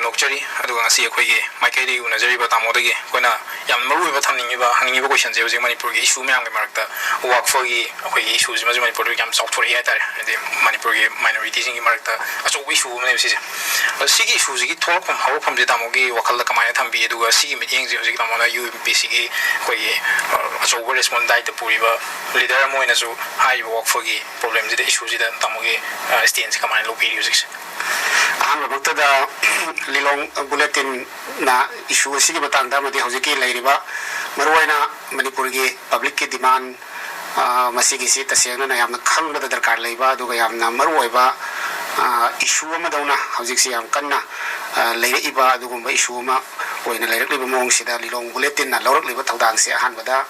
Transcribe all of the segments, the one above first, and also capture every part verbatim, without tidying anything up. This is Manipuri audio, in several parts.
ꯐꯣꯡꯗꯣꯛꯆꯔꯤ꯫ ꯑꯗꯨꯒ ꯉꯁꯤ ꯑꯩꯈꯣꯏꯒꯤ ꯃꯥꯏꯀꯩꯗꯒꯤ ꯎꯅꯖꯔꯤꯕ ꯇꯥꯃꯣꯗꯒꯤ ꯑꯩꯈꯣꯏꯅ ꯌꯥꯝꯅ ꯃꯔꯨ ꯑꯣꯏꯕ ꯊꯝꯅꯤꯡꯉꯤꯕ, ꯍꯪꯅꯤꯡꯉꯤꯕ questionꯁꯦ ꯍꯧꯖꯤꯛ ꯃꯅꯤꯄꯨꯔꯒꯤ issue ꯃꯌꯥꯝꯒꯤ ꯃꯔꯛꯇ ꯋꯥꯛꯐꯒꯤ ꯑꯩꯈꯣꯏꯒꯤ issueꯁꯤꯃꯁꯨ ꯃꯅꯤꯄꯨꯔꯗ ꯌꯥꯝ ꯆꯥꯎꯊꯣꯔꯛꯏ ꯍꯥꯏꯇꯥꯔꯦ꯫ ꯍꯥꯏꯗꯤ ꯃꯅꯤꯄꯨꯔꯒꯤ minorityꯁꯤꯡꯒꯤ ꯃꯔꯛꯇ ꯑꯆꯧꯕ issueꯁꯤꯡ ꯑꯃꯅꯦꯕ ꯁꯤꯁꯦ꯫ ꯑꯗꯣ ꯁꯤꯒꯤ issueꯁꯤꯒꯤ ꯊꯣꯛꯂꯛꯐꯝ ꯍꯧꯔꯛꯐꯝꯁꯦ ꯇꯥꯃꯣꯒꯤ ꯋꯥꯈꯜꯗ ꯀꯃꯥꯏꯅ ꯊꯝꯕꯤ? ꯑꯗꯨꯒ ꯁꯤꯒꯤ ꯃꯤꯠꯌꯦꯡꯁꯦ ꯍꯧꯖꯤꯛ ꯇꯥꯃꯣꯅ UMPCꯒꯤ ꯑꯩꯈꯣꯏꯒꯤ, ꯑ, ꯑꯆꯧꯕ responsibility ꯄꯨꯔꯤꯕ leader ꯑꯃ ꯑꯣꯏꯅꯁꯨ ꯍꯥꯏꯔꯤꯕ ꯋꯥꯛꯐꯒꯤ problemꯁꯤꯗ, issueꯁꯤꯗ ꯇꯥꯃꯣꯒꯤ, ꯑ, stanceꯁꯦ ꯀꯃꯥꯏꯅ ꯂꯧꯕꯤꯔꯤ ꯍꯧꯖꯤꯛꯁꯦ? ꯑꯍꯥꯟꯕꯃꯛꯇꯗ ꯂꯤꯂꯣꯡ bulletinꯅ issue ꯑꯁꯤꯒꯤ ꯃꯇꯥꯡꯗ ꯑꯃꯗꯤ ꯍꯧꯖꯤꯛꯀꯤ ꯂꯩꯔꯤꯕ ꯃꯔꯨꯑꯣꯏꯅ ꯃꯅꯤꯄꯨꯔꯒꯤ publicꯀꯤ demand, ꯑ, ꯃꯁꯤꯒꯤꯁꯤ ꯇꯁꯦꯡꯅꯅ ꯌꯥꯝꯅ ꯈꯪꯕꯗ ꯗꯔꯀꯥꯔ ꯂꯩꯕ, ꯑꯗꯨꯒ ꯌꯥꯝꯅ ꯃꯔꯨꯑꯣꯏꯕ, ꯑ, issue ꯑꯃꯗꯧꯅ ꯍꯧꯖꯤꯛꯁꯤ ꯌꯥꯝ ꯀꯟꯅ, ꯑ, ꯂꯩꯔꯛꯏꯕ ꯑꯗꯨꯒꯨꯝꯕ issue ꯑꯃ ꯑꯣꯏꯅ ꯂꯩꯔꯛꯂꯤꯕ ꯃꯑꯣꯡꯁꯤꯗ ꯂꯤꯂꯣꯡ bulletinꯅ ꯂꯧꯔꯛꯂꯤꯕ ꯊꯧꯗꯥꯡꯁꯦ ꯑꯍꯥꯟꯕꯗ,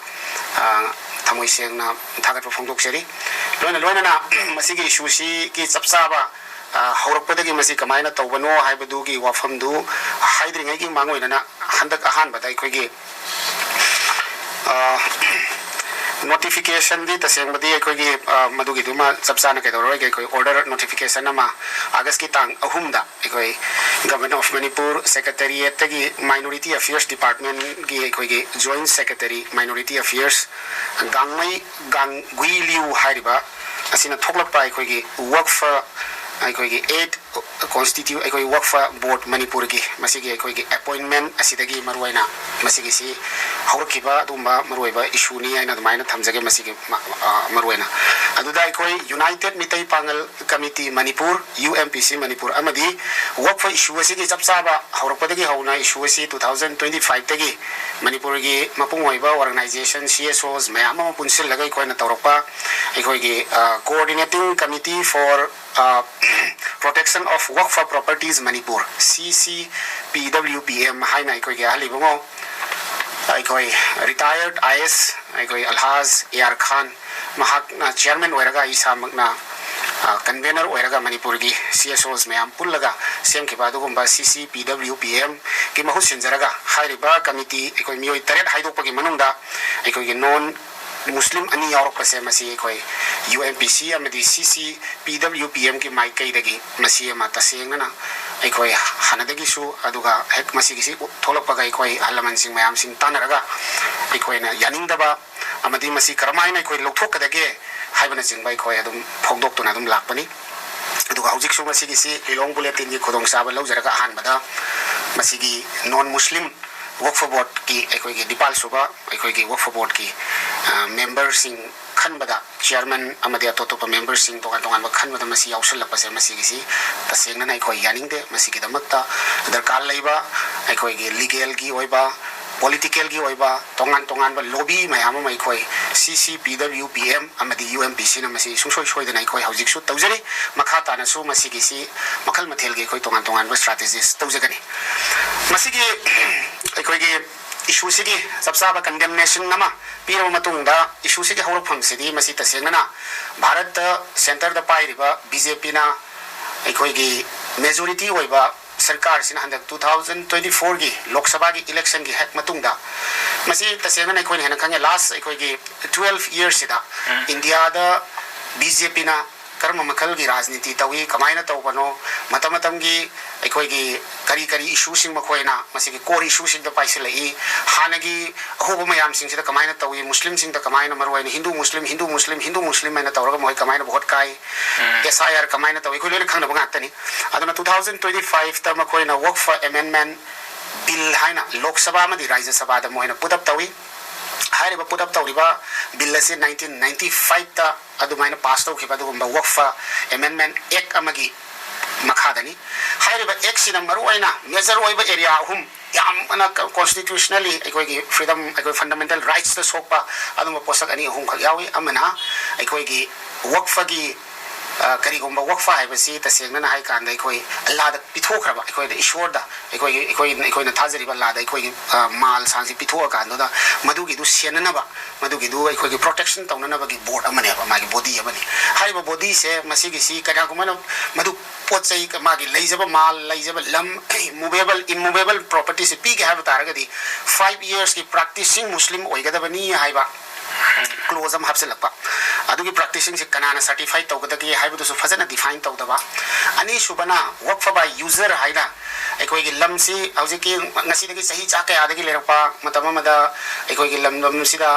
ꯑ, ꯊꯃꯣꯏ ꯁꯦꯡꯅ ꯊꯥꯒꯠꯄ ꯐꯣꯡꯗꯣꯛꯆꯔꯤ꯫ ꯂꯣꯏꯅ ꯂꯣꯏꯅꯅ ꯃꯁꯤꯒꯤ issueꯁꯤꯒꯤ ꯆꯞ ꯆꯥꯕ, ꯑ, ꯍꯧꯔꯛꯄꯗꯒꯤ ꯃꯁꯤ ꯀꯃꯥꯏꯅ ꯇꯧꯕꯅꯣ ꯍꯥꯏꯕꯗꯨꯒꯤ ꯋꯥꯐꯝꯗꯨ ꯍꯥꯏꯗ꯭ꯔꯤꯉꯩꯒꯤ ꯃꯥꯡꯑꯣꯏꯅꯅ ꯍꯟꯗꯛ ꯑꯍꯥꯟꯕꯗ ꯑꯩꯈꯣꯏꯒꯤ, ꯑ, notificationꯗꯤ ꯇꯁꯦꯡꯕꯗꯤ ꯑꯩꯈꯣꯏꯒꯤ, ꯑ, ꯃꯗꯨꯒꯤꯗꯨꯃ ꯆꯞ ꯆꯥꯅ ꯀꯩꯗꯧꯔꯔꯣꯏꯒꯦ, ꯑꯩꯈꯣꯏ order notification ꯑꯃ Augustꯀꯤ ꯇꯥꯡ ꯑꯍꯨꯝꯗ ꯑꯩꯈꯣꯏ Government of Manipur Secretariatꯇꯒꯤ Minority Affairs Departmentꯀꯤ ꯑꯩꯈꯣꯏꯒꯤ Joint Secretary Minority Affairs ꯒꯥꯡꯃꯩ ꯒꯥꯡꯒꯨꯏ ꯂꯤꯌꯨ ꯍꯥꯏꯔꯤꯕ ꯑꯁꯤꯅ ꯊꯣꯛꯂꯛꯄ ꯑꯩꯈꯣꯏꯒꯤ ꯋꯛꯐ, ꯑꯩꯈꯣꯏꯒꯤ eight constitu-, ꯑꯩꯈꯣꯏ ꯋꯛꯐ board ꯃꯅꯤꯄꯨꯔꯒꯤ ꯃꯁꯤꯒꯤ ꯑꯩꯈꯣꯏꯒꯤ appointment ꯑꯁꯤꯗꯒꯤ ꯃꯔꯨꯑꯣꯏꯅ ꯃꯁꯤꯒꯤꯁꯤ ꯍꯧꯔꯛꯈꯤꯕ ꯑꯗꯨꯒꯨꯝꯕ ꯃꯔꯨꯑꯣꯏꯕ issueꯅꯤ ꯍꯥꯏꯅ ꯑꯗꯨꯃꯥꯏꯅ ꯊꯝꯖꯒꯦ꯫ ꯃꯁꯤꯒꯤ ꯃ-, ꯑ, ꯃꯔꯨꯑꯣꯏꯅ ꯑꯗꯨꯗ ꯑꯩꯈꯣꯏ United ꯃꯤꯇꯩ ꯄꯥꯉꯜ Committee ꯃꯅꯤꯄꯨꯔ, UMPC ꯃꯅꯤꯄꯨꯔ ꯑꯃꯗꯤ ꯋꯛꯐ issue ꯑꯁꯤꯒꯤ ꯆꯞ ꯆꯥꯕ ꯍꯧꯔꯛꯄꯗꯒꯤ ꯍꯧꯅ issue ꯑꯁꯤ two thousand twenty fiveꯇꯒꯤ ꯃꯅꯤꯄꯨꯔꯒꯤ ꯃꯄꯨꯡ ꯑꯣꯏꯕ organization, CSOs ꯃꯌꯥꯝ ꯑꯃ ꯄꯨꯟꯁꯤꯜꯂꯒ ꯑꯩꯈꯣꯏꯅ ꯇꯧꯔꯛꯄ ꯑꯩꯈꯣꯏꯒꯤ, ꯑ, Coordinating Committee for, ꯑ, Protection of Wakf Properties Manipur, CCPWPM ꯍꯥꯏꯅ ꯑꯩꯈꯣꯏꯒꯤ ꯑꯍꯜ ꯏꯕꯨꯡꯉꯣ, ꯑꯩꯈꯣꯏ retired IAS ꯑꯩꯈꯣꯏ ꯑꯜꯍꯥꯖ AR ꯈꯥꯟ, ꯃꯍꯥꯛꯅ chairman ꯑꯣꯏꯔꯒ ꯑꯩ ꯏꯁꯥꯃꯛꯅ, ꯑ, convener ꯑꯣꯏꯔꯒ ꯃꯅꯤꯄꯨꯔꯒꯤ CSOs ꯃꯌꯥꯝ ꯄꯨꯜꯂꯒ ꯁꯦꯝꯈꯤꯕ ꯑꯗꯨꯒꯨꯝꯕ CCPWPMꯒꯤ ꯃꯍꯨꯠ ꯁꯤꯟꯖꯔꯒ ꯍꯥꯏꯔꯤꯕ committee ꯑꯩꯈꯣꯏ ꯃꯤꯑꯣꯏ ꯇꯔꯦꯠ ꯍꯥꯏꯗꯣꯛꯄꯒꯤ ꯃꯅꯨꯡꯗ ꯑꯩꯈꯣꯏꯒꯤ non Muslim ꯑꯅꯤ ꯌꯥꯎꯔꯛꯄꯁꯦ ꯃꯁꯤ ꯑꯩꯈꯣꯏ UMPC ꯑꯃꯗꯤ CCPWPMꯒꯤ ꯃꯥꯏꯀꯩꯗꯒꯤ ꯃꯁꯤ ꯑꯃ ꯇꯁꯦꯡꯅꯅ ꯑꯩꯈꯣꯏ ꯍꯥꯟꯅꯗꯒꯤꯁꯨ, ꯑꯗꯨꯒ ꯍꯦꯛ ꯃꯁꯤꯒꯤꯁꯤ ꯊꯣꯛꯂꯛꯄꯒ ꯑꯩꯈꯣꯏ ꯑꯍꯜ ꯂꯃꯟꯁꯤꯡ ꯃꯌꯥꯝꯁꯤꯡ ꯇꯥꯟꯅꯔꯒ ꯑꯩꯈꯣꯏꯅ ꯌꯥꯅꯤꯡꯗꯕ ꯑꯃꯗꯤ ꯃꯁꯤ ꯀꯔꯝꯍꯥꯏꯅ ꯑꯩꯈꯣꯏ ꯂꯧꯊꯣꯛꯀꯗꯒꯦ ꯍꯥꯏꯕꯅꯆꯤꯡꯕ ꯑꯩꯈꯣꯏ ꯑꯗꯨꯝ ꯐꯣꯡꯗꯣꯛꯇꯨꯅ ꯑꯗꯨꯝ ꯂꯥꯛꯄꯅꯤ꯫ ꯑꯗꯨꯒ ꯍꯧꯖꯤꯛꯁꯨ ꯃꯁꯤꯒꯤꯁꯤ ꯂꯤꯂꯣꯡ ꯕꯨꯂꯦꯇꯤꯟꯒꯤ ꯈꯨꯗꯣꯡꯆꯥꯕ ꯂꯧꯖꯔꯒ ꯑꯍꯥꯟꯕꯗ ꯃꯁꯤꯒꯤ ꯅꯣꯟ ꯃꯨꯁꯂꯤꯝ ꯋꯛꯐ ꯕꯣꯔꯗꯀꯤ ꯑꯩꯈꯣꯏꯒꯤ ꯅꯤꯄꯥꯜ ꯁꯨꯕ ꯑꯩꯈꯣꯏꯒꯤ ꯋꯛꯐ ꯕꯣꯔꯗꯀꯤ, ꯑ, ꯃꯦꯝꯕꯔꯁꯤꯡ ꯈꯟꯕꯗ, ꯆꯤꯌꯔꯃꯦꯟ ꯑꯃꯗꯤ ꯑꯇꯣꯞ ꯑꯇꯣꯞꯄ ꯃꯦꯝꯕꯔꯁꯤꯡ ꯇꯣꯉꯥꯟ ꯇꯣꯉꯥꯟꯕ ꯈꯟꯕꯗ ꯃꯁꯤ ꯌꯥꯎꯁꯜꯂꯛꯄꯁꯦ, ꯃꯁꯤꯒꯤꯁꯤ ꯇꯁꯦꯡꯅꯅ ꯑꯩꯈꯣꯏ ꯌꯥꯅꯤꯡꯗꯦ꯫ ꯃꯁꯤꯒꯤꯗꯃꯛꯇ ꯗꯔꯀꯥꯔ ꯂꯩꯕ ꯑꯩꯈꯣꯏꯒꯤ ꯂꯤꯒꯦꯜꯒꯤ ꯑꯣꯏꯕ, ꯄꯣꯂꯤꯇꯤꯀꯦꯜꯒꯤ ꯑꯣꯏꯕ ꯇꯣꯉꯥꯟ ꯇꯣꯉꯥꯟꯕ ꯂꯣꯕꯤ ꯃꯌꯥꯝ ꯑꯃ ꯑꯩꯈꯣꯏ ꯁꯤ ꯁꯤ ꯄꯤ ꯗꯕ꯭ꯂꯤꯎ ꯄꯤ ꯑꯦꯝ ꯑꯃꯗꯤ ꯌꯨ ꯑꯦꯝ ꯄꯤ ꯁꯤꯅ ꯃꯁꯤ ꯁꯨꯡꯁꯣꯏ ꯁꯣꯏꯗꯅ ꯑꯩꯈꯣꯏ ꯍꯧꯖꯤꯛꯁꯨ ꯇꯧꯖꯔꯤ꯫ ꯃꯈꯥ ꯇꯥꯅꯁꯨ ꯃꯁꯤꯒꯤꯁꯤ ꯃꯈꯜ ꯃꯊꯦꯜꯒꯤ ꯑꯩꯈꯣꯏ ꯇꯣꯉꯥꯟ ꯇꯣꯉꯥꯟꯕ ꯁ꯭ꯇ꯭ꯔꯥꯇꯦꯖꯤꯁ ꯇꯧꯖꯒꯅꯤ꯫ ꯃꯁꯤꯒꯤ ꯑꯩꯈꯣꯏꯒꯤ ꯏꯁꯨꯁꯤꯒꯤ ꯆꯞ ꯆꯥꯕ ꯀꯟꯗꯦꯝꯅꯦꯁꯟ ꯑꯃ ꯄꯤꯔꯕ ꯃꯇꯨꯡꯗ, ꯏꯁꯨꯁꯤꯒꯤ ꯍꯧꯔꯛꯐꯝꯁꯤꯗꯤ ꯃꯁꯤ ꯇꯁꯦꯡꯅꯅ ꯚꯥꯔꯠꯇ ꯁꯦꯟꯇꯔꯗ ꯄꯥꯏꯔꯤꯕ ꯕꯤ ꯖꯦ ꯄꯤꯅ ꯑꯩꯈꯣꯏꯒꯤ ꯃꯦꯖꯣꯔꯤꯇꯤ ꯑꯣꯏꯕ ꯁꯔꯀꯥꯔꯁꯤꯅ ꯍꯟꯗꯛ two thousand twenty fourꯒꯤ ꯂꯣꯛ ꯁꯚꯥꯒꯤ ꯏꯂꯦꯛꯁꯟꯒꯤ ꯍꯦꯛ ꯃꯇꯨꯡꯗ, ꯃꯁꯤ ꯇꯁꯦꯡꯅ ꯑꯩꯈꯣꯏꯅ ꯍꯦꯟꯅ ꯈꯪꯉꯦ, ꯂꯥꯁ ꯑꯩꯈꯣꯏꯒꯤ twelve yearsꯁꯤꯗ ꯎꯝ꯫ ꯏꯟꯗꯤꯌꯥꯗ ꯕꯤ ꯖꯦ ꯄꯤꯅ ꯀꯔꯝꯕ ꯃꯈꯜꯒꯤ ꯔꯥꯖꯅꯤꯇꯤ ꯇꯧꯏ, ꯀꯃꯥꯏꯅ ꯇꯧꯕꯅꯣ, ꯃꯇꯝ ꯃꯇꯝꯒꯤ ꯑꯩꯈꯣꯏꯒꯤ ꯀꯔꯤ ꯀꯔꯤ ꯏꯁꯨꯁꯤꯡ ꯃꯈꯣꯏꯅ ꯃꯁꯤꯒꯤ ꯀꯣꯔ ꯏꯁꯨꯁꯤꯡꯗ ꯄꯥꯏꯁꯤꯜꯂꯛꯏ, ꯍꯥꯟꯅꯒꯤ ꯑꯍꯧꯕ ꯃꯌꯥꯝꯁꯤꯡꯁꯤꯗ ꯀꯃꯥꯏꯅ ꯇꯧꯏ, ꯃꯨꯁꯂꯤꯝꯁꯤꯡꯗ ꯀꯃꯥꯏꯅ, ꯃꯔꯨꯑꯣꯏꯅ ꯍꯤꯟꯗꯨ ꯃꯨꯁꯂꯤꯝ, ꯍꯤꯟꯗꯨ ꯃꯨꯁꯂꯤꯝ, ꯍꯤꯟꯗꯨ ꯃꯨꯁꯂꯤꯝ ꯍꯥꯏꯅ ꯇꯧꯔꯒ ꯃꯈꯣꯏ ꯀꯃꯥꯏꯅ ꯚꯣꯠ ꯀꯥꯏ, ꯎꯝ꯫ ꯑꯦꯁ ꯑꯥꯏ ꯑꯥꯔ ꯀꯃꯥꯏꯅ ꯇꯧꯏ, ꯑꯩꯈꯣꯏ ꯂꯣꯏꯅ ꯈꯪꯅꯕ ꯉꯥꯛꯇꯅꯤ꯫ ꯑꯗꯨꯅ two thousand twenty fiveꯇ ꯃꯈꯣꯏꯅ ꯋꯛꯐ ꯑꯦꯃꯦꯟꯃꯦꯟ ꯕꯤꯜ ꯍꯥꯏꯅ ꯂꯣꯛ ꯁꯚꯥ ꯑꯃꯗꯤ ꯔꯥꯖ꯭ꯌ ꯁꯚꯥꯗ ꯃꯈꯣꯏꯅ ꯄꯨꯠ ꯑꯞ ꯇꯧꯏ꯫ ꯍꯥꯏꯔꯤꯕ ꯄꯨꯠ ꯑꯞ ꯇꯧꯔꯤꯕ ꯕꯤꯜ ꯑꯁꯤ nineteen ninety fiveꯇ ꯑꯗꯨꯃꯥꯏꯅ ꯄꯥꯁ ꯇꯧꯈꯤꯕ ꯑꯗꯨꯒꯨꯝꯕ ꯋꯛꯐ ꯑꯦꯃꯦꯟꯃꯦꯟ ꯑꯦꯛ ꯑꯃꯒꯤ ꯃꯈꯥꯗꯅꯤ꯫ ꯍꯥꯏꯔꯤꯕ ꯑꯦꯛꯁꯤꯅ ꯃꯔꯨꯑꯣꯏꯅ ꯃꯦꯖꯔ ꯑꯣꯏꯕ ꯑꯦꯔꯤꯌꯥ ꯑꯍꯨꯝ, ꯌꯥꯝꯅ ꯀ-, ꯀꯣꯟꯁꯇꯤꯇ꯭ꯌꯨꯁꯅꯦꯜꯂꯤ ꯑꯩꯈꯣꯏꯒꯤ ꯐ꯭ꯔꯤꯗꯝ, ꯑꯩꯈꯣꯏ ꯐꯟꯗꯥꯃꯦꯟꯇꯦꯜ ꯔꯥꯏꯠꯁꯇ ꯁꯣꯛꯄ ꯑꯗꯨꯒꯨꯝꯕ ꯄꯣꯠꯁꯛ ꯑꯅꯤ ꯑꯍꯨꯝꯈꯛ ꯌꯥꯎꯏ꯫ ꯑꯃꯅ ꯑꯩꯈꯣꯏꯒꯤ ꯋꯛꯐꯒꯤ, ꯑ, ꯀꯔꯤꯒꯨꯝꯕ ꯋꯛꯐ ꯍꯥꯏꯕꯁꯤ ꯇꯁꯦꯡꯅꯅ ꯍꯥꯏ ꯀꯥꯟꯗ ꯑꯩꯈꯣꯏ ꯑꯜꯂꯥꯗ ꯄꯤꯊꯣꯛꯈ꯭ꯔꯕ, ꯑꯩꯈꯣꯏꯗ ꯏꯁꯣꯔꯗ ꯑꯩꯈꯣꯏꯒꯤ, ꯑꯩꯈꯣꯏ, ꯑꯩꯈꯣꯏꯅ ꯊꯥꯖꯔꯤꯕ ꯑꯜꯂꯥꯗ ꯑꯩꯈꯣꯏꯒꯤ, ꯑ, ꯃꯥꯜ ꯁꯥꯟꯁꯤ ꯄꯤꯊꯣꯛꯑꯀꯥꯟꯗꯨꯗ ꯃꯗꯨꯒꯤꯗꯨ ꯁꯦꯟꯅꯅꯕ, ꯃꯗꯨꯒꯤꯗꯨ ꯑꯩꯈꯣꯏꯒꯤ ꯄ꯭ꯔꯣꯇꯦꯛꯁꯟ ꯇꯧꯅꯅꯕꯒꯤ ꯕꯣꯔꯗ ꯑꯃꯅꯦꯕ, ꯃꯥꯒꯤ ꯕꯣꯗꯤ ꯑꯃꯅꯤ꯫ ꯍꯥꯏꯔꯤꯕ ꯕꯣꯗꯤꯁꯦ ꯃꯁꯤꯒꯤꯁꯤ ꯀꯅꯥꯒꯨꯝꯕꯅ ꯃꯗꯨ ꯄꯣꯠ ꯆꯩ, ꯃꯥꯒꯤ ꯂꯩꯖꯕ ꯃꯥꯜ, ꯂꯩꯖꯕ ꯂꯝ, ꯃꯨꯚꯦꯕꯜ, ꯏꯝꯃꯨꯚꯦꯕꯜ ꯄ꯭ꯔꯣꯄꯔꯇꯤꯁꯦ ꯄꯤꯒꯦ ꯍꯥꯏꯕ ꯇꯥꯔꯒꯗꯤ five yearsꯀꯤ ꯄ꯭ꯔꯥꯛꯇꯤꯁꯤꯡ ꯃꯨꯁꯂꯤꯝ ꯑꯣꯏꯒꯗꯕꯅꯤ ꯍꯥꯏꯕ ꯀ꯭ꯂꯣꯖ ꯑꯃ ꯍꯥꯞꯆꯤꯜꯂꯛꯄ꯫ ꯑꯗꯨꯒꯤ practice ꯁꯤꯡꯁꯦ ꯀꯅꯥꯅ certify ꯇꯧꯒꯗꯒꯦ ꯍꯥꯏꯕꯗꯨꯁꯨ ꯐꯖꯅ define ꯇꯧꯗꯕ꯫ ꯑꯅꯤꯁꯨꯕꯅ ꯋꯛꯐ by user ꯍꯥꯏꯅ ꯑꯩꯈꯣꯏꯒꯤ ꯂꯝꯁꯤ ꯍꯧꯖꯤꯛꯀꯤ ꯉꯁꯤꯗꯒꯤ ꯆꯍꯤ ꯆꯥ ꯀꯌꯥꯗꯒꯤ ꯂꯩꯔꯛꯄ ꯃꯇꯝ ꯑꯃꯗ ꯑꯩꯈꯣꯏꯒꯤ ꯂꯝꯗꯝꯁꯤꯗ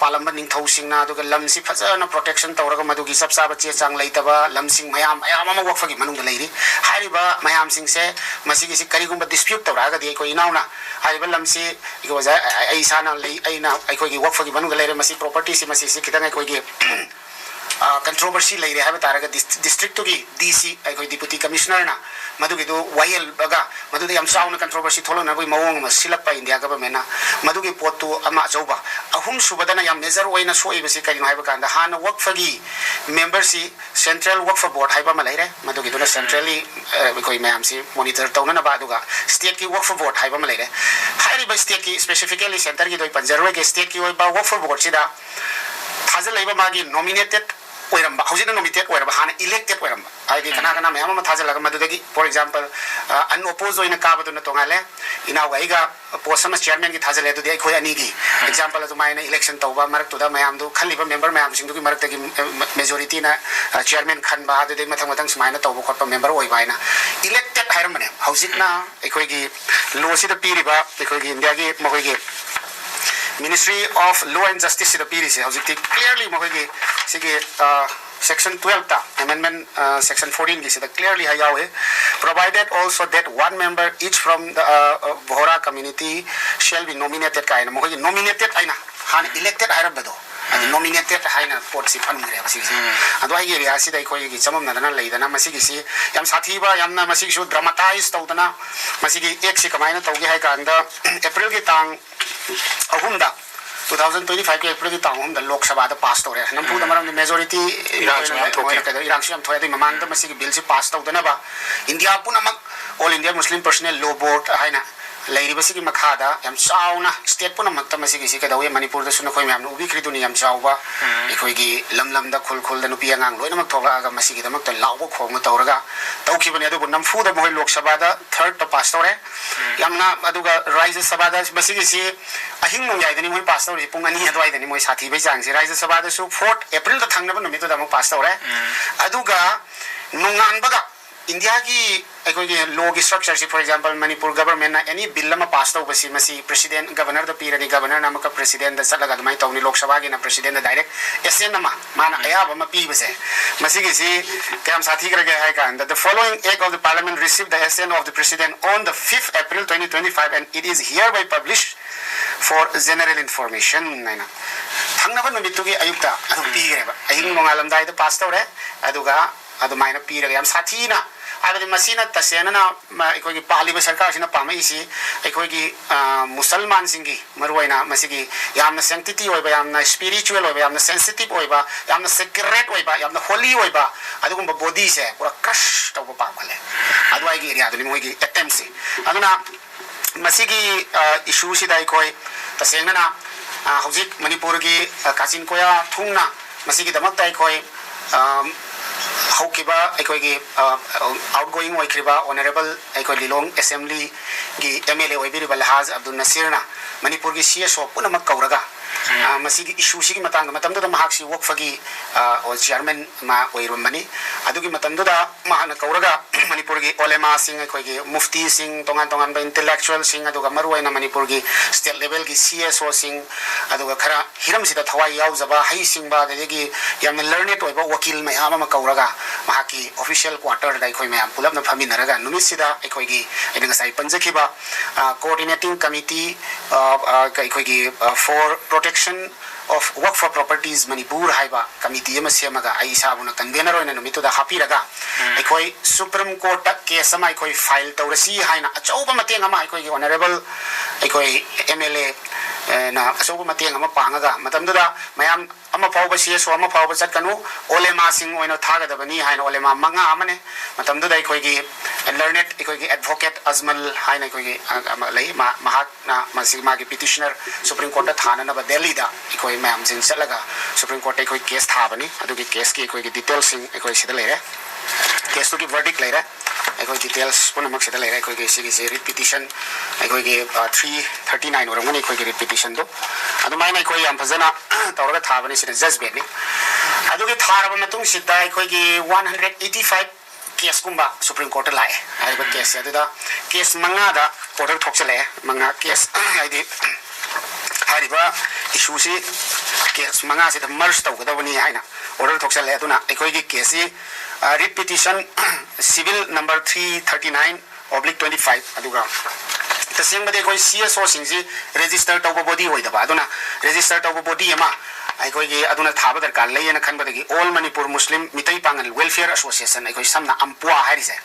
ꯄꯥꯜꯂꯝꯕ ꯅꯤꯡꯊꯧꯁꯤꯡꯅ, ꯑꯗꯨꯒ ꯂꯝꯁꯤ ꯐꯖꯅ protection ꯇꯧꯔꯒ ꯃꯗꯨꯒꯤ ꯆꯞ ꯆꯥꯕ ꯆꯦ ꯆꯥꯡ ꯂꯩꯇꯕ ꯂꯝꯁꯤꯡ ꯃꯌꯥꯝ, ꯃꯌꯥꯝ ꯑꯃ ꯋꯛꯐꯒꯤ ꯃꯅꯨꯡꯗ ꯂꯩꯔꯤ꯫ ꯍꯥꯏꯔꯤꯕ ꯃꯌꯥꯝꯁꯤꯡꯁꯦ, ꯃꯁꯤꯒꯤꯁꯤ ꯀꯔꯤꯒꯨꯝꯕ dispute ꯇꯧꯔꯛꯑꯒꯗꯤ ꯑꯩꯈꯣꯏ ꯏꯅꯥꯎꯅ ꯍꯥꯏꯔꯤꯕ ꯂꯝꯁꯤ ꯑꯩꯈꯣꯏ ꯑꯣꯖꯥ, ꯑꯩ ꯏꯁꯥꯅ ꯂꯩ, ꯑꯩꯅ ꯑꯩꯈꯣꯏꯒꯤ ꯋꯛꯐꯒꯤ ꯃꯅꯨꯡꯗ ꯂꯩꯔꯦ, ꯃꯁꯤ property ꯁꯤ, ꯃꯁꯤꯁꯤ ꯈꯤꯇꯪ ꯑꯩꯈꯣꯏꯒꯤ controversy ꯂꯩꯔꯦ ꯍꯥꯏꯕ ꯇꯥꯔꯒꯗꯤ district ꯇꯨꯒꯤ DC, ꯑꯩꯈꯣꯏ Deputy Commissioner ꯅ ꯃꯗꯨꯒꯤꯗꯨ ꯋꯥꯌꯦꯜꯂꯒ ꯃꯗꯨꯗ ꯌꯥꯝ ꯆꯥꯎꯅ controversy ꯊꯣꯛꯂꯛꯅꯕꯒꯤ ꯃꯑꯣꯡ ꯑꯃ ꯁꯤꯜꯂꯛꯄ India government ꯅ꯫ ꯃꯗꯨꯒꯤ ꯄꯣꯠꯇꯨ ꯑꯃ ꯑꯆꯧꯕ꯫ ꯑꯍꯨꯝꯁꯨꯕꯗꯅ ꯌꯥꯝ major ꯑꯣꯏꯅ ꯁꯣꯛꯏꯕꯁꯤ ꯀꯔꯤꯅꯣ ꯍꯥꯏꯕ ꯀꯥꯟꯗ, ꯍꯥꯟꯅ ꯋꯛꯐꯒꯤ member ꯁꯤ Central Waqf Board ꯍꯥꯏꯕ ꯑꯃ ꯂꯩꯔꯦ, ꯃꯗꯨꯒꯤꯗꯨꯅ centrally, ꯑ, ꯑꯩꯈꯣꯏ ꯃꯌꯥꯝꯁꯤ monitor ꯇꯧꯅꯅꯕ, ꯑꯗꯨꯒ state ꯀꯤ Waqf Board ꯍꯥꯏꯕ ꯑꯃ ꯂꯩꯔꯦ꯫ ꯍꯥꯏꯔꯤꯕ state ꯀꯤ, specifically centre ꯒꯤꯗꯣ ꯑꯩ ꯄꯟꯖꯔꯣꯏꯒꯦ, state ꯀꯤ ꯑꯣꯏꯕ Waqf Board ꯁꯤꯗ ꯊꯥꯖꯤꯜꯂꯛꯏꯕ ꯃꯥꯒꯤ nominated ꯑꯣꯏꯔꯝꯕ, ꯍꯧꯖꯤꯛꯅ nominated ꯑꯣꯏꯔꯕ, ꯍꯥꯟꯅ elected ꯑꯣꯏꯔꯝꯕ, ꯍꯥꯏꯗꯤ ꯀꯅꯥ ꯀꯅꯥ ꯃꯌꯥꯝ ꯑꯃ ꯊꯥꯖꯤꯜꯂꯒ, ꯃꯗꯨꯗꯒꯤ, for example, unopposed ꯑꯣꯏꯅ ꯀꯥꯕꯗꯨꯅ ꯇꯣꯉꯥꯜꯂꯦ, ꯏꯅꯥꯎꯒ ꯑꯩꯒ post ꯑꯃ chairman ꯒꯤ ꯊꯥꯖꯤꯜꯂꯦ, ꯑꯗꯨꯗꯤ ꯑꯩꯈꯣꯏ ꯑꯅꯤꯒꯤ example ꯑꯗꯨꯃꯥꯏꯅ election ꯇꯧꯕ, ꯃꯔꯛꯇꯨꯗ ꯃꯌꯥꯝꯗꯨ, ꯈꯜꯂꯤꯕ member ꯃꯌꯥꯝꯁꯤꯡꯗꯨꯒꯤ ꯃꯔꯛꯇꯒꯤ majority ꯅ chairman ꯈꯟꯕ, ꯑꯗꯨꯗꯩ ꯃꯊꯪ ꯃꯊꯪ ꯁꯨꯃꯥꯏꯅ ꯇꯧꯕ ꯈꯣꯠꯄ member ꯑꯣꯏꯕ ꯍꯥꯏꯅ elected ꯍꯥꯏꯔꯝꯕꯅꯦ꯫ ꯍꯧꯖꯤꯛꯅ ꯑꯩꯈꯣꯏꯒꯤ law ꯁꯤꯗ ꯄꯤꯔꯤꯕ, ꯑꯩꯈꯣꯏꯒꯤ India ꯒꯤ ꯃꯈꯣꯏꯒꯤ Ministry of Law and Justice ꯁꯤꯗ ꯄꯤꯔꯤꯁꯦ ꯍꯧꯖꯤꯛꯇꯤ clearly ꯃꯈꯣꯏꯒꯤ ꯁꯤꯒꯤ, ꯑ, section twelve ꯇ amendment, ꯑ, section fourteen ꯒꯤꯁꯤꯗ clearly ꯍꯥꯏ ꯌꯥꯎꯋꯦ, "Provided also that one member each from the, uh, uh, Bohra community shall be nominated" ꯀꯥꯏꯅ ꯃꯈꯣꯏꯒꯤ nominated ꯍꯥꯏꯅ ꯍꯥꯟꯅ elected ꯍꯥꯏꯔꯝꯕꯗꯣ, ꯑꯗꯨ nominated ꯍꯥꯏꯅ ꯄꯣꯠꯁꯤ ꯄꯟꯈ꯭ꯔꯦꯕ ꯁꯤꯒꯤꯁꯦ꯫ ꯑꯗꯣ ꯑꯩꯒꯤ area ꯁꯤꯗ ꯑꯩꯈꯣꯏꯒꯤ ꯆꯃꯝꯅꯗꯅ ꯂꯩꯗꯅ, ꯃꯁꯤꯒꯤꯁꯤ ꯌꯥꯝ ꯁꯥꯊꯤꯕ, ꯌꯥꯝꯅ ꯃꯁꯤꯒꯤꯁꯨ dramatize ꯇꯧꯗꯅ, ꯃꯁꯤꯒꯤ act ꯁꯤ ꯀꯃꯥꯏꯅ ꯇꯧꯒꯦ ꯍꯥꯏ ꯀꯥꯟꯗ, April ꯒꯤ ꯇꯥꯡ ꯑꯍꯨꯝꯗ, two thousand twenty five ꯀꯤ April ꯒꯤ ꯇꯥꯡ ꯑꯍꯨꯝꯗ ꯂꯣꯛ ꯁꯚꯥꯗ pass ꯇꯧꯔꯦ꯫ ꯅꯝꯐꯨꯗ, ꯎꯝ꯫ ꯃꯔꯝꯗꯤ majority ꯏꯔꯥꯡꯁꯨ ꯃꯣꯏꯅ ꯌꯥꯝ ꯊꯣꯛꯈꯤ꯫ ꯃꯣꯏꯅ ꯀꯩꯗꯧ-, ꯏꯔꯥꯡꯁꯨ ꯌꯥꯝ ꯊꯣꯛꯑꯦ꯫ ꯑꯗꯨꯒꯤ ꯃꯃꯥꯡꯗ ꯎꯝ꯫ ꯃꯁꯤꯒꯤ bill ꯁꯤ pass ꯇꯧꯗꯅꯕ India ꯄꯨꯝꯅꯃꯛ, All India Muslim Personnel Law Board ꯍꯥꯏꯅ ꯂꯩꯔꯤꯕꯁꯤꯒꯤ ꯃꯈꯥꯗ ꯌꯥꯝ ꯆꯥꯎꯅ state ꯄꯨꯝꯅꯃꯛꯇ ꯃꯁꯤꯒꯤꯁꯤ ꯀꯩꯗꯧꯏ, ꯃꯅꯤꯄꯨꯔꯗꯁꯨ ꯅꯈꯣꯏ ꯃꯌꯥꯝꯅ ꯎꯕꯤꯈ꯭ꯔꯤꯗꯨꯅꯤ, ꯌꯥꯝ ꯆꯥꯎꯕ ꯑꯩꯈꯣꯏꯒꯤ ꯂꯝ ꯂꯝꯗ, ꯈꯨꯜ ꯈꯨꯜꯗ ꯅꯨꯄꯤ ꯑꯉꯥꯡ ꯂꯣꯏꯅꯃꯛ ꯊꯣꯛꯂꯛꯑꯒ ꯃꯁꯤꯒꯤꯗꯃꯛꯇ ꯂꯥꯎꯕ ꯈꯣꯡꯕ ꯇꯧꯔꯒ ꯇꯧꯈꯤꯕꯅꯤ꯫ ꯑꯗꯨꯕꯨ ꯅꯝꯐꯨꯗ ꯃꯈꯣꯏ ꯂꯣꯛ ꯁꯚꯥꯗ third ꯇ pass ꯇꯧꯔꯦ꯫ ꯌꯥꯝꯅ, ꯑꯗꯨꯒ ꯔꯥꯖ꯭ꯌ ꯁꯚꯥꯗ ꯃꯁꯤꯒꯤꯁꯤ ꯑꯍꯤꯡ ꯅꯣꯡꯌꯥꯏꯗꯅꯤ ꯃꯣꯏ pass ꯇꯧꯔꯤꯁꯤ, ꯄꯨꯡ ꯑꯅꯤ ꯑꯗꯨꯋꯥꯏꯗꯅꯤ ꯃꯣꯏ ꯁꯥꯊꯤꯕꯩ ꯆꯥꯡꯁꯤ꯫ ꯔꯥꯖ꯭ꯌ ꯁꯚꯥꯗꯁꯨ fourth April ꯗ ꯊꯪꯅꯕ ꯅꯨꯃꯤꯠꯇꯨꯗ ꯑꯃꯨꯛ pass ꯇꯧꯔꯦ꯫ ꯑꯗꯨꯒ ꯅꯣꯡꯉꯥꯟꯕꯒ ꯏꯟꯗꯤꯌꯥꯒꯤ ꯑꯩꯈꯣꯏꯒꯤ law ꯒꯤ structure ꯁꯤ, for example, ꯃꯅꯤꯄꯨꯔ government ꯅ any bill ꯑꯃ pass ꯇꯧꯕꯁꯤ, ꯃꯁꯤ president, governor ꯗ ꯄꯤꯔꯅꯤ, governor ꯅ ꯑꯃꯨꯛꯀ president ꯗ ꯆꯠꯂꯒ ꯑꯗꯨꯃꯥꯏꯅ ꯇꯧꯅꯤ꯫ ꯂꯣꯛ ꯁꯚꯥꯒꯤꯅ president ꯗ direct assent ꯑꯃ, ꯃꯥꯅ ꯑꯌꯥꯕ ꯑꯃ ꯄꯤꯕꯁꯦ, ꯃꯁꯤꯒꯤꯁꯤ ꯀꯌꯥꯝ ꯁꯥꯊꯤꯈ꯭ꯔꯒꯦ ꯍꯥꯏ ꯀꯥꯟꯗ, "The following act of the parliament received the assent of the president on the fifth April twenty twenty-five and it is hereby published for general information" ꯍꯥꯏꯅ ꯊꯪꯅꯕ ꯅꯨꯃꯤꯠꯇꯨꯒꯤ ꯑꯌꯨꯛꯇ ꯑꯗꯨꯝ ꯄꯤꯈ꯭ꯔꯦꯕ꯫ ꯑꯍꯤꯡ ꯅꯣꯡꯉꯥꯜꯂꯝꯗꯥꯏꯗ pass ꯇꯧꯔꯦ꯫ ꯑꯗꯨꯒ ꯑꯗꯨꯃꯥꯏꯅ ꯄꯤꯔꯒ ꯌꯥꯝ ꯁꯥꯊꯤꯅ, ꯍꯥꯏꯕꯗꯤ ꯃꯁꯤꯅ ꯇꯁꯦꯡꯅꯅ ꯃ-, ꯑꯩꯈꯣꯏꯒꯤ ꯄꯥꯜꯂꯤꯕ ꯁꯔꯀꯥꯔꯁꯤꯅ ꯄꯥꯝꯃꯛꯏꯁꯤ ꯑꯩꯈꯣꯏꯒꯤ, ꯑ, ꯃꯨꯁꯜꯃꯥꯟꯁꯤꯡꯒꯤ, ꯃꯔꯨꯑꯣꯏꯅ ꯃꯁꯤꯒꯤ ꯌꯥꯝꯅ sanctity ꯑꯣꯏꯕ, ꯌꯥꯝꯅ spiritual ꯑꯣꯏꯕ, ꯌꯥꯝꯅ sensitive ꯑꯣꯏꯕ, ꯌꯥꯝꯅ sacred ꯑꯣꯏꯕ, ꯌꯥꯝꯅ holy ꯑꯣꯏꯕ ꯑꯗꯨꯒꯨꯝꯕ body ꯁꯦ ꯄꯨꯔꯥ crush ꯇꯧꯕ ꯄꯥꯝꯈꯠꯂꯦ꯫ ꯑꯗꯨꯋꯥꯏꯒꯤ area ꯗꯨꯅꯤ ꯃꯣꯏꯒꯤ attempt ꯁꯦ꯫ ꯑꯗꯨꯅ ꯃꯁꯤꯒꯤ, ꯑ, issue ꯁꯤꯗ ꯑꯩꯈꯣꯏ ꯇꯁꯦꯡꯅꯅ, ꯑ, ꯍꯧꯖꯤꯛ ꯃꯅꯤꯄꯨꯔꯒꯤ, ꯑ, ꯀꯥꯆꯤꯟ ꯀꯣꯌꯥ ꯊꯨꯡꯅ ꯃꯁꯤꯒꯤꯗꯃꯛꯇ ꯑꯩꯈꯣꯏ, ꯑ, ꯍꯧꯈꯤꯕ ꯑꯩꯈꯣꯏꯒꯤ, ꯑ, outgoing ꯑꯣꯏꯈ꯭ꯔꯤꯕ honourable ꯑꯩꯈꯣꯏ ꯂꯤꯂꯣꯡ assembly ꯒꯤ M L A ꯑꯣꯏꯕꯤꯔꯤꯕ ꯂꯍꯥꯖ ꯑꯕꯗꯨꯜ ꯅꯁꯤꯔꯅ ꯃꯅꯤꯄꯨꯔꯒꯤ C S O ꯄꯨꯝꯅꯃꯛ ꯀꯧꯔꯒ, ꯑ, ꯃꯁꯤꯒꯤ issue ꯁꯤꯒꯤ ꯃꯇꯥꯡꯗ, ꯃꯇꯝꯗꯨꯗ ꯃꯍꯥꯛꯁꯤ ꯋꯛꯐꯒꯤ, ꯑ, chairman ꯑꯃ ꯑꯣꯏꯔꯝꯕꯅꯤ꯫ ꯑꯗꯨꯒꯤ ꯃꯇꯝꯗꯨꯗ ꯃꯍꯥꯛꯅ ꯀꯧꯔꯒ ꯃꯅꯤꯄꯨꯔꯒꯤ ꯎꯂꯦꯃꯥꯁꯤꯡ, ꯑꯩꯈꯣꯏꯒꯤ ꯃꯨꯐꯇꯤꯁꯤꯡ, ꯇꯣꯉꯥꯟ ꯇꯣꯉꯥꯟꯕ intellectual ꯁꯤꯡ, ꯑꯗꯨꯒ ꯃꯔꯨꯑꯣꯏꯅ ꯃꯅꯤꯄꯨꯔꯒꯤ state level ꯒꯤ C S O ꯁꯤꯡ, ꯑꯗꯨꯒ ꯈꯔ ꯍꯤꯔꯝꯁꯤꯗ ꯊꯋꯥꯏ ꯌꯥꯎꯖꯕ, ꯍꯩꯁꯤꯡꯕ, ꯑꯗꯒꯤ ꯌꯥꯝꯅ learned ꯑꯣꯏꯕ ꯋꯀꯤꯜ ꯃꯌꯥꯝ ꯑꯃ ꯀꯧꯔꯒ ꯃꯍꯥꯛꯀꯤ official quarter ꯗ ꯑꯩꯈꯣꯏ ꯃꯌꯥꯝ ꯄꯨꯂꯞꯅ ꯐꯝꯃꯤꯟꯅꯔꯒ ꯅꯨꯃꯤꯠꯁꯤꯗ ꯑꯩꯈꯣꯏꯒꯤ, ꯑꯩꯅ ꯉꯁꯥꯏ ꯄꯟꯖꯈꯤꯕ, ꯑ, coordinating committee, ꯑ, ꯑ, ꯑꯩꯈꯣꯏꯒꯤ, ꯑ, for protection of Waqf properties Manipur ꯍꯥꯏꯕ committee ꯑꯃ ꯁꯦꯝꯃꯒ ꯑꯩ ꯏꯁꯥꯕꯨꯅ convener ꯑꯣꯏꯅ ꯅꯨꯃꯤꯠꯇꯨꯗ ꯍꯥꯞꯄꯤꯔꯒ ꯑꯩꯈꯣꯏ Supreme Court ꯇ case ꯑꯃ ꯑꯩꯈꯣꯏ file ꯇꯧꯔꯁꯤ ꯍꯥꯏꯅ ꯑꯆꯧꯕ ꯃꯇꯦꯡ ꯑꯃ ꯑꯩꯈꯣꯏꯒꯤ honourable ꯑꯩꯈꯣꯏ M L A ꯅ ꯑꯆꯧꯕ ꯃꯇꯦꯡ ꯑꯃ ꯄꯥꯡꯉꯒ, ꯃꯇꯝꯗꯨꯗ ꯃꯌꯥꯝ ꯑꯃ ꯐꯥꯎꯕ, ꯁꯤ ꯑꯦꯁ ꯑꯣ ꯑꯃ ꯐꯥꯎꯕ ꯆꯠꯀꯅꯨ, ꯑꯣꯂꯦꯃꯥꯁꯤꯡ ꯑꯣꯏꯅ ꯊꯥꯒꯗꯕꯅꯤ ꯍꯥꯏꯅ ꯑꯣꯂꯦꯃꯥ ꯃꯉꯥ ꯑꯃꯅꯦ꯫ ꯃꯇꯝꯗꯨꯗ ꯑꯩꯈꯣꯏꯒꯤ ꯂꯔꯅꯦꯠ, ꯑꯩꯈꯣꯏꯒꯤ ꯑꯦꯗꯚꯣꯀꯦꯠ ꯑꯖꯃꯜ ꯍꯥꯏꯅ ꯑꯩꯈꯣꯏꯒꯤ ꯑꯃ ꯂꯩ꯫ ꯃꯍꯥꯛꯅ ꯃꯁꯤ ꯃꯥꯒꯤ ꯄꯤꯇꯤꯁꯅꯔ ꯁꯨꯄ꯭ꯔꯤꯝ ꯀꯣꯔꯠꯇ ꯊꯥꯅꯅꯕ ꯗꯦꯜꯂꯤꯗ ꯑꯩꯈꯣꯏ ꯃꯌꯥꯝꯁꯤꯡ ꯆꯠꯂꯒ ꯁꯨꯄ꯭ꯔꯤꯝ ꯀꯣꯔꯠꯇ ꯑꯩꯈꯣꯏ ꯀꯦꯁ ꯊꯥꯕꯅꯤ꯫ ꯑꯗꯨꯒꯤ ꯀꯦꯁꯀꯤ ꯑꯩꯈꯣꯏꯒꯤ ꯗꯤꯇꯦꯜꯁꯤꯡ ꯑꯩꯈꯣꯏ ꯁꯤꯗ ꯂꯩꯔꯦ꯫ ꯀꯦꯁꯇꯨꯒꯤ ꯚꯔꯗꯤꯛ ꯂꯩꯔꯦ꯫ ꯑꯩꯈꯣꯏ ꯗꯤꯇꯦꯜꯁ ꯄꯨꯝꯅꯃꯛ ꯁꯤꯗ ꯂꯩꯔꯦ꯫ ꯑꯩꯈꯣꯏꯒꯤ ꯁꯤꯒꯤꯁꯤ ꯔꯤꯠ ꯄꯤꯇꯤꯁꯟ ꯑꯩꯈꯣꯏꯒꯤ ꯊ꯭ꯔꯤ ꯊꯥꯔꯇꯤ ꯅꯥꯏꯟ ꯑꯣꯏꯔꯝꯒꯅꯤ ꯑꯩꯈꯣꯏꯒꯤ ꯔꯤꯠ ꯄꯤꯇꯤꯁꯟꯗꯣ꯫ ꯑꯗꯨꯃꯥꯏꯅ ꯑꯩꯈꯣꯏ ꯌꯥꯝ ꯐꯖꯅ ꯇꯧꯔꯒ ꯊꯥꯕꯅꯤ꯫ ꯁꯤꯅ ꯖꯁ ꯕꯦꯗꯅꯤ꯫ ꯑꯗꯨꯒꯤ ꯊꯥꯔꯕ ꯃꯇꯨꯡꯁꯤꯗ ꯑꯩꯈꯣꯏꯒꯤ ꯋꯥꯟ ꯍꯟꯗ꯭ꯔꯦꯠ ꯑꯩꯠꯇꯤ ꯐꯥꯏꯚ ꯀꯦꯁꯀꯨꯝꯕ ꯁꯨꯄ꯭ꯔꯤꯝ ꯀꯣꯔꯠꯇ ꯂꯥꯛꯑꯦ꯫ ꯍꯥꯏꯔꯤꯕ ꯀꯦꯁꯁꯦ ꯑꯗꯨꯗ ꯀꯦꯁ ꯃꯉꯥꯗ ꯑꯣꯔꯗꯔ ꯊꯣꯛꯆꯜꯂꯛꯑꯦ꯫ ꯃꯉꯥ ꯀꯦꯁ ꯍꯥꯏꯗꯤ ꯍꯥꯏꯔꯤꯕ ꯏꯁꯨꯁꯤ ꯀꯦꯁ ꯃꯉꯥꯁꯤꯗ ꯃꯔꯖ ꯇꯧꯒꯗꯕꯅꯤ ꯍꯥꯏꯅ ꯑꯣꯔꯗꯔ ꯊꯣꯛꯆꯜꯂꯦ꯫ ꯑꯗꯨꯅ ꯑꯩꯈꯣꯏꯒꯤ ꯀꯦꯁꯁꯤ writ petition civil number three thirty nine oblique twenty five. ꯑꯗꯨꯒ ꯇꯁꯦꯡꯕꯗꯤ ꯑꯩꯈꯣꯏ ꯁꯤ ꯑꯦꯁ ꯑꯣꯁꯤꯡꯁꯤ ꯔꯦꯖꯤꯁꯇꯔ ꯇꯧꯕ ꯕꯣꯗꯤ ꯑꯣꯏꯗꯕ, ꯑꯗꯨꯅ ꯔꯦꯖꯤꯁꯇꯔ ꯇꯧꯕ ꯕꯣꯗꯤ ꯑꯃ ꯑꯩꯈꯣꯏꯒꯤ ꯑꯗꯨꯅ ꯊꯥꯕ ꯗꯔꯀꯥꯔ ꯂꯩꯌꯦꯅ ꯈꯟꯕꯗꯒꯤ ꯑꯣꯜ ꯃꯅꯤꯄꯨꯔ ꯃꯨꯁꯂꯤꯝ ꯃꯤꯇꯩ ꯄꯥꯉꯜ ꯋꯦꯜꯐꯤꯌꯔ ꯑꯦꯁꯣꯁꯤꯌꯦꯁꯟ, ꯑꯩꯈꯣꯏ ꯁꯝꯅ ꯑꯝꯄꯨꯋꯥ ꯍꯥꯏꯔꯤꯁꯦ,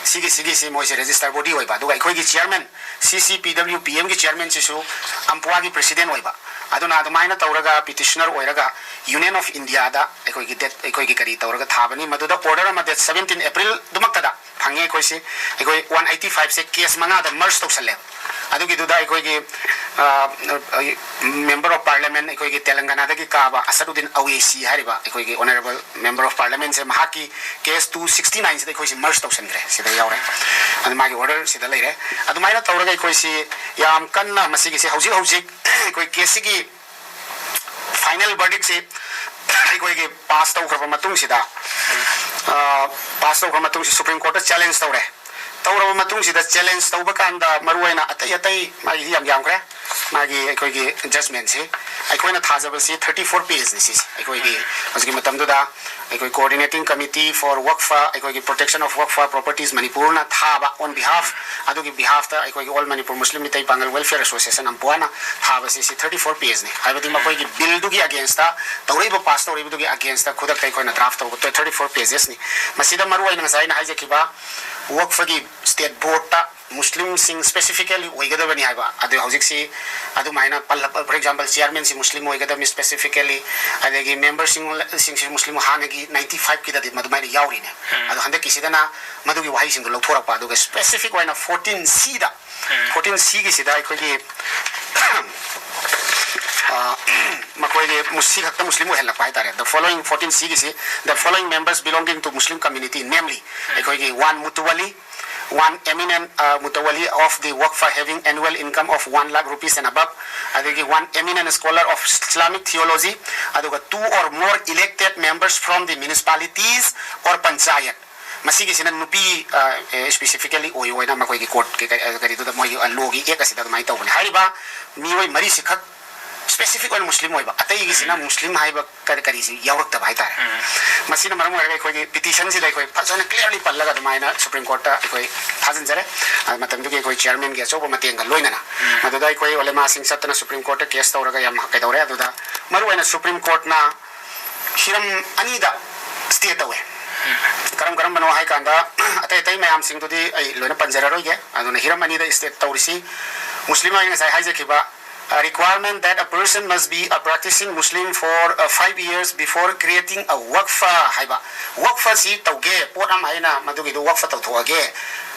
ꯁꯤꯒꯤ ꯁꯤꯒꯤꯁꯤ ꯃꯣꯏꯁꯦ ꯔꯦꯖꯤꯁꯇꯔ ꯕꯣꯗꯤ ꯑꯣꯏꯕ꯫ ꯑꯗꯨꯒ ꯑꯩꯈꯣꯏꯒꯤ ꯆꯤꯌꯔꯃꯦꯟ, ꯁꯤ ꯁꯤ ꯄꯤ ꯗꯕ꯭ꯂꯤꯎ ꯄꯤ ꯑꯦꯝꯒꯤ ꯆꯤꯌꯔꯃꯦꯟꯁꯤꯁꯨ ꯑꯝꯄꯨꯋꯥꯒꯤ ꯄ꯭ꯔꯦꯁꯤꯗꯦꯟ ꯑꯣꯏꯕ꯫ ꯑꯗꯨꯅ ꯑꯗꯨꯃꯥꯏꯅ ꯇꯧꯔꯒ ꯄꯤꯇꯤꯁꯅꯔ ꯑꯣꯏꯔꯒ ꯌꯨꯅꯤꯌꯟ ꯑꯣꯐ ꯏꯟꯗꯤꯌꯥꯗ ꯑꯩꯈꯣꯏꯒꯤ ꯗꯦꯠ, ꯑꯩꯈꯣꯏꯒꯤ ꯀꯔꯤ ꯇꯧꯔꯒ ꯊꯥꯕꯅꯤ꯫ ꯃꯗꯨꯗ ꯑꯣꯔꯗꯔ ꯑꯃ ꯗꯦꯠ ꯁꯕꯦꯟꯇꯤꯟ ꯑꯦꯄ꯭ꯔꯤꯜꯗꯨꯃꯛꯇꯗ ꯐꯪꯉꯦ ꯑꯩꯈꯣꯏꯁꯤ꯫ ꯑꯩꯈꯣꯏ ꯋꯥꯟ ꯑꯩꯠꯇꯤ ꯐꯥꯏꯚꯁꯦ ꯀꯦꯁ ꯃꯉꯥꯗ ꯃꯔꯖ ꯇꯧꯁꯜꯂꯦꯕ꯫ ꯑꯗꯨꯒꯤꯗꯨꯗ ꯑꯩꯈꯣꯏꯒꯤ ꯃꯦꯝꯕꯔ ꯑꯣꯐ ꯄꯥꯔꯂꯤꯌꯥꯃꯦꯟ ꯑꯩꯈꯣꯏꯒꯤ ꯇꯦꯂꯪꯒꯅꯥꯗꯒꯤ ꯀꯥꯕ ꯑꯁꯗꯨꯗꯤꯟ ꯑꯋꯦꯁꯤ ꯍꯥꯏꯔꯤꯕ ꯑꯩꯈꯣꯏꯒꯤ ꯑꯣꯅꯔꯦꯕꯜ ꯃꯦꯝꯕꯔ ꯑꯣꯐ ꯄꯥꯔꯂꯤꯌꯥꯃꯦꯟꯁꯦ ꯃꯍꯥꯛꯀꯤ ꯀꯦꯁ ꯇꯨ ꯁꯤꯛꯁꯇꯤ ꯅꯥꯏꯟꯁꯤꯗ ꯑꯩꯈꯣꯏꯁꯦ ꯃꯔꯖ ꯇꯧꯁꯟꯈ꯭ꯔꯦ꯫ ꯁꯤꯗ ꯌꯥꯎꯔꯦ꯫ ꯑꯗꯨ ꯃꯥꯒꯤ ꯑꯣꯔꯗꯔ ꯁꯤꯗ ꯂꯩꯔꯦ꯫ ꯑꯗꯨꯃꯥꯏꯅ ꯇꯧꯔꯒ ꯑꯩꯈꯣꯏꯁꯤ ꯌꯥꯝ ꯀꯟꯅ ꯃꯁꯤꯒꯤꯁꯤ ꯍꯧꯖꯤꯛ ꯍꯧꯖꯤꯛ ꯑꯩꯈꯣꯏ ꯀꯦꯁꯁꯤꯒꯤ ꯐꯥꯏꯅꯦꯜ ꯚꯔꯗꯤꯛꯁꯤ ꯑꯩꯈꯣꯏꯒꯤ ꯄꯥꯁ ꯇꯧꯈ꯭ꯔꯕ ꯃꯇꯨꯡꯁꯤꯗ, ꯄꯥꯁ ꯇꯧꯈ꯭ꯔ ꯃꯇꯨꯡꯁꯤ ꯁꯨꯄ꯭ꯔꯤꯝ ꯀꯣꯔꯠꯇ ꯆꯦꯂꯦꯟꯖ ꯇꯧꯔꯦ꯫ ꯇꯧꯔꯕ ꯃꯇꯨꯡꯁꯤꯗ ꯆꯦꯂꯦꯟꯖ ꯇꯧꯕ ꯀꯥꯟꯗ ꯃꯔꯨꯑꯣꯏꯅ ꯑꯇꯩ ꯑꯇꯩ ꯃꯥꯒꯤꯗꯤ ꯌꯥꯝ ꯌꯥꯝꯈ꯭ꯔꯦ꯫ ꯃꯥꯒꯤ ꯑꯩꯈꯣꯏꯒꯤ ꯖꯖꯃꯦꯟꯁꯤ ꯑꯩꯈꯣꯏꯅ ꯊꯥꯖꯕꯁꯤ ꯊꯥꯔꯇꯤ ꯐꯣꯔ ꯄꯦꯖꯅꯤ꯫ ꯁꯤꯁꯦ ꯑꯩꯈꯣꯏꯒꯤ ꯍꯧꯖꯤꯛꯀꯤ ꯃꯇꯝꯗꯨꯗ ꯑꯩꯈꯣꯏ Coordinating Committee for Wakfa, ꯑꯩꯈꯣꯏꯒꯤ Protection of Wakfa Properties ꯃꯅꯤꯄꯨꯔꯅ ꯊꯥꯕ on behalf, ꯑꯗꯨꯒꯤ ꯕꯤꯍꯥꯐꯇ ꯑꯩꯈꯣꯏꯒꯤ ꯑꯣꯜ ꯃꯅꯤꯄꯨꯔ ꯃꯨꯁꯂꯤꯝ ꯃꯤꯇꯩ ꯄꯥꯉꯜ ꯋꯦꯜꯐꯤꯌꯔ ꯑꯦꯁꯣꯁꯤꯌꯦꯁꯟ ꯑꯝꯄꯨꯋꯥꯅ ꯊꯥꯕꯁꯤ ꯁꯤ ꯊꯥꯔꯇꯤ ꯐꯣꯔ ꯄꯦꯖꯅꯤ꯫ ꯍꯥꯏꯕꯗꯤ ꯃꯈꯣꯏꯒꯤ ꯕꯤꯜꯗꯨꯒꯤ ꯑꯒꯦꯟꯁꯇ, ꯇꯧꯔꯛꯏꯕ ꯄꯥꯁ ꯇꯧꯔꯛꯏꯕꯗꯨꯒꯤ ꯑꯒꯦꯟꯁꯇ ꯈꯨꯗꯛꯇ ꯑꯩꯈꯣꯏꯅ ꯗ꯭ꯔꯥꯐ ꯇꯧꯕ ꯊꯥꯔꯇꯤ ꯐꯣꯔ ꯄꯦꯖꯦꯁꯅꯤ꯫ ꯃꯁꯤꯗ ꯃꯔꯨꯑꯣꯏꯅ ꯉꯁꯥꯏ ꯑꯩꯅ ꯍꯥꯏꯖꯈꯤꯕ ꯋꯛꯐꯒꯤ ꯁ꯭ꯇꯦꯠ ꯕꯣꯔꯗꯇ ꯃꯨꯁꯂꯤꯝꯁꯤꯡ ꯁ꯭ꯄꯦꯁꯤꯐꯤꯀꯦꯂꯤ ꯑꯣꯏꯒꯗꯕꯅꯤ ꯍꯥꯏꯕ꯫ ꯑꯗꯨ ꯍꯧꯖꯤꯛꯁꯤ ꯑꯗꯨꯃꯥꯏꯅ ꯄꯜꯂꯛꯄ, ꯐꯣꯔ ꯑꯦꯛꯖꯥꯝꯄꯜ, ꯆꯤꯌꯔꯃꯦꯟꯁꯤ ꯃꯨꯁꯂꯤꯝ ꯑꯣꯏꯒꯗꯕꯅꯤ ꯁ꯭ꯄꯦꯁꯤꯐꯤꯀꯦꯂꯤ, ꯑꯗꯒꯤ ꯃꯦꯝꯕꯔꯁꯤꯡ, ꯁꯤꯡꯁꯤ ꯃꯨꯁꯂꯤꯝ ꯍꯥꯟꯅꯒꯤ ꯅꯥꯏꯟꯇꯤ ꯐꯥꯏꯚꯀꯤꯗꯗꯤ ꯃꯗꯨꯃꯥꯏꯅ ꯌꯥꯎꯔꯤꯅꯦ꯫ ꯑꯗꯣ ꯍꯟꯗꯛꯀꯤꯁꯤꯗꯅ ꯃꯗꯨꯒꯤ ꯋꯥꯍꯩꯁꯤꯡꯗꯣ ꯂꯧꯊꯣꯔꯛꯄ꯫ ꯑꯗꯨꯒ ꯁ꯭ꯄꯦꯁꯤꯐꯤꯛ ꯑꯣꯏꯅ ꯐꯣꯔꯇꯤꯟ ꯁꯤꯗ, ꯐꯣꯔꯇꯤꯟ ꯁꯤꯒꯤꯁꯤꯗ ꯑꯩꯈꯣꯏꯒꯤ ꯑ, ꯃꯈꯣꯏꯒꯤ ꯃꯨꯁ-, ꯁꯤ ꯈꯛꯇ ꯃꯨꯁꯂꯤꯝ ꯑꯣꯏꯍꯜꯂꯛꯄ ꯍꯥꯏꯇꯥꯔꯦ꯫ The following, ꯐꯣꯔꯇꯤꯟ ꯁꯤꯒꯤꯁꯤ, the following members belonging to Muslim community, namely, ꯑꯩꯈꯣꯏꯒꯤ ꯋꯥꯟ ꯃꯨꯇꯋꯜꯂꯤ, one eminent, uh, mutawalli of the Waqf having annual income of one lakh rupees and above, ꯑꯗꯒꯤ one eminent scholar of Islamic theology, ꯑꯗꯨꯒ two or more elected members from the municipalities or panchayat꯫ ꯃꯁꯤꯒꯤꯁꯤꯅ ꯅꯨꯄꯤ, ꯑ, ꯑꯦ, ꯁ꯭ꯄꯦꯁꯤꯐꯤꯀꯦꯂꯤ ꯑꯣꯏ ꯑꯣꯏꯅ ꯃꯈꯣꯏꯒꯤ ꯀꯣꯔꯠꯀꯤ ꯀ-, ꯑ, ꯀꯔꯤꯗꯨꯗ, ꯃꯣꯏꯒꯤ, ꯑ, ꯂꯣꯒꯤ ꯑꯦꯛ ꯑꯁꯤꯗ ꯑꯗꯨꯃꯥꯏꯅ ꯇꯧꯕꯅꯦ꯫ ꯍꯥꯏꯔꯤꯕ ꯃꯤꯑꯣꯏ ꯃꯔꯤꯁꯤꯈꯛ ꯁ꯭ꯄꯦꯁꯤꯐꯤꯛ ꯑꯣꯏꯅ ꯃꯨꯁꯂꯤꯝ ꯑꯣꯏꯕ, ꯑꯇꯩꯒꯤꯁꯤꯅ ꯃꯨꯁꯂꯤꯝ ꯍꯥꯏꯕ ꯀꯔꯤ, ꯀꯔꯤꯁꯤ ꯌꯥꯎꯔꯛꯇꯕ ꯍꯥꯏꯇꯥꯔꯦ꯫ ꯃꯁꯤꯅ ꯃꯔꯝ ꯑꯣꯏꯔꯒ ꯑꯩꯈꯣꯏꯒꯤ ꯄꯤꯇꯤꯁꯟꯁꯤꯗ ꯑꯩꯈꯣꯏ ꯐꯖꯅ ꯀ꯭ꯂꯤꯌꯔꯂꯤ ꯄꯜꯂꯒ ꯑꯗꯨꯃꯥꯏꯅ ꯁꯨꯄ꯭ꯔꯤꯝ ꯀꯣꯔꯠꯇ ꯑꯩꯈꯣꯏ ꯊꯥꯖꯤꯟꯖꯔꯦ꯫ ꯑ, ꯃꯇꯝꯗꯨꯒꯤ ꯑꯩꯈꯣꯏ ꯆꯤꯌꯔꯃꯦꯟꯒꯤ ꯑꯆꯧꯕ ꯃꯇꯦꯡꯒ ꯂꯣꯏꯅꯅ꯫ ꯃꯗꯨꯗ ꯑꯩꯈꯣꯏ ꯑꯣꯂꯦꯃꯥꯁꯤꯡ ꯆꯠꯇꯅ ꯁꯨꯄ꯭ꯔꯤꯝ ꯀꯣꯔꯠꯇ ꯀꯦꯁ ꯇꯧꯔꯒ ꯌꯥꯝ ꯀꯩꯗꯧꯔꯦ꯫ ꯑꯗꯨꯗ ꯃꯔꯨꯑꯣꯏꯅ ꯁꯨꯄ꯭ꯔꯤꯝ ꯀꯣꯔꯠꯅ ꯍꯤꯔꯝ ꯑꯅꯤꯗ ꯁ꯭ꯇꯦ ꯇꯧꯋꯦ꯫ ꯀꯔꯝ ꯀꯔꯝꯕꯅꯣ ꯍꯥꯏ ꯀꯥꯟꯗ, ꯑꯇꯩ ꯑꯇꯩ ꯃꯌꯥꯝꯁꯤꯡꯗꯨꯗꯤ ꯑꯩ ꯂꯣꯏꯅ ꯄꯟꯖꯔꯔꯣꯏꯒꯦ꯫ ꯑꯗꯨꯅ ꯍꯤꯔꯝ ꯑꯅꯤꯗ ꯁ꯭ꯇꯦ ꯇꯧꯔꯤꯁꯤ, ꯃꯨꯁꯂꯤꯝ ꯑꯩꯅ ꯉꯁꯥꯏ ꯍꯥꯏꯖꯈꯤꯕ, a requirement that a person must be a practicing Muslim for, uh, five years before creating a waqf ꯍꯥꯏꯕ꯫ ꯋꯛꯐꯁꯤ ꯇꯧꯒꯦ, ꯄꯣꯠ ꯑꯃ ꯑꯩꯅ ꯃꯗꯨꯒꯤꯗꯨ ꯋꯛꯐ ꯇꯧꯊꯣꯛꯑꯒꯦ,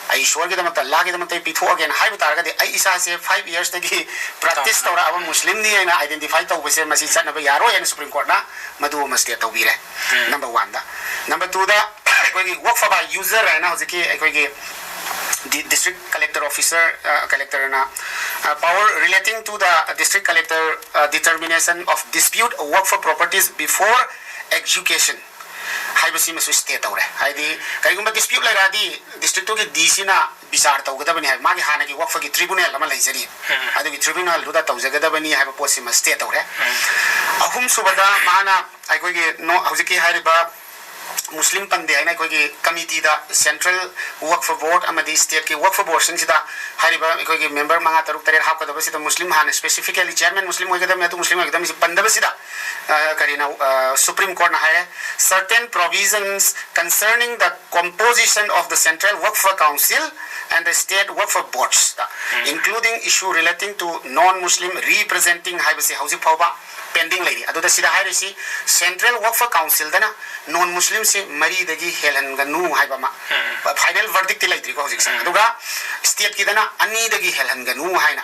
ꯑꯩ ꯏꯁꯣꯔꯒꯤꯗꯃꯛꯇ, ꯑꯜꯂꯥꯍꯒꯤꯗꯃꯛꯇ ꯑꯩ ꯄꯤꯊꯣꯛꯑꯒꯦꯅ ꯍꯥꯏꯕ ꯇꯥꯔꯒꯗꯤ, ꯑꯩ ꯏꯁꯥꯁꯦ ꯐꯥꯏꯚ ꯌꯔꯁꯇꯒꯤ ꯄ꯭ꯔꯦꯛꯇꯤꯁ ꯇꯧꯔꯛꯑꯕ ꯃꯨꯁꯂꯤꯝꯅꯤ ꯍꯥꯏꯅ ꯑꯥꯏꯗꯦꯟꯇꯤꯐꯥꯏ ꯇꯧꯕꯁꯦ, ꯃꯁꯤ ꯆꯠꯅꯕ ꯌꯥꯔꯣꯏ ꯍꯥꯏꯅ ꯁꯨꯄ꯭ꯔꯤꯝ ꯀꯣꯔꯠꯅ ꯃꯗꯨ ꯑꯃ ꯁ꯭ꯇꯦ ꯇꯧꯕꯤꯔꯦ꯫ ꯅꯝꯕꯔ ꯋꯥꯟꯗ꯫ ꯅꯝꯕꯔ ꯇꯨꯗ, ꯑꯩꯈꯣꯏꯒꯤ ꯋꯛꯐ ꯕꯥꯏ ꯌꯨꯖꯔ ꯍꯥꯏꯅ ꯍꯧꯖꯤꯛꯀꯤ ꯑꯩꯈꯣꯏꯒꯤ ꯗꯤ-, district collector officer, ꯑ, collectorꯅ, ꯑ, power relating to the district collector, ꯑ, determination of dispute of waqf properties before execution ꯍꯥꯏꯕꯁꯤꯃꯁꯨ ꯁ꯭ꯇꯦ ꯇꯧꯔꯦ꯫ ꯍꯥꯏꯗꯤ, ꯀꯔꯤꯒꯨꯝꯕ ꯗꯤꯁꯄ꯭ꯌꯨꯠ ꯂꯩꯔꯛꯑꯗꯤ, ꯗꯤꯁꯇ꯭ꯔꯤꯛꯇꯨꯒꯤ ꯗꯤ ꯁꯤꯅ ꯕꯤꯆꯥꯔ ꯇꯧꯒꯗꯕꯅꯤ ꯍꯥꯏꯕ, ꯃꯥꯒꯤ ꯍꯥꯟꯅꯒꯤ ꯋꯛꯐꯒꯤ ꯇ꯭ꯔꯤꯕꯨꯅꯦꯜ ꯑꯃ ꯂꯩꯖꯔꯤ, ꯑꯗꯨꯒꯤ ꯇ꯭ꯔꯤꯕꯨꯅꯦꯜꯗꯨꯗ ꯇꯧꯖꯒꯗꯕꯅꯤ ꯍꯥꯏꯕ ꯄꯣꯠꯁꯤꯃ ꯁ꯭ꯇꯦ ꯇꯧꯔꯦ꯫ ꯑꯍꯨꯝꯁꯨꯕꯗ, ꯃꯥꯅ ꯑꯩꯈꯣꯏꯒꯤ ꯅꯣ-, ꯍꯧꯖꯤꯛꯀꯤ ꯍꯥꯏꯔꯤꯕ ꯃꯨꯁꯂꯤꯝ ꯄꯟꯗꯦ ꯍꯥꯏꯅ ꯑꯩꯈꯣꯏꯒꯤ ꯀꯃꯤꯇꯤꯗ, ꯁꯦꯟꯇ꯭ꯔꯦꯜ ꯋꯛꯐ ꯕꯣꯔꯗ ꯑꯃꯗꯤ ꯁ꯭ꯇꯦꯠꯀꯤ ꯋꯛꯐ ꯕꯣꯔꯗꯁꯤꯡꯁꯤꯗ ꯍꯥꯏꯔꯤꯕ ꯑꯩꯈꯣꯏꯒꯤ ꯃꯦꯝꯕꯔ ꯃꯉꯥ, ꯇꯔꯨꯛ, ꯇꯔꯦꯠ ꯍꯥꯞꯀꯗꯕꯁꯤꯗ ꯃꯨꯁꯂꯤꯝ ꯍꯥꯟꯅ ꯁ꯭ꯄꯦꯁꯤꯐꯤꯀꯦꯂꯤ ꯆꯤꯌꯔꯃꯦꯟ ꯃꯨꯁꯂꯤꯝ ꯑꯣꯏꯒꯗꯕꯅꯤ, ꯑꯗꯨ ꯃꯨꯁꯂꯤꯝ ꯑꯣꯏꯒꯗꯕꯅꯤ ꯄꯟꯗꯕꯁꯤꯗ, ꯑ, ꯀꯔꯤꯅꯣ, ꯑ, ꯁꯨꯄ꯭ꯔꯤꯝ ꯀꯣꯔꯠꯅ ꯍꯥꯏꯔꯦ, certain provisions concerning the composition of the Central Waqf Council and the State Waqf Boards, including issue relating to non-Muslim representing ꯍꯥꯏꯕꯁꯦ ꯍꯧꯖꯤꯛ ꯐꯥꯎꯕ pending ꯂꯩꯔꯤ꯫ ꯑꯗꯨꯗ ꯁꯤꯗ ꯍꯥꯏꯔꯤꯁꯤ Central Waqf Council ꯗꯅ non Muslim ꯁꯦ ꯃꯔꯤꯗꯒꯤ ꯍꯦꯜꯍꯟꯒꯅꯨ ꯍꯥꯏꯕ ꯑꯃ, final verdict ꯇꯤ ꯂꯩꯇ꯭ꯔꯤꯀꯣ ꯍꯧꯖꯤꯛꯁꯦ꯫ ꯑꯗꯨꯒ state ꯀꯤꯗꯅ ꯑꯅꯤꯗꯒꯤ ꯍꯦꯜꯍꯟꯒꯅꯨ ꯍꯥꯏꯅ,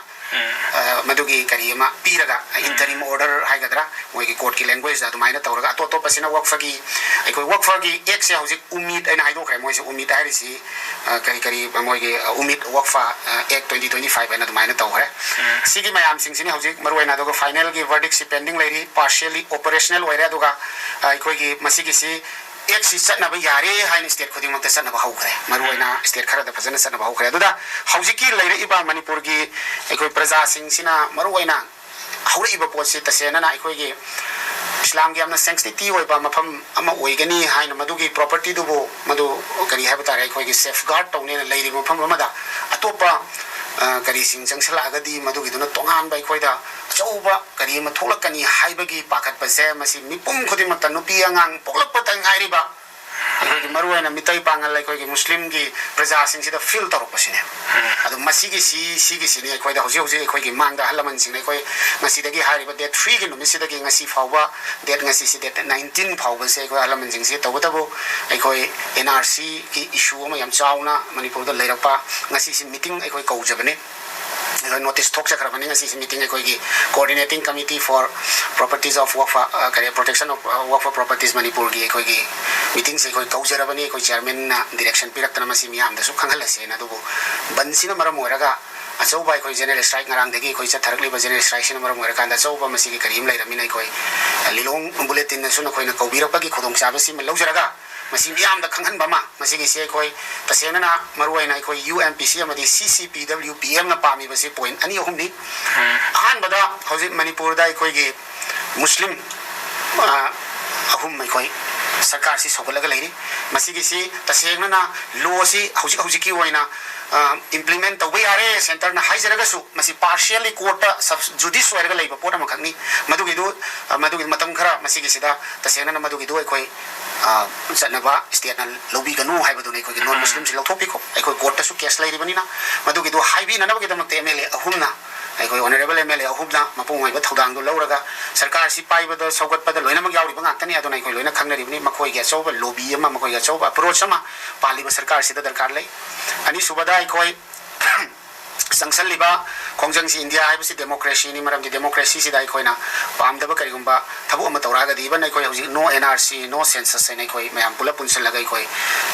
ꯑ, ꯃꯗꯨꯒꯤ ꯀꯔꯤ ꯑꯃ ꯄꯤꯔꯒ, interim order ꯍꯥꯏꯒꯗ꯭ꯔꯥ, ꯃꯣꯏꯒꯤ court ꯀꯤ language ꯇ ꯑꯗꯨꯃꯥꯏꯅ ꯇꯧꯔꯒ, ꯑꯇꯣꯞ ꯑꯇꯣꯞꯄꯁꯤꯅ ꯋꯛꯐꯒꯤ, ꯑꯩꯈꯣꯏ ꯋꯛꯐꯒꯤ act ꯁꯦ ꯍꯧꯖꯤꯛ ꯎꯃꯤꯗ ꯑꯩꯅ ꯍꯥꯏꯗꯣꯛꯈ꯭ꯔꯦ, ꯃꯣꯏꯁꯦ ꯎꯃꯤꯗ ꯍꯥꯏꯔꯤꯁꯤ, ꯑ, ꯀꯔꯤ ꯀꯔꯤ ꯃꯣꯏꯒꯤ, ꯑ, ꯎꯃꯤꯗ ꯋꯛꯐ, ꯑ, Act twenty twenty five ꯍꯥꯏꯅ ꯑꯗꯨꯃꯥꯏꯅ ꯇꯧꯈ꯭ꯔꯦ꯫ ꯁꯤꯒꯤ ꯃꯌꯥꯝꯁꯤꯡꯁꯤꯅꯤ ꯍꯧꯖꯤꯛ ꯃꯔꯨꯑꯣꯏꯅ, ꯑꯗꯨꯒ final ꯒꯤ verdict ꯁꯤ pending ꯂꯩꯔꯤ꯫ Partially operational ꯑꯣꯏꯔꯦ꯫ ꯑꯗꯨꯒ, ꯑ, ꯑꯩꯈꯣꯏꯒꯤ ꯃꯁꯤꯒꯤꯁꯤ act ꯁꯤ ꯆꯠꯅꯕ ꯌꯥꯔꯦ ꯍꯥꯏꯅ state ꯈꯨꯗꯤꯡꯃꯛꯇ ꯆꯠꯅꯕ ꯍꯧꯈ꯭ꯔꯦ꯫ ꯃꯔꯨꯑꯣꯏꯅ state ꯈꯔꯗ ꯐꯖꯅ ꯆꯠꯅꯕ ꯍꯧꯈ꯭ꯔꯦ꯫ ꯑꯗꯨꯗ ꯍꯧꯖꯤꯛꯀꯤ ꯂꯩꯔꯛꯏꯕ ꯃꯅꯤꯄꯨꯔꯒꯤ ꯑꯩꯈꯣꯏ ꯄ꯭ꯔꯖꯥꯁꯤꯡꯁꯤꯅ ꯃꯔꯨꯑꯣꯏꯅ ꯍꯧꯔꯛꯏꯕ ꯄꯣꯠꯁꯤ ꯇꯁꯦꯡꯅꯅ ꯑꯩꯈꯣꯏꯒꯤ ꯏꯁꯂꯥꯝꯒꯤ ꯌꯥꯝꯅ sanctity ꯑꯣꯏꯕ ꯃꯐꯝ ꯑꯃ ꯑꯣꯏꯒꯅꯤ ꯍꯥꯏꯅ, ꯃꯗꯨꯒꯤ property ꯗꯨꯕꯨ ꯃꯗꯨ ꯀꯔꯤ ꯍꯥꯏꯕ ꯇꯥꯔꯦ, ꯑꯩꯈꯣꯏꯒꯤ safeguard ꯇꯧꯅꯦꯅ ꯂꯩꯔꯤꯕ ꯃꯐꯝ ꯑꯃꯗ ꯑꯇꯣꯞꯄ, ꯑ, ꯀꯔꯤꯁꯤꯡ ꯆꯪꯁꯤꯜꯂꯛꯑꯒꯗꯤ ꯃꯗꯨꯒꯤꯗꯨꯅ ꯇꯣꯉꯥꯟꯕ ꯑꯩꯈꯣꯏꯗ ꯑꯆꯧꯕ ꯀꯔꯤ ꯑꯃ ꯊꯣꯛꯂꯛꯀꯅꯤ ꯍꯥꯏꯕꯒꯤ ꯄꯥꯈꯠꯄꯁꯦ ꯃꯁꯤ ꯃꯤꯄꯨꯝ ꯈꯨꯗꯤꯡꯃꯛꯇ, ꯅꯨꯄꯤ ꯑꯉꯥꯡ ꯄꯣꯛꯂꯛꯄꯇ ꯉꯥꯏꯔꯤꯕ ꯑꯩꯈꯣꯏꯒꯤ ꯃꯔꯨꯑꯣꯏꯅ ꯃꯤꯇꯩ ꯄꯥꯉꯜ ꯑꯩꯈꯣꯏꯒꯤ ꯃꯨꯁꯂꯤꯝꯒꯤ ꯄ꯭ꯔꯖꯥꯁꯤꯡꯁꯤꯗ feel ꯇꯧꯔꯛꯄꯁꯤꯅꯦ꯫ ꯑꯗꯣ ꯃꯁꯤꯒꯤꯁꯤ, ꯁꯤꯒꯤꯁꯤꯅꯤ ꯑꯩꯈꯣꯏꯗ ꯍꯧꯖꯤꯛ ꯍꯧꯖꯤꯛ ꯑꯩꯈꯣꯏꯒꯤ ꯃꯥꯡꯗ ꯑꯍꯜ ꯂꯃꯟꯁꯤꯡꯅ ꯑꯩꯈꯣꯏ ꯉꯁꯤꯗꯒꯤ ꯍꯥꯏꯔꯤꯕ date three ꯒꯤ ꯅꯨꯃꯤꯠꯁꯤꯗꯒꯤ ꯉꯁꯤ ꯐꯥꯎꯕ, date ꯉꯁꯤꯁꯤ date nineteen ꯐꯥꯎꯕꯁꯦ ꯑꯩꯈꯣꯏ ꯑꯍꯜ ꯂꯃꯟꯁꯤꯡꯁꯤ ꯇꯧꯕꯇꯕꯨ ꯑꯩꯈꯣꯏ N R C ꯒꯤ issue ꯑꯃ ꯌꯥꯝ ꯆꯥꯎꯅ ꯃꯅꯤꯄꯨꯔꯗ ꯂꯩꯔꯛꯄ, ꯉꯁꯤꯁꯤ meeting ꯑꯩꯈꯣꯏ ꯀꯧꯖꯕꯅꯤ꯫ ꯑꯩꯈꯣꯏ notice ꯊꯣꯛꯆꯈ꯭ꯔꯕꯅꯤ꯫ ꯉꯁꯤꯁꯤ meeting ꯑꯩꯈꯣꯏꯒꯤ Coordinating Committee for Properties of Waqf, ꯑ, ꯀꯔꯤ, Protection of, ꯑ, Waqf Properties ꯃꯅꯤꯄꯨꯔꯒꯤ ꯑꯩꯈꯣꯏꯒꯤ meeting ꯁꯦ ꯑꯩꯈꯣꯏ ꯀꯧꯖꯔꯕꯅꯤ꯫ ꯑꯩꯈꯣꯏ chairman ꯅ direction ꯄꯤꯔꯛꯇꯅ ꯃꯁꯤ ꯃꯤꯌꯥꯝꯗꯁꯨ ꯈꯪꯍꯜꯂꯁꯦꯅ꯫ ꯑꯗꯨꯕꯨ ꯕꯟꯁꯤꯅ ꯃꯔꯝ ꯑꯣꯏꯔꯒ ꯑꯆꯧꯕ ꯑꯩꯈꯣꯏ general strike, ꯉꯔꯥꯡꯗꯒꯤ ꯑꯩꯈꯣꯏ ꯆꯠꯊꯔꯛꯂꯤꯕ general strike ꯁꯤꯅ ꯃꯔꯝ ꯑꯣꯏꯔꯀꯥꯟꯗ ꯑꯆꯧꯕ ꯃꯁꯤꯒꯤ ꯀꯔꯤ ꯑꯃ ꯂꯩꯔꯕꯅꯤꯅ ꯑꯩꯈꯣꯏ ꯂꯤꯂꯣꯡ bulletin ꯅꯁꯨ ꯅꯈꯣꯏꯅ ꯀꯧꯕꯤꯔꯛꯄꯒꯤ ꯈꯨꯗꯣꯡꯆꯥꯕꯁꯤꯃ ꯂꯧꯖꯔꯒ ꯃꯁꯤ ꯃꯤꯌꯥꯝꯗ ꯈꯪꯍꯟꯕ ꯑꯃ, ꯃꯁꯤꯒꯤꯁꯤ ꯑꯩꯈꯣꯏ ꯇꯁꯦꯡꯅꯅ ꯃꯔꯨꯑꯣꯏꯅ ꯑꯩꯈꯣꯏ U M P C ꯑꯃꯗꯤ C C P W P M ꯅ ꯄꯥꯝꯃꯤꯕꯁꯤ point ꯑꯅꯤ ꯑꯍꯨꯝꯅꯤ꯫ ꯑꯍꯥꯟꯕꯗ ꯍꯧꯖꯤꯛ ꯃꯅꯤꯄꯨꯔꯗ ꯑꯩꯈꯣꯏꯒꯤ ꯃꯨꯁꯂꯤꯝ, ꯑ, ꯑꯍꯨꯝ ꯑꯩꯈꯣꯏ ꯁꯔꯀꯥꯔꯁꯤ ꯁꯧꯒꯠꯂꯒ ꯂꯩꯔꯤ꯫ ꯃꯁꯤꯒꯤꯁꯤ ꯇꯁꯦꯡꯅꯅ law ꯁꯤ ꯍꯧꯖꯤꯛ ꯍꯧꯖꯤꯛꯀꯤ ꯑꯣꯏꯅ implement ꯇꯧꯕ ꯌꯥꯔꯦ ꯁꯦꯟꯇꯔꯅ ꯍꯥꯏꯖꯔꯒꯁꯨ, ꯃꯁꯤ partially courtꯇ sub judice ꯑꯣꯏꯔꯒ ꯂꯩꯕ ꯄꯣꯠ ꯑꯃꯈꯛꯅꯤ꯫ ꯃꯗꯨꯒꯤꯗꯨ, ꯑ, ꯃꯗꯨꯒꯤ ꯃꯇꯝ ꯈꯔ ꯃꯁꯤꯒꯤꯁꯤꯗ ꯇꯁꯦꯡꯅꯅ ꯃꯗꯨꯒꯤꯗꯨ ꯑꯩꯈꯣꯏ, ꯑ, ꯆꯠꯅꯕ stateꯅ ꯂꯧꯕꯤꯒꯅꯨ ꯍꯥꯏꯕꯗꯨꯅ ꯑꯩꯈꯣꯏꯒꯤ non Muslimꯁꯤ ꯂꯧꯊꯣꯛꯄꯤꯈꯣ꯫ ꯑꯩꯈꯣꯏ courtꯇꯁꯨ case ꯂꯩꯔꯤꯕꯅꯤꯅ, ꯃꯗꯨꯒꯤꯗꯨ ꯍꯥꯏꯕꯤꯅꯅꯕꯒꯤꯗꯃꯛꯇ MLA ꯑꯍꯨꯝꯅ, ꯑꯩꯈꯣꯏ honourable MLA ꯑꯍꯨꯝꯅ ꯃꯄꯨꯡ ꯑꯣꯏꯕ ꯊꯧꯗꯥꯡꯗꯨ ꯂꯧꯔꯒ, ꯁꯔꯀꯥꯔꯁꯤ ꯄꯥꯏꯕꯗ, ꯁꯧꯒꯠꯄꯗ ꯂꯣꯏꯅꯃꯛ ꯌꯥꯎꯔꯤꯕ ꯉꯥꯛꯇꯅꯤ꯫ ꯑꯗꯨꯅ ꯑꯩꯈꯣꯏ ꯂꯣꯏꯅ ꯈꯪꯅꯔꯤꯕꯅꯤ꯫ ꯃꯈꯣꯏꯒꯤ ꯑꯆꯧꯕ lobby ꯑꯃ, ꯃꯈꯣꯏꯒꯤ ꯑꯆꯧꯕ approach ꯑꯃ ꯄꯥꯜꯂꯤꯕ ꯁꯔꯀꯥꯔꯁꯤꯗ ꯗꯔꯀꯥꯔ ꯂꯩ꯫ ꯑꯅꯤꯁꯨꯕꯗ, ꯑꯩꯈꯣꯏ ꯆꯪꯁꯜꯂꯤꯕ ꯈꯣꯡꯖꯪꯁꯤ, ꯏꯟꯗꯤꯌꯥ ꯍꯥꯏꯕꯁꯤ democracyꯅꯤ, ꯃꯔꯝꯗꯤ democracyꯁꯤꯗ ꯑꯩꯈꯣꯏꯅ ꯄꯥꯝꯗꯕ ꯀꯔꯤꯒꯨꯝꯕ ꯊꯕꯛ ꯑꯃ ꯇꯧꯔꯛꯑꯒꯗꯤ, even ꯑꯩꯈꯣꯏ ꯍꯧꯖꯤꯛ no NRC, no census ꯍꯥꯏꯅ ꯑꯩꯈꯣꯏ ꯃꯌꯥꯝ ꯄꯨꯂꯞ ꯄꯨꯟꯁꯤꯜꯂꯒ ꯑꯩꯈꯣꯏ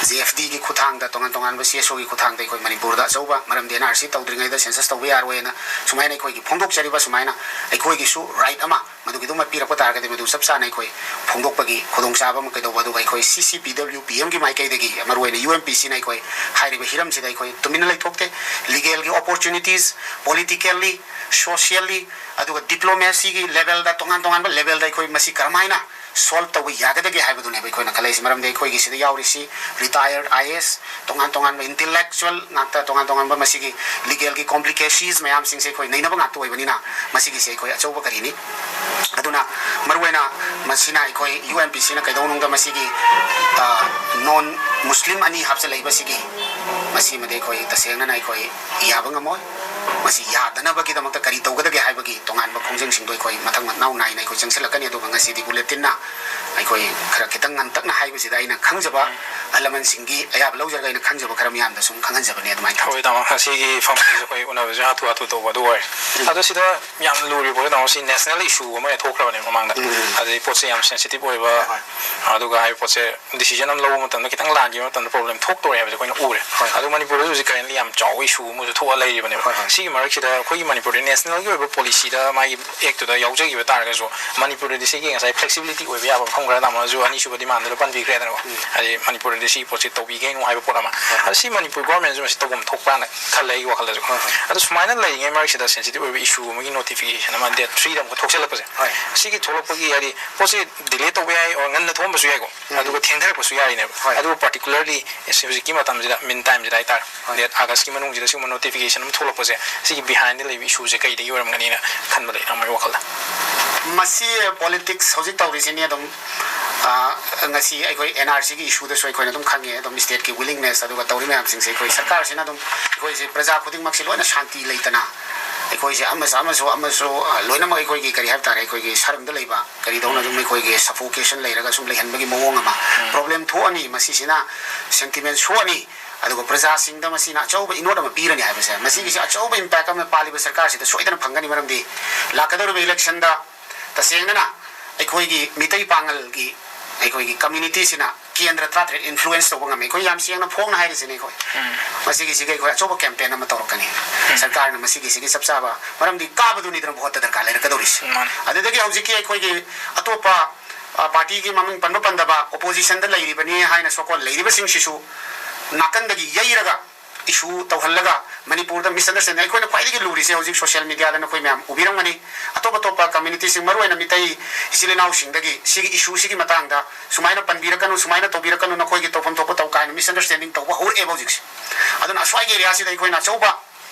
JFDꯒꯤ ꯈꯨꯠꯊꯥꯡꯗ, ꯇꯣꯉꯥꯟ ꯇꯣꯉꯥꯟꯕ CSOꯒꯤ ꯈꯨꯠꯊꯥꯡꯗ ꯑꯩꯈꯣꯏ ꯃꯅꯤꯄꯨꯔꯗ ꯑꯆꯧꯕ, ꯃꯔꯝꯗꯤ NRC ꯇꯧꯗ꯭ꯔꯤꯉꯩꯗ census ꯇꯧꯕ ꯌꯥꯔꯣꯏꯅ ꯁꯨꯃꯥꯏꯅ ꯑꯩꯈꯣꯏꯒꯤ ꯐꯣꯡꯗꯣꯛꯆꯔꯤꯕ ꯁꯨꯃꯥꯏꯅ ꯑꯩꯈꯣꯏꯒꯤꯁꯨ right ꯑꯃ ꯃꯗꯨꯒꯤꯗꯨꯃ ꯄꯤꯔꯛꯄ ꯇꯥꯔꯒꯗꯤ, ꯃꯗꯨ ꯆꯞ ꯆꯥꯅ ꯑꯩꯈꯣꯏ ꯐꯣꯡꯗꯣꯛꯄꯒꯤ ꯈꯨꯗꯣꯡꯆꯥꯕ ꯑꯃ ꯀꯩꯗꯧꯕ, ꯑꯗꯨꯒ ꯑꯩꯈꯣꯏ CCPWPMꯒꯤ ꯃꯥꯏꯀꯩꯗꯒꯤ, ꯃꯔꯨꯑꯣꯏꯅ UMPCꯅ ꯑꯩꯈꯣꯏ ꯍꯥꯏꯔꯤꯕ ꯍꯤꯔꯝꯁꯤꯗ ꯑꯩꯈꯣꯏ ꯇꯨꯃꯤꯟꯅ ꯂꯩꯊꯣꯛꯇꯦ꯫ Legalꯒꯤ opportunities, politically, socially, ꯑꯗꯨꯒ diplomacyꯒꯤ levelꯗ, ꯇꯣꯉꯥꯟ ꯇꯣꯉꯥꯟꯕ levelꯗ ꯑꯩꯈꯣꯏ ꯃꯁꯤ ꯀꯔꯝꯍꯥꯏꯅ solve ꯇꯧꯕ ꯌꯥꯒꯗꯒꯦ ꯍꯥꯏꯕꯗꯨꯅꯦꯕ ꯑꯩꯈꯣꯏꯅ ꯈꯜꯂꯛꯏꯁꯦ꯫ ꯃꯔꯝꯗꯤ ꯑꯩꯈꯣꯏꯒꯤ ꯁꯤꯗ ꯌꯥꯎꯔꯤꯁꯤ retired IAS, ꯇꯣꯉꯥꯟ ꯇꯣꯉꯥꯟꯕ intellectual ꯉꯥꯛꯇ, ꯇꯣꯉꯥꯟ ꯇꯣꯉꯥꯟꯕ ꯃꯁꯤꯒꯤ legalꯒꯤ complications ꯃꯌꯥꯝꯁꯤꯡꯁꯦ ꯑꯩꯈꯣꯏ ꯅꯩꯅꯕ ꯉꯥꯛꯇ ꯑꯣꯏꯕꯅꯤꯅ, ꯃꯁꯤꯒꯤꯁꯦ ꯑꯩꯈꯣꯏ ꯑꯆꯧꯕ ꯀꯔꯤꯅꯤ꯫ ꯑꯗꯨꯅ ꯃꯔꯨꯑꯣꯏꯅ ꯃꯁꯤꯅ ꯑꯩꯈꯣꯏ UMPCꯅ ꯀꯩꯗꯧꯅꯨꯡꯗ ꯃꯁꯤꯒꯤ, ꯑ, non Muslim ꯑꯅꯤ ꯍꯥꯞꯆꯤꯜꯂꯛꯏꯕꯁꯤꯒꯤ, ꯃꯁꯤꯃꯗꯤ ꯑꯩꯈꯣꯏ ꯇꯁꯦꯡꯅꯅ ꯑꯩꯈꯣꯏ ꯌꯥꯕ ꯉꯝꯃꯣꯏ꯫ ꯃꯁꯤ ꯌꯥꯗꯅꯕꯒꯤꯗꯃꯛꯇ ꯀꯔꯤ ꯇꯧꯒꯗꯒꯦ ꯍꯥꯏꯕꯒꯤ ꯇꯣꯉꯥꯟꯕ ꯈꯣꯡꯖꯪꯁꯤꯡꯗꯣ ꯑꯩꯈꯣꯏ ꯃꯊꯪ ꯃꯅꯥꯎ ꯅꯥꯏꯅ ꯑꯩꯈꯣꯏ ꯆꯪꯁꯤꯜꯂꯛꯀꯅꯤ꯫ ꯑꯗꯨꯒ ꯉꯁꯤꯗꯤ bulletinꯅ ꯑꯩꯈꯣꯏ ꯈꯔ ꯈꯤꯇꯪ ꯉꯟꯇꯛꯅ ꯍꯥꯏꯕꯁꯤꯗ ꯑꯩꯅ ꯈꯪꯖꯕ, ꯑꯍꯜ ꯂꯃꯟꯁꯤꯡꯒꯤ ꯑꯌꯥꯕ ꯂꯧꯖꯔꯒ ꯑꯩꯅ ꯈꯪꯖꯕ ꯈꯔ ꯃꯤꯌꯥꯝꯗ ꯁꯨꯝ ꯈꯪꯍꯟꯖꯕꯅꯤ꯫ ꯑꯗꯨꯃꯥꯏꯅ ꯇꯧꯖꯩ꯫ ꯍꯣꯏ, ꯇꯥꯃꯣ, ꯉꯁꯤꯒꯤ ꯐꯝꯕꯁꯤꯁꯨ ꯑꯩꯈꯣꯏ ꯎꯅꯕꯁꯦ ꯍꯥꯊꯨ ꯍꯥꯊꯨ ꯇꯧꯕ ꯑꯗꯨ ꯑꯣꯏꯔꯦ꯫ ꯎꯝ꯫ ꯑꯗꯣ ꯁꯤꯗ ꯌꯥꯝ ꯂꯨꯔꯤꯕ ꯄꯣꯠꯁꯦ, ꯇꯥꯃꯣ, ꯁꯤ national issue ꯑꯃ ꯑꯣꯏꯅ ꯊꯣꯛꯈ꯭ꯔꯕꯅꯦ ꯃꯃꯥꯡꯗ꯫ ꯎꯝ꯫ ꯑꯗꯩ ꯄꯣꯠꯁꯦ ꯌꯥꯝ sensitive ꯑꯣꯏꯕ, ꯍꯣꯏ꯫ ꯑꯗꯨꯒ ꯍꯥꯏꯔꯤꯕ ꯄꯣꯠꯁꯦ decision ꯑꯃ ꯂꯧꯕ ꯃꯇꯝꯗ ꯈꯤꯇꯪ ꯂꯥꯟꯈꯤꯕ ꯃꯇꯝꯗ problem ꯊꯣꯛꯇꯧꯔꯦ ꯍꯥꯏꯕꯁꯦ ꯑꯩꯈꯣꯏꯅ ꯎꯔꯦ꯫ ꯍꯣꯏ꯫ ꯑꯗꯣ ꯃꯅꯤꯄꯨꯔꯗ ꯍꯧꯖꯤꯛ currently ꯌꯥꯝ ꯆꯥꯎꯕ issue ꯑꯃꯁꯨ ꯊꯣꯛꯑ ꯂꯩꯔꯤꯕꯅꯦꯕ꯫ ꯍꯣꯏ, ꯍꯣꯏ꯫ ꯁꯤꯒꯤ ꯃꯔꯛꯁꯤꯗ ꯑꯩꯈꯣꯏꯒꯤ ꯃꯅꯤꯄꯨꯔꯗ ꯅꯦꯁꯅꯦꯜꯒꯤ ꯑꯣꯏꯕ ꯄꯣꯂꯤꯁꯤꯗ ꯃꯥꯒꯤ ꯑꯦꯛꯇꯨꯗ ꯌꯥꯎꯖꯈꯤꯕ ꯇꯥꯔꯒꯁꯨ, ꯃꯅꯤꯄꯨꯔꯗꯗꯤ ꯁꯤꯒꯤ ꯉꯁꯥꯏ ꯐ꯭ꯂꯦꯛꯁꯤꯕꯤꯂꯤꯇꯤ ꯑꯣꯏꯕ ꯌꯥꯕ ꯃꯐꯝ ꯈꯔ ꯇꯥꯃꯣꯅꯁꯨ ꯑꯅꯤꯁꯨꯕ ꯗꯤꯃꯥꯟꯗꯨꯗ ꯄꯟꯕꯤꯈ꯭ꯔꯦꯗꯅꯀꯣ꯫ ꯍꯥꯏꯗꯤ ꯃꯅꯤꯄꯨꯔꯗꯗꯤ ꯁꯤꯒꯤ ꯄꯣꯠꯁꯤ ꯇꯧꯕꯤꯒꯦꯅꯨ ꯍꯥꯏꯕ ꯄꯣꯠ ꯑꯃ꯫ ꯑꯗꯣ ꯁꯤ ꯃꯅꯤꯄꯨꯔ ꯒꯣꯔꯃꯦꯟꯁꯨ ꯃꯁꯤ ꯇꯧꯐꯝ ꯊꯣꯛꯄ꯭ꯔꯥꯅ ꯈꯜꯂꯦ ꯑꯩꯒꯤ ꯋꯥꯈꯜꯗꯁꯨ꯫ ꯑꯗꯣ ꯁꯨꯃꯥꯏꯅ ꯂꯩꯔꯤꯉꯩ ꯃꯔꯛꯁꯤꯗ ꯁꯦꯟꯁꯤꯇꯤꯚ ꯑꯣꯏꯕ ꯏꯁꯨ ꯑꯃꯒꯤ ꯅꯣꯇꯤꯐꯤꯀꯦꯁꯟ ꯑꯃ ꯗꯦꯠ ꯊ꯭ꯔꯤꯗ ꯑꯃꯨꯛꯀ ꯊꯣꯛꯆꯜꯂꯛꯄꯁꯦ, ꯁꯤꯒꯤ ꯊꯣꯛꯂꯛꯄꯒꯤ ꯍꯥꯏꯗꯤ ꯄꯣꯠꯁꯦ ꯗꯤꯂꯦ ꯇꯧꯕ ꯌꯥꯏ, or ꯉꯟꯅ ꯊꯣꯛꯑꯝꯕꯁꯨ ꯌꯥꯏꯀꯣ꯫ ꯑꯗꯨꯒ ꯊꯦꯡꯊꯔꯛꯄꯁꯨ ꯌꯥꯔꯤꯅꯦꯕ꯫ ꯑꯗꯨꯕꯨ ꯄꯥꯔꯇꯤꯀꯨꯂꯔꯂꯤ ꯍꯧꯖꯤꯛꯀꯤ ꯃꯇꯝꯁꯤꯗ, ꯃꯤꯟ ꯇꯥꯏꯝꯁꯤꯗ ꯍꯥꯏꯇꯥꯔꯦ, ꯗꯦꯠ ꯑꯥꯒꯁꯀꯤ ꯃꯅꯨꯡꯁꯤꯗ ꯁꯤꯒꯨꯝꯕ ꯅꯣꯇꯤꯐꯤꯀꯦꯁꯟ ꯑꯃ ꯊꯣꯛꯂꯛꯄꯁꯦ, ꯁꯤꯒꯤ ꯕꯤꯍꯥꯏꯟꯗ ꯂꯩꯕ ꯏꯁꯨꯁꯦ ꯀꯩꯗꯒꯤ ꯑꯣꯏꯔꯝꯒꯅꯤꯅ ꯈꯟꯕ ꯂꯩ ꯅꯪꯒꯤ ꯋꯥꯈꯜꯗ? ꯃꯁꯤ ꯄꯣꯂꯤꯇꯤꯛꯁ ꯍꯧꯖꯤꯛ ꯇꯧꯔꯤꯁꯤꯅꯤ ꯑꯗꯨꯝ꯫ ꯑ, ꯉꯁꯤ ꯑꯩꯈꯣꯏ ꯑꯦꯟ ꯑꯥꯔ ꯁꯤꯒꯤ ꯏꯁꯨꯗꯁꯨ ꯑꯩꯈꯣꯏꯅ ꯑꯗꯨꯝ ꯈꯪꯉꯦ, ꯑꯗꯨꯝ ꯁ꯭ꯇꯦꯠꯀꯤ ꯋꯤꯂꯤꯡꯅꯦꯁ ꯑꯗꯨꯒ ꯇꯧꯔꯤ ꯃꯌꯥꯝꯁꯤꯡꯁꯦ꯫ ꯑꯩꯈꯣꯏ ꯁꯔꯀꯥꯔꯁꯤꯅ ꯑꯗꯨꯝ ꯑꯩꯈꯣꯏꯁꯦ ꯄ꯭ꯔꯖꯥ ꯈꯨꯗꯤꯡꯃꯛꯁꯦ ꯂꯣꯏꯅ ꯁꯥꯟꯇꯤ ꯂꯩꯇꯅ, ꯑꯩꯈꯣꯏꯁꯦ ꯑꯃꯁꯨ ꯑꯃꯁꯨ ꯑꯃꯁꯨ, ꯑ, ꯂꯣꯏꯅꯃꯛ ꯑꯩꯈꯣꯏꯒꯤ ꯀꯔꯤ ꯍꯥꯏꯕ ꯇꯥꯔꯦ, ꯑꯩꯈꯣꯏꯒꯤ ꯁꯔꯝꯗ ꯂꯩꯕ ꯀꯔꯤꯗꯧꯅ ꯑꯗꯨꯝ ꯑꯩꯈꯣꯏꯒꯤ ꯁꯐꯣꯀꯦꯁꯟ ꯂꯩꯔꯒ ꯁꯨꯝ ꯂꯩꯍꯟꯕꯒꯤ ꯃꯑꯣꯡ ꯑꯃ, ꯄ꯭ꯔꯣꯕ꯭ꯂꯦꯝ ꯊꯣꯛꯑꯅꯤ, ꯃꯁꯤꯁꯤꯅ ꯁꯦꯟꯇꯤꯃꯦꯟ ꯁꯣꯛꯑꯅꯤ, ꯑꯗꯨꯒ ꯄ꯭ꯔꯖꯥꯁꯤꯡꯗ ꯃꯁꯤꯅ ꯑꯆꯧꯕ ꯏꯅꯣꯠ ꯑꯃ ꯄꯤꯔꯅꯤ ꯍꯥꯏꯕꯁꯦ, ꯃꯁꯤꯒꯤꯁꯦ ꯑꯆꯧꯕ ꯏꯝꯄꯦꯛ ꯑꯃ ꯄꯥꯜꯂꯤꯕ ꯁꯔꯀꯥꯔꯁꯤꯗ ꯁꯣꯏꯗꯅ ꯐꯪꯒꯅꯤ꯫ ꯃꯔꯝꯗꯤ ꯂꯥꯛꯀꯗꯧꯔꯤꯕ ꯏꯂꯦꯛꯁꯟꯗ ꯇꯁꯦꯡꯅꯅ ꯑꯩꯈꯣꯏꯒꯤ ꯃꯤꯇꯩ ꯄꯥꯉꯜꯒꯤ ꯑꯩꯈꯣꯏꯒꯤ ꯀꯝꯃ꯭ꯌꯨꯅꯤꯇꯤꯁꯤꯅ ꯀꯦꯟꯗ꯭ꯔ ꯇꯔꯥꯇꯔꯦꯠ ꯏꯟꯐ꯭ꯂꯨꯋꯦꯟꯁ ꯇꯧꯕ ꯉꯝꯃꯤ꯫ ꯑꯩꯈꯣꯏ ꯌꯥꯝ ꯁꯦꯡꯅ ꯐꯣꯡꯅ ꯍꯥꯏꯔꯤꯁꯤꯅꯦ ꯑꯩꯈꯣꯏ꯫ ꯃꯁꯤꯒꯤꯁꯤꯒꯤ ꯑꯩꯈꯣꯏ ꯑꯆꯧꯕ ꯀꯦꯝꯄꯦꯟ ꯑꯃ ꯇꯧꯔꯛꯀꯅꯤ꯫ ꯁꯔꯀꯥꯔꯅ ꯃꯁꯤꯒꯤꯁꯤꯒꯤ ꯆꯞ ꯆꯥꯕ, ꯃꯔꯝꯗꯤ ꯀꯥꯕꯗꯨꯅꯤꯗꯅ ꯚꯣꯠꯇ ꯗꯔꯀꯥꯔ ꯂꯩꯔꯛꯀꯗꯧꯔꯤꯁꯦ꯫ ꯑꯗꯨꯗꯒꯤ ꯍꯧꯖꯤꯛꯀꯤ ꯑꯩꯈꯣꯏꯒꯤ ꯑꯇꯣꯞꯄ, ꯑ, ꯄꯥꯔꯇꯤꯒꯤ ꯃꯃꯤꯡ ꯄꯟꯕ ꯄꯟꯗꯕ ꯑꯣꯄꯣꯖꯤꯁꯟꯗ ꯂꯩꯔꯤꯕꯅꯤ ꯍꯥꯏꯅ ꯁꯣꯀꯣꯜ ꯂꯩꯔꯤꯕꯁꯤꯡꯁꯤꯁꯨ ꯅꯥꯀꯟꯗꯒꯤ ꯌꯩꯔꯒ ꯏꯁꯨ ꯇꯧꯍꯜꯂꯒ ꯃꯅꯤꯄꯨꯔꯗ ꯃꯤꯁꯑꯟꯗꯔꯁꯇꯦꯟꯗꯤꯡ, ꯑꯩꯈꯣꯏꯅ ꯈ꯭ꯋꯥꯏꯗꯒꯤ ꯂꯨꯔꯤꯁꯦ ꯍꯧꯖꯤꯛ ꯁꯣꯁꯤꯌꯦꯜ ꯃꯤꯗꯤꯌꯥꯗ ꯅꯈꯣꯏ ꯃꯌꯥꯝ ꯎꯕꯤꯔꯝꯒꯅꯤ꯫ ꯑꯇꯣꯞ ꯑꯇꯣꯞꯄ ꯀꯝꯃ꯭ꯌꯨꯅꯤꯇꯤꯁꯤꯡ, ꯃꯔꯨꯑꯣꯏꯅ ꯃꯤꯇꯩ ꯏꯆꯤꯜ ꯏꯅꯥꯎꯁꯤꯡꯗꯒꯤ ꯁꯤꯒꯤ ꯏꯁꯨꯁꯤꯒꯤ ꯃꯇꯥꯡꯗ ꯁꯨꯃꯥꯏꯅ ꯄꯟꯕꯤꯔꯛꯀꯅꯨ, ꯁꯨꯃꯥꯏꯅ ꯇꯧꯕꯤꯔꯛꯀꯅꯨ, ꯅꯈꯣꯏꯒꯤ ꯇꯧꯐꯝ ꯊꯣꯛꯄ ꯇꯧ ꯀꯥꯏꯅ ꯃꯤꯁꯑꯟꯗꯔꯁꯇꯦꯟꯗꯤꯡ ꯇꯧꯕ ꯍꯧꯔꯛꯑꯦꯕ ꯍꯧꯖꯤꯛꯁꯦ꯫ ꯑꯗꯨꯅ ꯑꯁ꯭ꯋꯥꯏꯒꯤ ꯑꯦꯔꯤꯌꯥꯁꯤꯗ ꯑꯩꯈꯣꯏꯅ ꯑꯆꯧꯕ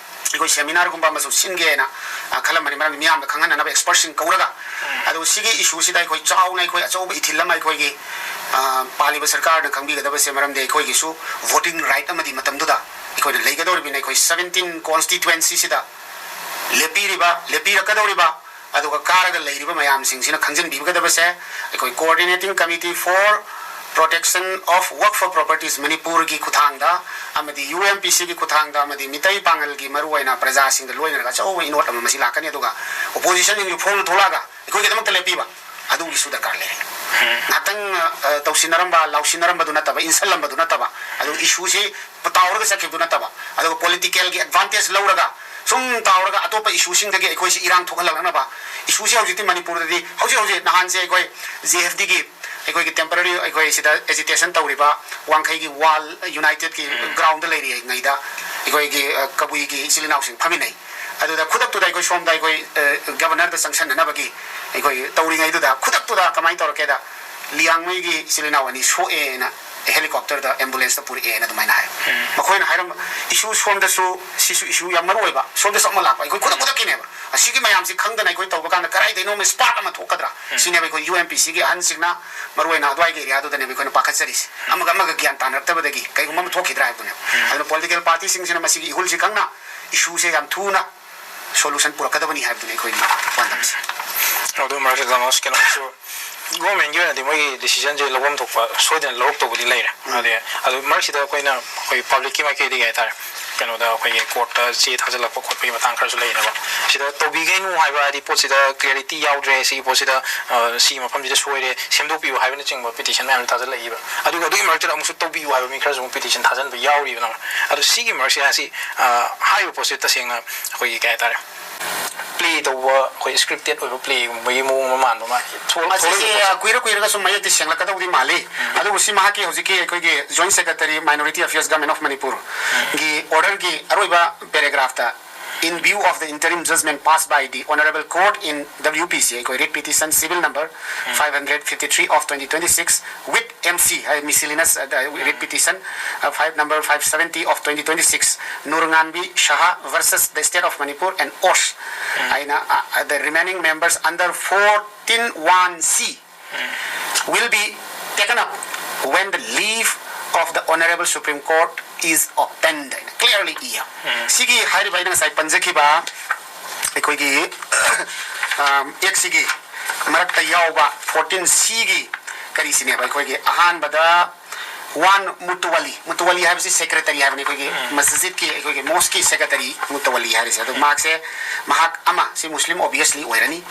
ꯑꯩꯈꯣꯏ ꯁꯦꯃꯤꯅꯥꯔꯒꯨꯝꯕ ꯑꯃꯁꯨ ꯁꯤꯟꯒꯦꯅ, ꯑ, ꯈꯜꯂꯝꯕꯅꯤ꯫ ꯃꯔꯝꯗꯤ ꯃꯤꯌꯥꯝꯗ ꯈꯪꯍꯟꯅꯅꯕ ꯑꯦꯛꯁꯄꯔꯠꯁꯤꯡ ꯀꯧꯔꯒ, ꯑꯗꯨ ꯁꯤꯒꯤ ꯏꯁꯨꯁꯤꯗ ꯑꯩꯈꯣꯏ ꯆꯥꯎꯅ ꯑꯩꯈꯣꯏ ꯑꯆꯧꯕ ꯏꯊꯤꯜ ꯑꯃ ꯑꯩꯈꯣꯏꯒꯤ, ꯑ, ꯄꯥꯜꯂꯤꯕ ꯁꯔꯀꯥꯔꯅ ꯈꯪꯕꯤꯒꯗꯕꯁꯦ, ꯃꯔꯝꯗꯤ ꯑꯩꯈꯣꯏꯒꯤꯁꯨ ꯚꯣꯇꯤꯡ ꯔꯥꯏꯠ ꯑꯃꯗꯤ ꯃꯇꯝꯗꯨꯗ ꯑꯩꯈꯣꯏꯅ ꯂꯩꯒꯗꯧꯔꯤꯕꯅꯤ꯫ ꯑꯩꯈꯣꯏ ꯁꯕꯦꯟꯇꯤꯟ ꯀꯣꯟꯁꯇꯤꯇ꯭ꯋꯦꯟꯁꯤꯁꯤꯗ ꯂꯦꯞꯄꯤꯔꯤꯕ, ꯂꯦꯞꯄꯤꯔꯛꯀꯗꯧꯔꯤꯕ, ꯑꯗꯨꯒ ꯀꯥꯔꯒ ꯂꯩꯔꯤꯕ ꯃꯌꯥꯝꯁꯤꯡꯁꯤꯅ ꯈꯪꯖꯤꯟꯕꯤꯒꯗꯕꯁꯦ, ꯑꯩꯈꯣꯏ Coordinating Committee for Protection of Work for Properties ꯃꯅꯤꯄꯨꯔꯒꯤ ꯈꯨꯠꯊꯥꯡꯗ ꯑꯃꯗꯤ ꯌꯨ ꯑꯦꯝ ꯄꯤ ꯁꯤꯒꯤ ꯈꯨꯠꯊꯥꯡꯗ ꯑꯃꯗꯤ ꯃꯤꯇꯩ ꯄꯥꯉꯜꯒꯤ ꯃꯔꯨꯑꯣꯏꯅ ꯄ꯭ꯔꯖꯥꯁꯤꯡꯗ ꯂꯣꯏꯅꯔꯒ ꯑꯆꯧꯕ ꯏꯅꯣꯠ ꯑꯃ ꯃꯁꯤ ꯂꯥꯛꯀꯅꯤ꯫ ꯑꯗꯨꯒ ꯑꯣꯄꯣꯖꯤꯁꯟꯁꯤꯡꯁꯨ ꯐꯣꯡꯅ ꯊꯣꯛꯂꯛꯑꯒ ꯑꯩꯈꯣꯏꯒꯤꯗꯃꯛꯇ ꯂꯦꯞꯄꯤꯕ ꯑꯗꯨꯒꯤꯁꯨ ꯗꯔꯀꯥꯔ ꯂꯩꯔꯦ꯫ ꯉꯥꯏꯍꯥꯛꯇꯪ, ꯑ, ꯇꯧꯁꯤꯟꯅꯔꯝꯕ, ꯂꯥꯎꯁꯤꯟꯅꯔꯝꯕꯗꯨ ꯅꯠꯇꯕ, ꯏꯟꯁꯜꯂꯝꯕꯗꯨ ꯅꯠꯇꯕ, ꯑꯗꯨ ꯏꯁꯨꯁꯤ ꯇꯥꯎꯔꯒ ꯆꯠꯈꯤꯕꯗꯨ ꯅꯠꯇꯕ, ꯑꯗꯨꯒ ꯄꯣꯂꯤꯇꯤꯀꯦꯜꯒꯤ ꯑꯦꯗꯚꯥꯟꯇꯦꯖ ꯂꯧꯔꯒ ꯁꯨꯝ ꯇꯥꯎꯔꯒ ꯑꯇꯣꯞꯄ ꯏꯁꯨꯁꯤꯡꯗꯒꯤ ꯑꯩꯈꯣꯏꯁꯤ ꯏꯔꯥꯡ ꯊꯣꯛꯍꯜꯂꯛꯅꯕ ꯏꯁꯨꯁꯦ ꯍꯧꯖꯤꯛꯇꯤ ꯃꯅꯤꯄꯨꯔꯗꯗꯤ ꯍꯧꯖꯤꯛ ꯍꯧꯖꯤꯛ ꯅꯍꯥꯟꯁꯦ ꯑꯩꯈꯣꯏ ꯖꯦ ꯑꯦꯐ ꯗꯤꯒꯤ ꯑꯩꯈꯣꯏꯒꯤ ꯇꯦꯝꯄꯔꯔꯤ ꯑꯩꯈꯣꯏ ꯁꯤꯗ ꯑꯦꯖꯤꯇꯦꯁꯟ ꯇꯧꯔꯤꯕ ꯋꯥꯡꯈꯩꯒꯤ ꯋꯥꯜ ꯌꯨꯅꯥꯏꯇꯦꯠꯀꯤ ꯒ꯭ꯔꯥꯎꯟꯗ ꯂꯩꯔꯤꯉꯩꯗ ꯑꯩꯈꯣꯏꯒꯤ ꯀꯕꯨꯏꯒꯤ ꯏꯆꯤꯜ ꯏꯅꯥꯎꯁꯤꯡ ꯐꯝꯃꯤꯟꯅꯩ꯫ ꯑꯗꯨꯗ ꯈꯨꯗꯛꯇꯨꯗ ꯑꯩꯈꯣꯏ ꯁꯣꯝꯗ ꯑꯩꯈꯣꯏ ꯒꯕꯔꯅꯔꯗ ꯆꯪꯁꯟꯅꯅꯕꯒꯤ ꯑꯩꯈꯣꯏ ꯇꯧꯔꯤꯉꯩꯗꯨꯗ ꯈꯨꯗꯛꯇꯨꯗ ꯀꯃꯥꯏꯅ ꯇꯧꯔꯛꯀꯦꯗ, ꯂꯤꯌꯥꯡꯃꯩꯒꯤ ꯏꯆꯤꯜ ꯏꯅꯥꯎ ꯑꯅꯤ ꯁꯣꯛꯑꯦꯅ ꯍꯦꯂꯤꯀꯣꯞꯇꯔꯗ ꯑꯦꯝꯕꯨꯂꯦꯟꯁꯇ ꯄꯨꯔꯛꯑꯦꯅ ꯑꯗꯨꯃꯥꯏꯅ ꯍꯥꯏ꯫ ꯃꯈꯣꯏꯅ ꯍꯥꯏꯔꯝꯕ ꯏꯁꯨ ꯁꯣꯝꯗꯁꯨ, ꯁꯤꯁꯨ ꯏꯁꯨ ꯌꯥꯝ ꯃꯔꯨ ꯑꯣꯏꯕ, ꯁꯣꯝꯗꯁꯨ ꯑꯃ ꯂꯥꯛꯄ, ꯑꯩꯈꯣꯏ ꯈꯨꯗꯛ ꯈꯨꯗꯛꯀꯤꯅꯦꯕ꯫ ꯑꯁꯤꯒꯤ ꯃꯌꯥꯝꯁꯤ ꯈꯪꯗꯅ ꯑꯩꯈꯣꯏ ꯇꯧꯕ ꯀꯥꯟꯗ ꯀꯗꯥꯏꯗꯩꯅꯣ ꯑꯃ ꯁ꯭ꯄꯥꯔꯛ ꯑꯃ ꯊꯣꯛꯀꯗ꯭ꯔꯥ ꯁꯤꯅꯦꯕ ꯑꯩꯈꯣꯏ ꯌꯨ ꯑꯦꯝ ꯄꯤ ꯁꯤꯒꯤ ꯑꯍꯟꯁꯤꯡꯅ ꯃꯔꯨꯑꯣꯏꯅ ꯑꯗꯨꯋꯥꯏꯒꯤ ꯑꯦꯔꯤꯌꯥꯗꯨꯗꯅꯦꯕ ꯑꯩꯈꯣꯏꯅ ꯄꯥꯈꯠꯆꯔꯤꯁꯦ꯫ ꯑꯃꯒ ꯑꯃꯒ ꯒ꯭ꯌꯥꯟ ꯇꯥꯅꯔꯛꯇꯕꯗꯒꯤ ꯀꯩꯒꯨꯝꯕ ꯑꯃ ꯊꯣꯛꯈꯤꯗ꯭ꯔꯥ ꯍꯥꯏꯕꯗꯨꯅꯦꯕ꯫ ꯑꯗꯨꯅ ꯄꯣꯂꯤꯇꯤꯀꯦꯜ ꯄꯥꯔꯇꯤꯁꯤꯡꯁꯤꯅ ꯃꯁꯤꯒꯤ ꯏꯍꯨꯜꯁꯤ ꯈꯪꯅ ꯏꯁꯨꯁꯦ ꯌꯥꯝ ꯊꯨꯅ ꯁꯣꯂꯨꯁꯟ ꯄꯨꯔꯛꯀꯗꯕꯅꯤ ꯍꯥꯏꯕꯗꯨꯅꯤ ꯑꯩꯈꯣꯏꯒꯤ ꯄꯥꯟꯗꯝꯁꯦ꯫ ꯑꯗꯨ ꯃꯔꯛꯁꯤꯗ ꯀꯩꯅꯣꯁꯨ, ꯒꯣꯔꯃꯦꯟꯒꯤ ꯑꯣꯏꯅꯗꯤ ꯃꯣꯏꯒꯤ ꯗꯤꯁꯤꯖꯟꯁꯦ ꯂꯧꯐꯝ ꯊꯣꯛꯄ ꯁꯣꯏꯗꯅ ꯂꯧꯔꯛꯇꯧꯕꯗꯤ ꯂꯩꯔꯦ꯫ ꯑꯗꯩ ꯑꯗꯨ ꯃꯔꯛꯁꯤꯗ ꯑꯩꯈꯣꯏꯅ ꯑꯩꯈꯣꯏ ꯄꯕ꯭ꯂꯤꯛꯀꯤ ꯃꯥꯏꯀꯩꯗꯒꯤ ꯍꯥꯏꯇꯥꯔꯦ, ꯀꯩꯅꯣꯗ ꯑꯩꯈꯣꯏꯒꯤ ꯀꯣꯔꯠꯇ ꯆꯦ ꯊꯥꯖꯤꯜꯂꯛꯄ ꯈꯣꯠꯄꯒꯤ ꯃꯇꯥꯡ ꯈꯔꯁꯨ ꯂꯩꯅꯦꯕ꯫ ꯁꯤꯗ ꯇꯧꯕꯤꯒꯅꯨ ꯍꯥꯏꯕ, ꯍꯥꯏꯗꯤ ꯄꯣꯠꯁꯤꯗ ꯀ꯭ꯂꯦꯔꯤꯇꯤ ꯌꯥꯎꯗ꯭ꯔꯦ, ꯁꯤꯒꯤ ꯄꯣꯠꯁꯤꯗ, ꯑ, ꯁꯤꯒꯤ ꯃꯐꯝꯁꯤꯗ ꯁꯣꯏꯔꯦ, ꯁꯦꯝꯗꯣꯛꯄꯤꯌꯨ ꯍꯥꯏꯕꯅꯆꯤꯡꯕ ꯄꯤꯇꯤꯁꯟ ꯃꯌꯥꯝꯁꯨ ꯊꯥꯖꯤꯜꯂꯛꯏꯕ꯫ ꯑꯗꯨꯒ ꯑꯗꯨꯒꯤ ꯃꯔꯛꯇꯨꯗ ꯑꯃꯨꯛꯁꯨ ꯇꯧꯕꯤꯌꯨ ꯍꯥꯏꯕ ꯃꯤ ꯈꯔꯁꯨ ꯑꯃꯨꯛ ꯄꯤꯇꯤꯁꯟ ꯊꯥꯖꯤꯟꯕ ꯌꯥꯎꯔꯤꯕ꯫ ꯑꯗꯨ ꯁꯤꯒꯤ ꯃꯔꯛꯁꯤꯗ ꯁꯤ, ꯑ, ꯍꯥꯏꯔꯤꯕ ꯄꯣꯠꯁꯤ ꯇꯁꯦꯡꯅ ꯑꯩꯈꯣꯏꯒꯤ ꯀꯩ ꯍꯥꯏꯇꯥꯔꯦ, ꯄ꯭ꯂꯦ ꯇꯧꯕ, ꯑꯩꯈꯣꯏ ꯁ꯭ꯀ꯭ꯔꯤꯞꯇꯦꯠ ꯑꯣꯏꯕ ꯄ꯭ꯂꯦꯒꯨꯝꯕꯒꯤ ꯃꯑꯣꯡ ꯑꯃ ꯃꯥꯟꯕ ꯑꯃ ꯊꯣꯛ-, ꯃꯁꯤꯁꯦ, ꯊꯣꯛꯂꯛꯏꯕ ꯄꯣꯠꯁꯦ꯫ ꯀꯨꯏꯔ ꯀꯨꯏꯔꯒ ꯁꯨꯝ ꯃꯌꯦꯛꯇꯤ ꯁꯦꯡꯂꯛꯀꯗꯧꯗꯤ ꯃꯥꯜꯂꯤ꯫ ꯑꯗꯨꯕꯨ ꯁꯤ ꯃꯍꯥꯛꯀꯤ ꯍꯧꯖꯤꯛꯀꯤ ꯑꯩꯈꯣꯏꯒꯤ Joint Secretary, Minority Affairs, Government of Manipur ꯒꯤ order ꯒꯤ ꯑꯔꯣꯏꯕ paragraph ꯇ, "In view of the interim judgment passed by the Honorable Court in W P C," ꯑꯩꯈꯣꯏ writ petition civil number five hundred fifty-three of twenty twenty-six with M C, high, miscellaneous, ꯑ, writ petition, ꯑ, five, number five seventy of twenty twenty-six, Nurnganbi Shaha versus the State of Manipur and Osh ꯍꯥꯏꯅ, ꯑ, the remaining members under fourteen one C will be taken up when the leave of the Honorable Supreme Court is obtained ꯍꯥꯏꯅ clearly ꯏꯌꯦ꯫ ꯁꯤꯒꯤ ꯍꯥꯏꯔꯤꯕ ꯑꯩꯅ ꯉꯁꯥꯏ ꯄꯟꯖꯈꯤꯕ ꯑꯩꯈꯣꯏꯒꯤ, ꯑ, act ꯁꯤꯒꯤ ꯃꯔꯛꯇ ꯌꯥꯎꯕ fourteen C ꯒꯤ ꯀꯔꯤꯁꯤꯅꯦꯕ, ꯑꯩꯈꯣꯏꯒꯤ ꯑꯍꯥꯟꯕꯗ ꯋꯥꯟ ꯃꯨꯇꯨꯋꯥꯂꯤ, ꯃꯨꯇꯨꯋꯥꯂꯤ ꯍꯥꯏꯕꯁꯤ ꯁꯦꯀ꯭ꯔꯦꯇꯔꯤ ꯍꯥꯏꯕꯅꯤ, ꯑꯩꯈꯣꯏꯒꯤ ꯃꯁꯖꯤꯗꯀꯤ, ꯑꯩꯈꯣꯏꯒꯤ ꯃꯣꯁꯀꯤ ꯁꯦꯀ꯭ꯔꯦꯇꯔꯤ ꯃꯨꯇꯨꯋꯥꯂꯤ ꯍꯥꯏꯔꯤꯁꯦ꯫ ꯑꯗꯨ ꯃꯍꯥꯛꯁꯦ, ꯃꯍꯥꯛ ꯑꯃ, ꯁꯤ ꯃꯨꯁꯂꯤꯝ obviously ꯑꯣꯏꯔꯅꯤ꯫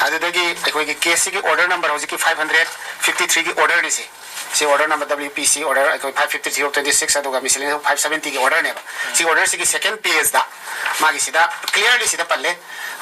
ꯑꯗꯨꯗꯒꯤ ꯑꯩꯈꯣꯏꯒꯤ case ꯁꯤꯒꯤ order number ꯍꯧꯖꯤꯛꯀꯤ five hundred fifty three ꯒꯤ order ꯅꯤꯁꯦ, ꯁꯤ order number W P C order ꯑꯩꯈꯣꯏ five fifty through twenty six, ꯑꯗꯨꯒ miscellaneous five seventy ꯒꯤ order ꯅꯦꯕ꯫ ꯁꯤ order ꯁꯤꯒꯤ second page ꯗ ꯃꯥꯒꯤ ꯁꯤꯗ clearly ꯁꯤꯗ ꯄꯜꯂꯦ꯫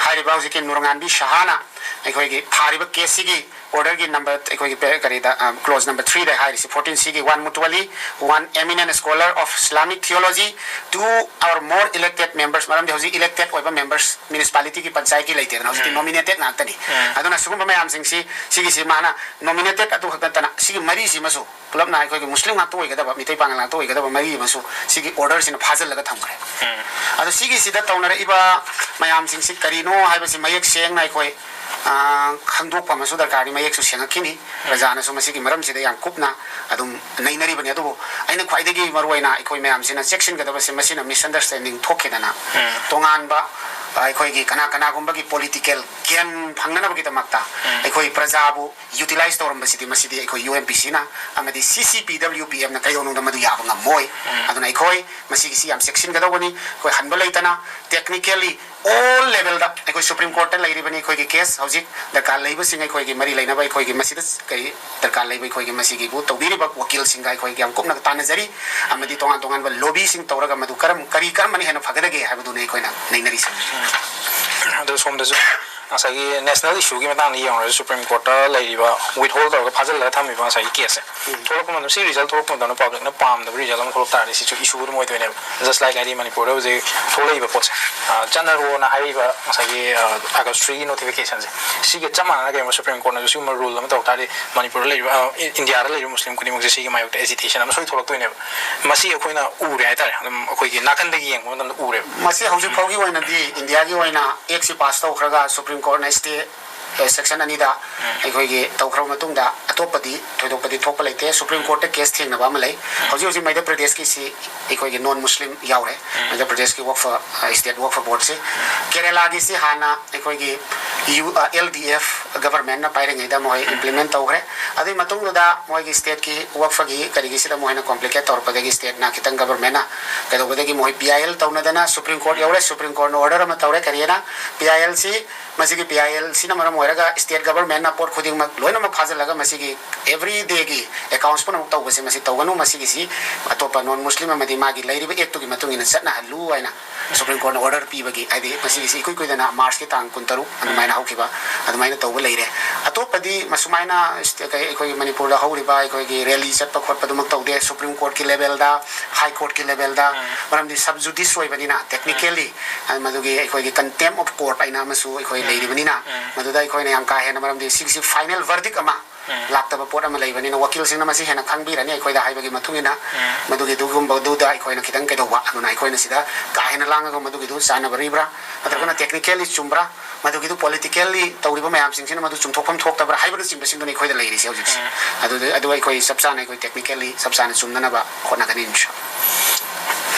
ꯍꯥꯏꯔꯤꯕ ꯍꯧꯖꯤꯛꯀꯤ ꯅꯨꯔꯉꯥꯟꯕꯤ ꯁꯍꯥꯅ ꯑꯩꯈꯣꯏꯒꯤ ꯊꯥꯔꯤꯕ case ꯁꯤꯒꯤ order ꯒꯤ number, ꯑꯩꯈꯣꯏꯒꯤ ꯀꯔꯤꯗ, clause number three ꯗ ꯍꯥꯏꯔꯤꯁꯤ, fourteen C ꯒꯤ, one ꯃꯨꯇꯋꯥꯂꯤ, one eminent scholar of Islamic theology, two or more elected members, ꯃꯔꯝꯗꯤ ꯍꯧꯖꯤꯛ elected ꯑꯣꯏꯕ members municipality ꯒꯤ, ꯄꯟꯆꯥꯌꯠꯀꯤ ꯂꯩꯇꯦꯗꯅ, ꯍꯧꯖꯤꯛꯇꯤ nominated ꯉꯥꯛꯇꯅꯤ꯫ ꯑꯗꯨꯅ ꯁꯤꯒꯨꯝꯕ ꯃꯌꯥꯝꯁꯤꯡꯁꯤ, ꯁꯤꯒꯤꯁꯤ ꯃꯥꯅ nominated ꯑꯗꯨ ꯈꯛꯇ ꯅꯠꯇꯅ ꯁꯤꯒꯤ ꯃꯔꯤꯁꯤꯃꯁꯨ ꯄꯨꯂꯞꯅ ꯑꯩꯈꯣꯏꯒꯤ ꯃꯨꯁꯂꯤꯝ ꯉꯥꯛꯇ ꯑꯣꯏꯒꯗꯕ, ꯃꯤꯇꯩ ꯄꯥꯉꯜ ꯉꯥꯛꯇ ꯑꯣꯏꯒꯗꯕ ꯃꯔꯤ ꯑꯃꯁꯨ ꯁꯤꯒꯤ order ꯁꯤꯅ ꯐꯥꯖꯤꯜꯂꯒ ꯊꯝꯈ꯭ꯔꯦ꯫ ꯑꯗꯣ ꯁꯤꯒꯤꯁꯤꯗ ꯇꯧꯅꯔꯛꯏꯕ ꯃꯌꯥꯝꯁꯤꯡꯁꯤ ꯀꯔꯤꯅꯣ ꯍꯥꯏꯕꯁꯤ ꯃꯌꯦꯛ ꯁꯦꯡꯅ ꯑꯩꯈꯣꯏ, ꯑ, ꯈꯪꯗꯣꯛꯄ ꯑꯃꯁꯨ ꯗꯔꯀꯥꯔꯅꯤ, ꯃꯌꯦꯛꯁꯨ ꯁꯦꯡꯉꯛꯈꯤꯅꯤ꯫ ꯄ꯭ꯔꯖꯥꯅꯁꯨ ꯃꯁꯤꯒꯤ ꯃꯔꯝꯁꯤꯗ ꯌꯥꯝ ꯀꯨꯞꯅ ꯑꯗꯨꯝ ꯅꯩꯅꯔꯤꯕꯅꯤ꯫ ꯑꯗꯨꯕꯨ ꯑꯩꯅ ꯈ꯭ꯋꯥꯏꯗꯒꯤ ꯃꯔꯨꯑꯣꯏꯅ ꯑꯩꯈꯣꯏ ꯃꯌꯥꯝꯁꯤꯅ ꯆꯦꯛꯁꯤꯟꯒꯗꯕꯁꯦ, ꯃꯁꯤꯅ misunderstanding ꯊꯣꯛꯈꯤꯗꯅ ꯇꯣꯉꯥꯟꯕ, ꯑ, ꯑꯩꯈꯣꯏꯒꯤ ꯀꯅꯥ ꯀꯅꯥꯒꯨꯝꯕꯒꯤ political gain ꯐꯪꯅꯅꯕꯒꯤꯗꯃꯛꯇ ꯑꯩꯈꯣꯏ ꯄ꯭ꯔꯖꯥꯕꯨ utilize ꯇꯧꯔꯝꯕꯁꯤꯗꯤ, ꯃꯁꯤꯗꯤ ꯑꯩꯈꯣꯏ U M P C ꯅ ꯑꯃꯗꯤ C C P W P M ꯅ ꯀꯩꯗꯧꯅꯨꯡꯗ ꯃꯗꯨ ꯌꯥꯕ ꯉꯝꯃꯣꯏ꯫ ꯑꯗꯨꯅ ꯑꯩꯈꯣꯏ ꯃꯁꯤꯒꯤꯁꯤ ꯌꯥꯝ ꯆꯦꯛꯁꯤꯟꯒꯗꯧꯕꯅꯤ꯫ ꯑꯩꯈꯣꯏ ꯍꯟꯕ ꯂꯩꯇꯅ technically all level ꯗ ꯑꯩꯈꯣꯏ Supreme Court ꯇ ꯂꯩꯔꯤꯕꯅꯤ ꯑꯩꯈꯣꯏꯒꯤ case ꯍꯧꯖꯤꯛ ꯗꯔꯀꯥꯔ ꯂꯩꯕꯁꯤꯡ, ꯑꯩꯈꯣꯏꯒꯤ ꯃꯔꯤ ꯂꯩꯅꯕ, ꯑꯩꯈꯣꯏꯒꯤ ꯃꯁꯤꯗ ꯀꯔꯤ ꯗꯔꯀꯥꯔ ꯂꯩꯕ, ꯑꯩꯈꯣꯏꯒꯤ ꯃꯁꯤꯒꯤꯕꯨ ꯇꯧꯕꯤꯔꯤꯕ ꯋꯀꯤꯜꯁꯤꯡꯒ ꯑꯩꯈꯣꯏ ꯌꯥꯝ ꯀꯨꯞꯅ ꯇꯥꯟꯅꯖꯔꯤ꯫ ꯑꯃꯗꯤ ꯇꯣꯉꯥꯟ ꯇꯣꯉꯥꯟꯕ lobby ꯁꯤꯡ ꯇꯧꯔꯒ ꯃꯗꯨ ꯀꯔꯝ, ꯀꯔꯤ ꯀꯔꯝꯕꯅ ꯍꯦꯟꯅ ꯐꯒꯗꯒꯦ ꯍꯥꯏꯕꯗꯨꯅꯤ ꯑꯩꯈꯣꯏꯅ ꯅꯩꯅꯔꯤꯁꯦ꯫ ꯑꯗꯣ ꯁꯣꯝꯗꯁꯨ ꯉꯁꯥꯏꯒꯤ national issue ꯒꯤ ꯃꯇꯥꯡꯗ ꯌꯦꯡꯉꯨꯔꯁꯨ, Supreme Court ꯇ ꯂꯩꯔꯤꯕ, withhold ꯇꯧꯔꯒ ꯐꯥꯖꯤꯜꯂꯒ ꯊꯝꯃꯤꯕ ꯉꯁꯥꯏꯒꯤ case ꯁꯦ, ꯊꯣꯛꯂꯛꯄ ꯃꯇꯝ, ꯁꯤ result ꯊꯣꯛꯂꯛꯄ ꯃꯇꯝꯗ public ꯅ ꯄꯥꯝꯗꯕ result ꯑꯃ ꯊꯣꯛꯂꯛ ꯇꯥꯔꯗꯤ, ꯁꯤꯁꯨ issue ꯑꯗꯨꯝ ꯑꯣꯏꯗꯣꯏꯅꯦꯕ꯫ Just like ꯍꯥꯏꯗꯤ ꯃꯅꯤꯄꯨꯔꯗ ꯍꯧꯖꯤꯛ ꯊꯣꯛꯂꯛꯏꯕ ꯄꯣꯠꯁꯦ, ꯑ, ꯆꯠꯅꯔꯣꯅ ꯍꯥꯏꯔꯤꯕ ꯉꯁꯥꯏꯒꯤ, ꯑ, August three ꯒꯤ notification ꯁꯦ, ꯁꯤꯒ ꯆꯞ ꯃꯥꯟꯅꯅ ꯀꯩꯒꯨꯝꯕ Supreme Court ꯅꯁꯨ ꯁꯤꯒꯨꯝꯕ rule ꯑꯃ ꯇꯧꯔꯛ ꯇꯥꯔꯗꯤ, ꯃꯅꯤꯄꯨꯔꯗ ꯂꯩꯔꯤꯕ, ꯑ, ꯏ-, ꯏꯟꯗꯤꯌꯥꯗ ꯂꯩꯔꯤꯕ ꯃꯨꯁꯂꯤꯝ ꯈꯨꯗꯤꯡꯃꯛꯁꯦ ꯁꯤꯒꯤ ꯃꯥꯌꯣꯛꯇ agitation ꯑꯃ ꯁꯣꯏ ꯊꯣꯛꯂꯛꯇꯣꯏꯅꯦꯕ꯫ ꯃꯁꯤ ꯑꯩꯈꯣꯏꯅ ꯎꯔꯦ ꯍꯥꯏꯇꯥꯔꯦ, ꯑꯗꯨꯝ ꯑꯩꯈꯣꯏꯒꯤ ꯅꯥꯀꯟꯗꯒꯤ ꯌꯦꯡꯕ ꯃꯇꯝꯗ ꯎꯔꯦꯕ꯫ ꯃꯁꯤ ꯍꯧꯖꯤꯛ ꯐꯥꯎꯒꯤ ꯑꯣꯏꯅꯗꯤ ꯏꯟꯗꯤꯌꯥꯒꯤ ꯑꯣꯏꯅ act ꯁꯤ pass ꯇꯧꯈ꯭ꯔꯒ Supreme Court ꯅ stay, ꯑ, section ꯑꯅꯤꯗ ꯑꯩꯈꯣꯏꯒꯤ ꯇꯧꯈ꯭ꯔꯕ ꯃꯇꯨꯡꯗ ꯑꯇꯣꯞꯄꯗꯤ ꯊꯣꯏꯗꯣꯛꯄꯗꯤ ꯊꯣꯛꯄ ꯂꯩꯇꯦ꯫ Supreme Court ꯇ case ꯊꯦꯡꯅꯕ ꯑꯃ ꯂꯩ꯫ ꯍꯧꯖꯤꯛ ꯍꯧꯖꯤꯛ ꯃꯩꯙ꯭ꯌ ꯄ꯭ꯔꯗꯦꯁꯀꯤꯁꯤ ꯑꯩꯈꯣꯏꯒꯤ non Muslim ꯌꯥꯎꯔꯦ꯫ ꯃꯩꯙ꯭ꯌ ꯄ꯭ꯔꯗꯦꯁꯀꯤ ꯋꯛꯐ, ꯑ, state ꯋꯛꯐ board ꯁꯤ꯫ ꯀꯦꯔꯦꯂꯥꯒꯤꯁꯤ ꯍꯥꯟꯅ ꯑꯩꯈꯣꯏꯒꯤ U-, ꯑ, L D F ꯒꯚꯔꯟꯃꯦꯟꯠꯅ ꯄꯥꯏꯔꯤꯉꯩꯗ ꯃꯈꯣꯏ ꯏꯝꯄ꯭ꯂꯤꯃꯦꯟꯠ ꯇꯧꯈ꯭ꯔꯦ꯫ ꯑꯗꯨꯒꯤ ꯃꯇꯨꯡꯗꯨꯗ ꯃꯣꯏꯒꯤ ꯁ꯭ꯇꯦꯠꯀꯤ ꯋꯛꯐꯒꯤ ꯀꯔꯤꯒꯤꯁꯤꯗ ꯃꯈꯣꯏꯅ ꯀꯣꯝꯄ꯭ꯂꯤꯀꯦꯠ ꯇꯧꯔꯛꯄꯗꯒꯤ ꯁ꯭ꯇꯦꯠꯅ ꯈꯤꯇꯪ ꯒꯚꯔꯟꯃꯦꯟꯠꯅ ꯀꯩꯗꯧꯕꯗꯒꯤ ꯃꯈꯣꯏ ꯄꯤ ꯑꯥꯏ ꯑꯦꯜ ꯇꯧꯅꯗꯅ ꯁꯨꯄ꯭ꯔꯤꯝ ꯀꯣꯔꯠ ꯌꯧꯔꯦ꯫ ꯁꯨꯄ꯭ꯔꯤꯝ ꯀꯣꯔꯠꯅ ꯑꯣꯔꯗꯔ ꯑꯃ ꯇꯧꯔꯦ꯫ ꯀꯔꯤꯅ? ꯄꯤ ꯑꯥꯏ ꯑꯦꯜꯁꯤ, ꯃꯁꯤꯒꯤ ꯄꯤ ꯑꯥꯏ ꯑꯦꯜꯁꯤꯅ ꯃꯔꯝ ꯑꯣꯏꯔꯒ ꯁ꯭ꯇꯦꯠ ꯒꯚꯔꯟꯃꯦꯟꯠꯅ ꯄꯣꯠ ꯈꯨꯗꯤꯡꯃꯛ ꯂꯣꯏꯅꯃꯛ ꯐꯥꯖꯤꯜꯂꯒ ꯃꯁꯤꯒꯤ ꯑꯦꯚ꯭ꯔꯤ ꯗꯦꯒꯤ ꯑꯦꯀꯥꯎꯟꯠꯁ ꯄꯨꯝꯅꯃꯛ ꯇꯧꯕꯁꯦ ꯃꯁꯤ ꯇꯧꯒꯅꯨ, ꯃꯁꯤꯒꯤꯁꯤ ꯑꯇꯣꯞꯄ ꯅꯣꯟ ꯃꯨꯁꯂꯤꯝ ꯑꯃꯗꯤ ꯃꯥꯒꯤ ꯂꯩꯔꯤꯕ ꯑꯦꯛꯇꯨꯒꯤ ꯃꯇꯨꯡ ꯏꯟꯅ ꯆꯠꯅꯍꯜꯂꯨ ꯍꯥꯏꯅ ꯁꯨꯄ꯭ꯔꯤꯝ ꯀꯣꯔꯠꯅ ꯑꯣꯔꯗꯔ ꯄꯤꯕꯒꯤ, ꯍꯥꯏꯗꯤ ꯃꯁꯤꯒꯤꯁꯤ ꯏꯀꯨꯏ ꯀꯨꯏꯗꯅ ꯃꯥꯔꯆꯀꯤ ꯇꯥꯡ ꯀꯨꯟꯇꯔꯨꯛ ꯑꯗꯨꯃꯥꯏꯅ ꯍꯧꯈꯤꯕ, ꯑꯗꯨꯃꯥꯏꯅ ꯇꯧꯕ ꯂꯩꯔꯦ꯫ ꯑꯇꯣꯞꯄꯗꯤ ꯃꯁꯨꯃꯥꯏꯅ ꯁ꯭ꯇꯦ-, ꯀꯩ-, ꯑꯩꯈꯣꯏꯒꯤ ꯃꯅꯤꯄꯨꯔꯗ ꯍꯧꯔꯤꯕ ꯑꯩꯈꯣꯏꯒꯤ ꯔꯦꯂꯤ ꯆꯠꯄ ꯈꯣꯠꯄꯗꯨꯃꯛ ꯇꯧꯗꯦ꯫ ꯁꯨꯄ꯭ꯔꯤꯝ ꯀꯣꯔꯠꯀꯤ ꯂꯦꯚꯦꯜꯗ, ꯍꯥꯏ ꯀꯣꯔꯠꯀꯤ ꯂꯦꯚꯦꯜꯗ, ꯃꯔꯝꯗꯤ ꯁꯕ ꯖꯨꯗꯤꯁ ꯑꯣꯏꯕꯅꯤꯅ, ꯇꯦꯛꯅꯤꯀꯦꯜꯂꯤ ꯃꯗꯨꯒꯤ ꯑꯩꯈꯣꯏꯒꯤ ꯀꯟꯇꯦꯝ ꯑꯣꯐ ꯀꯣꯔꯠ ꯍꯥꯏꯅ ꯑꯃꯁꯨ ꯑꯩꯈꯣꯏ ꯂꯩꯔꯤꯕꯅꯤꯅ, ꯃꯗꯨꯗ ꯑꯩꯈꯣꯏꯅ ꯌꯥꯝ ꯀꯥ ꯍꯦꯟꯅ, ꯃꯔꯝꯗꯤ ꯁꯤꯒꯤꯁꯤ ꯐꯥꯏꯅꯦꯜ ꯚꯔꯗꯤꯛ ꯑꯃ ꯂꯥꯛꯇꯕ ꯄꯣꯠ ꯑꯃ ꯂꯩꯕꯅꯤꯅ, ꯋꯀꯤꯜꯁꯤꯡꯅ ꯃꯁꯤ ꯍꯦꯟꯅ ꯈꯪꯕꯤꯔꯅꯤ ꯑꯩꯈꯣꯏꯗ ꯍꯥꯏꯕꯒꯤ ꯃꯇꯨꯡ ꯏꯟꯅ, ꯃꯗꯨꯒꯤ ꯑꯗꯨꯒꯨꯝꯕꯗꯨꯗ ꯑꯩꯈꯣꯏꯅ ꯈꯤꯇꯪ ꯀꯩꯗꯧꯕ, ꯑꯗꯨꯅ ꯑꯩꯈꯣꯏꯅ ꯁꯤꯗ ꯀꯥ ꯍꯦꯟꯅ ꯂꯥꯡꯉꯒ ꯃꯗꯨꯒꯤꯗꯨ ꯆꯥꯟꯅꯕꯔꯤꯕ꯭ꯔꯥ ꯅꯠꯇ꯭ꯔꯒꯅ ꯇꯦꯛꯅꯤꯀꯦꯜꯂꯤ ꯆꯨꯝꯕ꯭ꯔꯥ, ꯃꯗꯨꯒꯤꯗꯨ ꯄꯣꯂꯤꯇꯤꯀꯦꯜꯂꯤ ꯇꯧꯔꯤꯕ ꯃꯌꯥꯝꯁꯤꯡꯁꯤꯅ ꯃꯗꯨ ꯆꯨꯝꯊꯣꯛꯐꯝ ꯊꯣꯛꯇꯕ꯭ꯔꯥ ꯍꯥꯏꯕꯅꯆꯤꯡꯕꯁꯤꯡꯗꯨꯅꯤ ꯑꯩꯈꯣꯏꯗ ꯂꯩꯔꯤꯁꯦ ꯍꯧꯖꯤꯛꯁꯦ꯫ ꯑꯗꯨ, ꯑꯗꯨ ꯑꯩꯈꯣꯏ ꯆꯞ ꯆꯥꯅ ꯑꯩꯈꯣꯏ ꯇꯦꯛꯅꯤꯀꯦꯜꯂꯤ ꯆꯞ ꯆꯥꯅ ꯆꯨꯝꯅꯅꯕ ꯍꯣꯠꯅꯒꯅꯤ, ꯃꯤꯁ꯫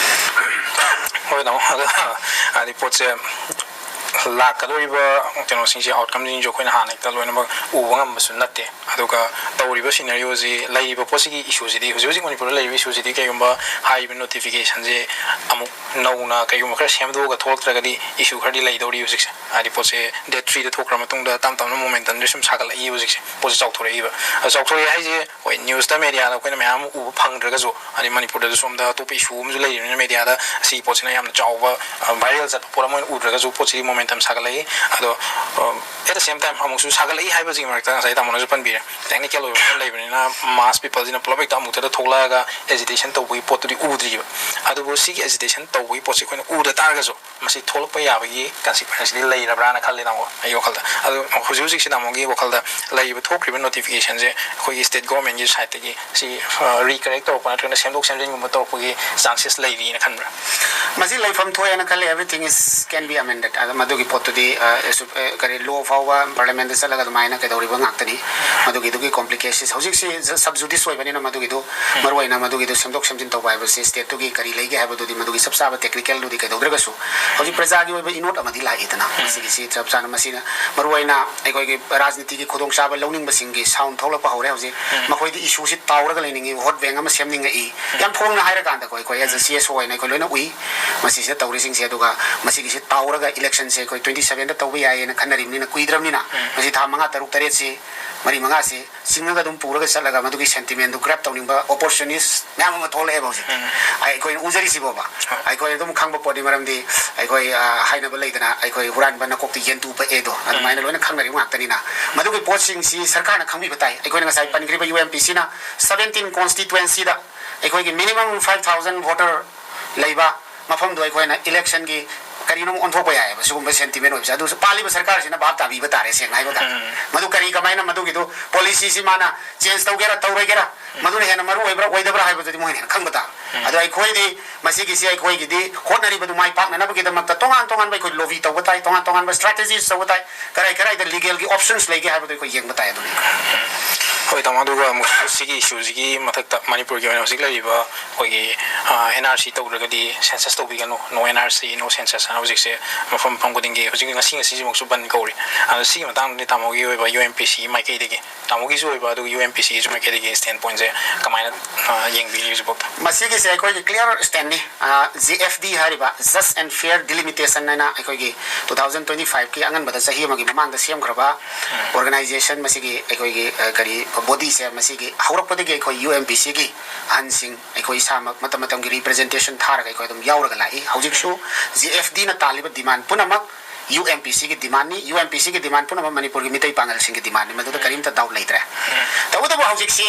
ꯍꯣꯏ, ꯇꯥꯃꯣ, ꯑꯗꯣ ꯍꯥꯏꯗꯤ ꯄꯣꯠꯁꯦ ꯂꯥꯛꯀꯗꯧꯔꯤꯕ ꯀꯩꯅꯣꯁꯤꯡꯁꯦ, ꯑꯥꯎꯠꯀꯝꯁꯤꯡꯁꯨ ꯑꯩꯈꯣꯏꯅ ꯍꯥꯟꯅ ꯍꯦꯛꯇ ꯂꯣꯏꯅꯃꯛ ꯎꯕ ꯉꯝꯕꯁꯨ ꯅꯠꯇꯦ꯫ ꯑꯗꯨꯒ ꯇꯧꯔꯤꯕ ꯁꯤꯅꯔꯤꯑꯣꯁꯤ, ꯂꯩꯔꯤꯕ ꯄꯣꯠꯁꯤꯒꯤ ꯏꯁꯨꯁꯤꯗꯤ, ꯍꯧꯖꯤꯛ ꯍꯧꯖꯤꯛ ꯃꯅꯤꯄꯨꯔꯗ ꯂꯩꯔꯤꯕ ꯏꯁꯨꯁꯤꯗꯤ, ꯀꯩꯒꯨꯝꯕ ꯍꯥꯏꯔꯤꯕ ꯅꯣꯇꯤꯐꯤꯀꯦꯁꯟꯁꯦ ꯑꯃꯨꯛ ꯅꯧꯅ ꯀꯩꯒꯨꯝꯕ ꯈꯔ ꯁꯦꯝꯗꯣꯛꯑꯒ ꯊꯣꯛꯂꯛꯇ꯭ꯔꯒꯗꯤ ꯏꯁꯨ ꯈꯔꯗꯤ ꯂꯩꯗꯧꯔꯤ ꯍꯧꯖꯤꯛꯁꯦ꯫ ꯍꯥꯏꯗꯤ ꯄꯣꯠꯁꯦ ꯗꯦꯠ ꯊ꯭ꯔꯤꯗ ꯊꯣꯛꯈ꯭ꯔ ꯃꯇꯨꯡꯗ ꯇꯞ ꯇꯞꯅ ꯃꯣꯃꯦꯟꯇꯝꯁꯦ ꯁꯨꯝ ꯁꯥꯒꯠꯂꯛꯏꯕ ꯍꯧꯖꯤꯛꯁꯦ꯫ ꯄꯣꯠꯁꯦ ꯆꯥꯎꯊꯣꯔꯛꯏꯕ꯫ ꯑꯗꯣ ꯆꯥꯎꯊꯣꯔꯛꯑꯦ ꯍꯥꯏꯁꯦ, ꯍꯣꯏ, ꯅ꯭ꯌꯨꯁꯇ, ꯃꯦꯗꯤꯌꯥꯗ ꯑꯩꯈꯣꯏꯅ ꯃꯌꯥꯝ ꯑꯃ ꯎꯕ ꯐꯪꯗ꯭ꯔꯒꯁꯨ, ꯍꯥꯏꯗꯤ ꯃꯅꯤꯄꯨꯔꯗꯁꯨ ꯁꯣꯝꯗ ꯑꯇꯣꯞꯄ ꯏꯁꯨ ꯑꯃꯁꯨ ꯂꯩꯔꯤꯕꯅꯤꯅ, ꯃꯦꯗꯤꯌꯥꯗ ꯁꯤꯒꯤ ꯄꯣꯠꯁꯤꯅ ꯌꯥꯝꯅ ꯆꯥꯎꯕ, ꯑ, ꯚꯥꯏꯔꯦꯜ ꯆꯠꯄ ꯄꯣꯠ ꯑꯃ ꯑꯣꯏꯅ ꯎꯗ꯭ꯔꯒꯁꯨ, ꯄꯣꯠꯁꯤꯒꯤ ꯃꯣꯃꯦꯟꯇꯝ ꯁꯥꯒꯠꯂꯛꯏ꯫ ꯑꯗꯣ, ꯑ, at the same time ꯑꯃꯨꯛꯁꯨ ꯁꯥꯒꯠꯂꯛꯏ ꯍꯥꯏꯕꯁꯤꯒꯤ ꯃꯔꯛꯇ ꯉꯁꯥꯏ ꯇꯥꯃꯣꯅꯁꯨ ꯄꯟꯕꯤꯔꯦ, ꯇꯦꯛꯅꯤꯀꯦꯜ ꯑꯣꯏꯕ ꯄꯣꯠ ꯂꯩꯕꯅꯤꯅ, ꯃꯥꯁ ꯄꯤꯄꯜꯁꯤꯅ ꯄꯨꯂꯞ ꯍꯦꯛꯇ ꯑꯃꯨꯛꯇꯗ ꯊꯣꯛꯂꯛꯑꯒ ꯑꯦꯖꯤꯇꯦꯁꯟ ꯇꯧꯕꯒꯤ ꯄꯣꯠꯇꯨꯗꯤ ꯎꯗ꯭ꯔꯤꯕ꯫ ꯑꯗꯨꯕꯨ ꯁꯤꯒꯤ ꯑꯦꯖꯤꯇꯦꯁꯟ ꯇꯧꯕꯒꯤ ꯄꯣꯠꯁꯤ ꯑꯩꯈꯣꯏꯅ ꯎꯗ ꯇꯥꯔꯒꯁꯨ, ꯃꯁꯤ ꯊꯣꯛꯂꯛꯄ ꯌꯥꯕꯒꯤ ꯀꯟꯁꯤꯀ꯭ꯋꯦꯟꯁꯇꯤ ꯂꯩꯔꯕ꯭ꯔꯥꯅ ꯈꯜꯂꯦ, ꯇꯥꯃꯣ, ꯑꯩꯒꯤ ꯋꯥꯈꯜꯗ꯫ ꯑꯗꯨ ꯍꯧꯖꯤꯛ ꯍꯧꯖꯤꯛꯁꯤ ꯇꯥꯃꯣꯒꯤ ꯋꯥꯈꯜꯗ ꯂꯩꯔꯤꯕ, ꯊꯣꯛꯈ꯭ꯔꯤꯕ ꯅꯣꯇꯤꯐꯤꯀꯦꯁꯟꯁꯦ ꯑꯩꯈꯣꯏꯒꯤ ꯁ꯭ꯇꯦꯠ ꯒꯣꯔꯃꯦꯟꯒꯤ ꯁꯥꯏꯠꯇꯒꯤ ꯁꯤ, ꯑ, ꯔꯤꯀꯔꯦꯛ ꯇꯧꯔꯛꯄ ꯅꯠꯇ꯭ꯔꯒꯅ ꯁꯦꯝꯗꯣꯛ ꯁꯦꯝꯖꯤꯟꯒꯨꯝꯕ ꯇꯧꯔꯛꯄꯒꯤ ꯆꯥꯟꯁꯦꯁ ꯂꯩꯔꯤꯅ ꯈꯟꯕ꯭ꯔꯥ? ꯃꯁꯤ ꯂꯩꯐꯝ ꯊꯣꯛꯑꯦꯅ ꯈꯜꯂꯦ꯫ Everything is can be amended꯫ ꯑꯗ ꯃꯗꯨ ꯒꯤ ꯄꯣꯠꯇꯨꯗꯤ, ꯑ, ꯑꯦꯁꯨ-, ꯑ, ꯀꯔꯤ, ꯂꯣ ꯐꯥꯎꯕ ꯄꯥꯔꯂꯤꯌꯥꯃꯦꯟꯗ ꯆꯠꯂꯒ ꯑꯗꯨꯃꯥꯏꯅ ꯀꯩꯗꯧꯔꯤꯕ ꯉꯥꯛꯇꯅꯤ꯫ ꯃꯗꯨꯒꯤꯗꯨꯒꯤ ꯀꯣꯝꯄ꯭ꯂꯤꯀꯦꯁꯟꯁ ꯍꯧꯖꯤꯛꯁꯤ ꯁꯕ ꯖꯨꯗꯤꯁ ꯑꯣꯏꯕꯅꯤꯅ ꯃꯗꯨꯒꯤꯗꯨ ꯃꯔꯨ ꯑꯣꯏꯅ ꯃꯗꯨꯒꯤꯗꯨ ꯁꯦꯝꯗꯣꯛ ꯁꯦꯝꯖꯤꯟ ꯇꯧꯕ ꯍꯥꯏꯕꯁꯤ ꯁ꯭ꯇꯦꯠꯇꯨꯒꯤ ꯀꯔꯤ ꯂꯩꯒꯦ ꯍꯥꯏꯕꯗꯨꯗꯤ ꯃꯗꯨꯒꯤ ꯆꯞ ꯆꯥꯕ ꯇꯦꯛꯅꯤꯀꯦꯜꯗꯨꯗꯤ ꯀꯩꯗꯧꯗ꯭ꯔꯒꯁꯨ ꯍꯧꯖꯤꯛ ꯄ꯭ꯔꯖꯥꯒꯤ ꯑꯣꯏꯕ ꯏꯅꯣꯠ ꯑꯃꯗꯤ ꯂꯥꯛꯏꯗꯅ꯫ ꯃꯁꯤꯒꯤꯁꯤ ꯆꯞ ꯆꯥꯅ ꯃꯁꯤꯅ ꯃꯔꯨ ꯑꯣꯏꯅ ꯑꯩꯈꯣꯏꯒꯤ ꯔꯥꯖꯅꯤꯇꯤꯒꯤ ꯈꯨꯗꯣꯡꯆꯥꯕ ꯂꯧꯅꯤꯡꯕꯁꯤꯡꯒꯤ ꯁꯥꯎꯟ ꯊꯣꯛꯂꯛꯄ ꯍꯧꯔꯦ ꯍꯧꯖꯤꯛ꯫ ꯃꯈꯣꯏꯗꯤ ꯏꯁꯨꯁꯤ ꯇꯥꯎꯔꯒ ꯂꯩꯅꯤꯡꯉꯤ, ꯚꯣꯠ ꯕꯦꯡ ꯑꯃ ꯁꯦꯝꯅꯤꯡꯉꯛꯏ꯫ ꯌꯥꯝ ꯐꯣꯡꯅ ꯍꯥꯏꯔꯀꯥꯟꯗꯀꯣ ꯑꯩꯈꯣꯏ as a C S O ꯑꯣꯏꯅ ꯑꯩꯈꯣꯏ ꯂꯣꯏꯅ ꯎꯏ ꯃꯁꯤꯁꯤꯗ ꯇꯧꯔꯤꯁꯤꯡꯁꯦ꯫ ꯑꯗꯨꯒ ꯃꯁꯤꯒꯤꯁꯤ ꯇꯥꯎꯔꯒ ꯏꯂꯦꯛꯁꯟꯁꯦ ꯑꯩꯈꯣꯏ twenty sevenꯗ ꯇꯧꯕ ꯌꯥꯏꯌꯦꯅ ꯈꯟꯅꯔꯤꯕꯅꯤꯅ ꯀꯨꯏꯗ꯭ꯔꯕꯅꯤꯅ ꯃꯁꯤ ꯊꯥ ꯃꯉꯥ, ꯇꯔꯨꯛ, ꯇꯔꯦꯠꯁꯤ, ꯃꯔꯤ ꯃꯉꯥꯁꯤ ꯆꯤꯡꯉꯒ ꯑꯗꯨꯝ ꯄꯨꯔꯒ ꯆꯠꯂꯒ ꯃꯗꯨꯒꯤ ꯁꯦꯟꯇꯤꯃꯦꯟꯗꯨ ꯒ꯭ꯔꯦꯞ ꯇꯧꯅꯤꯡꯕ ꯑꯣꯄꯣꯔꯆꯨꯅꯤꯁ ꯃꯌꯥꯝ ꯑꯃ ꯊꯣꯛꯂꯛꯑꯦꯕ ꯍꯧꯖꯤꯛ꯫ ꯑꯩ-, ꯑꯩꯈꯣꯏꯅ ꯎꯖꯔꯤꯁꯤꯕꯣꯕ꯫ ꯑꯩꯈꯣꯏ ꯑꯗꯨꯝ ꯈꯪꯕ ꯄꯣꯠꯅꯤ, ꯃꯔꯝꯗꯤ ꯑꯩꯈꯣꯏ, ꯑ, ꯍꯥꯏꯅꯕ ꯂꯩꯗꯅ, "ꯑꯩꯈꯣꯏ ꯍꯨꯔꯥꯟꯕ ꯅꯀꯣꯛꯇ ꯌꯦꯟꯇꯨ ꯄꯛꯑꯦꯗꯣ", ꯑꯗꯨꯃꯥꯏꯅ ꯂꯣꯏꯅ ꯈꯪꯅꯔꯤꯕ ꯉꯥꯛꯇꯅꯤꯅ꯫ ꯃꯗꯨꯒꯤ ꯄꯣꯠꯁꯤꯡꯁꯤ ꯁꯔꯀꯥꯔꯅ ꯈꯪꯕꯤꯕ ꯇꯥꯏ꯫ ꯑꯩꯈꯣꯏꯅ ꯉꯁꯥꯏ ꯄꯟꯈ꯭ꯔꯤꯕ UMPCꯅ seventeen constituencyꯗ ꯑꯩꯈꯣꯏꯒꯤ minimum five thousand voter ꯂꯩꯕ ꯃꯐꯝꯗꯣ ꯑꯩꯈꯣꯏꯅ ꯏꯂꯦꯛꯁꯟꯒꯤ ꯀꯔꯤꯅꯣ ꯑꯃ ꯑꯣꯟꯊꯣꯛꯄ ꯌꯥꯏꯑꯕ꯫ ꯁꯤꯒꯨꯝꯕ ꯁꯦꯟꯇꯤꯃꯦꯟ ꯑꯣꯏꯕꯁꯦ ꯑꯗꯨꯁꯨ ꯄꯥꯜꯂꯤꯕ ꯁꯔꯀꯥꯔꯁꯤꯅ ꯚꯥꯞ ꯇꯥꯕꯤꯕ ꯇꯥꯔꯦ, ꯁꯦꯡꯅ ꯍꯥꯏꯕ ꯇꯥꯔꯦ꯫ ꯃꯗꯨ ꯀꯔꯤ, ꯀꯃꯥꯏꯅ ꯃꯗꯨꯒꯤꯗꯨ ꯄꯣꯂꯤꯁꯤꯁꯤ ꯃꯥꯅ ꯆꯦꯟꯖ ꯇꯧꯒꯦꯔꯥ ꯇꯧꯔꯣꯏꯒꯦꯔꯥ, ꯃꯗꯨꯅ ꯍꯦꯟꯅ ꯃꯔꯨ ꯑꯣꯏꯕ꯭ꯔꯥ ꯑꯣꯏꯗꯕ꯭ꯔꯥ ꯍꯥꯏꯕꯗꯨꯗꯤ ꯃꯣꯏꯅ ꯍꯦꯟꯅ ꯈꯪꯕ ꯇꯥꯕ꯫ ꯑꯗꯣ ꯑꯩꯈꯣꯏꯗꯤ ꯃꯁꯤꯒꯤꯁꯤ ꯑꯩꯈꯣꯏꯒꯤꯗꯤ ꯍꯣꯠꯅꯔꯤꯕꯗꯨ ꯃꯥꯏ ꯄꯥꯛꯅꯅꯕꯒꯤꯗꯃꯛꯇ ꯇꯣꯉꯥꯟ ꯇꯣꯉꯥꯟꯕ ꯑꯩꯈꯣꯏ ꯂꯣꯕꯤ ꯇꯧꯕ ꯇꯥꯏ, ꯇꯣꯉꯥꯟ ꯇꯣꯉꯥꯟꯕ ꯁ꯭ꯇ꯭ꯔꯥꯇꯦꯖꯤꯁ ꯇꯧꯕ ꯇꯥꯏ, ꯀꯔꯥꯏ ꯀꯔꯥꯏꯗ ꯂꯤꯒꯦꯜꯒꯤ ꯑꯣꯞꯁꯟꯁ ꯂꯩꯒꯦ ꯍꯥꯏꯕꯗꯨ ꯑꯩꯈꯣꯏ ꯌꯦꯡꯕ ꯇꯥꯏ꯫ ꯑꯗꯨꯅꯤ꯫ ꯍꯣꯏ, ꯇꯥꯃꯣ, ꯑꯗꯨꯒ ꯑꯃꯨꯛ ꯁꯤꯒꯤ ꯏꯁꯨꯁꯤꯒꯤ ꯃꯊꯛꯇ ꯃꯅꯤꯄꯨꯔꯒꯤ ꯑꯣꯏꯅ ꯍꯧꯖꯤꯛ ꯂꯩꯔꯤꯕ ꯑꯩꯈꯣꯏꯒꯤ, ꯑ, NRC ꯇꯧꯗ꯭ꯔꯒꯗꯤ ꯁꯦꯟꯁꯁ ꯇꯧꯕꯤꯒꯅꯨ, no NRC, no census ꯍꯥꯏꯅ ꯍꯧꯖꯤꯛꯁꯦ ꯃꯐꯝ ꯃꯐꯝ ꯈꯨꯗꯤꯡꯒꯤ ꯍꯧꯖꯤꯛ ꯉꯁꯤ ꯉꯁꯤꯁꯤꯃꯛꯁꯨ ꯕꯟ ꯀꯧꯔꯤ꯫ ꯑꯗꯣ ꯁꯤꯒꯤ ꯃꯇꯥꯡꯗꯗꯤ ꯇꯥꯃꯣꯒꯤ ꯑꯣꯏꯕ UMPCꯒꯤ ꯃꯥꯏꯀꯩꯗꯒꯤ, ꯇꯥꯃꯣꯒꯤꯁꯨ ꯑꯣꯏꯕ, ꯑꯗꯨꯒ UMPCꯒꯤꯁꯨ ꯃꯥꯏꯀꯩꯗꯒꯤ ꯁ꯭ꯇꯦꯟ ꯄꯣꯏꯟꯁꯦ ꯀꯃꯥꯏꯅ, ꯑ, ꯌꯦꯡꯕꯤꯔꯤ ꯍꯧꯖꯤꯛꯐꯥꯎꯗ? ꯃꯁꯤꯒꯤꯁꯦ ꯑꯩꯈꯣꯏꯒꯤ ꯀ꯭ꯂꯤꯌꯥꯔ ꯁ꯭ꯇꯦꯟꯅꯤ꯫ ꯑ, JFD ꯍꯥꯏꯔꯤꯕ Just and Fair Delimitation ꯍꯥꯏꯅ ꯑꯩꯈꯣꯏꯒꯤ two thousand twenty fiveꯀꯤ ꯑꯉꯟꯕꯗ ꯆꯍꯤ ꯑꯃꯒꯤ ꯃꯃꯥꯡꯗ ꯁꯦꯝꯈ꯭ꯔꯕ ꯑꯣꯔꯒꯅꯥꯏꯖꯦꯁꯟ, ꯃꯁꯤꯒꯤ ꯑꯩꯈꯣꯏꯒꯤ, ꯑ, ꯀꯔꯤ, ꯕꯣꯗꯤꯁꯦ, ꯃꯁꯤꯒꯤ ꯍꯧꯔꯛꯄꯗꯒꯤ ꯑꯩꯈꯣꯏ UMPCꯒꯤ ꯑꯍꯟꯁꯤꯡ, ꯑꯩꯈꯣꯏ ꯏꯁꯥꯃꯛ ꯃꯇꯝ ꯃꯇꯝꯒꯤ ꯔꯤꯄ꯭ꯔꯖꯦꯟꯇꯦꯁꯟ ꯊꯥꯔꯒ ꯑꯩꯈꯣꯏ ꯑꯗꯨꯝ ꯌꯥꯎꯔꯒ ꯂꯥꯛꯏ꯫ ꯍꯧꯖꯤꯛꯁꯨ JFDꯅ ꯇꯥꯜꯂꯤꯕ ꯗꯤꯃꯥꯟ ꯄꯨꯝꯅꯃꯛ UMPCꯒꯤ ꯗꯤꯃꯥꯟꯅꯤ, UMPCꯒꯤ ꯗꯤꯃꯥꯟ ꯄꯨꯝꯅꯃꯛ ꯃꯅꯤꯄꯨꯔꯒꯤ ꯃꯤꯇꯩ ꯄꯥꯉꯜꯁꯤꯡꯒꯤ ꯗꯤꯃꯥꯟꯅꯤ, ꯃꯗꯨꯗ ꯀꯔꯤꯝꯇ ꯗꯥꯎꯠ ꯂꯩꯇ꯭ꯔꯦ꯫ ꯇꯧꯕꯇꯕꯨ ꯍꯧꯖꯤꯛꯁꯤ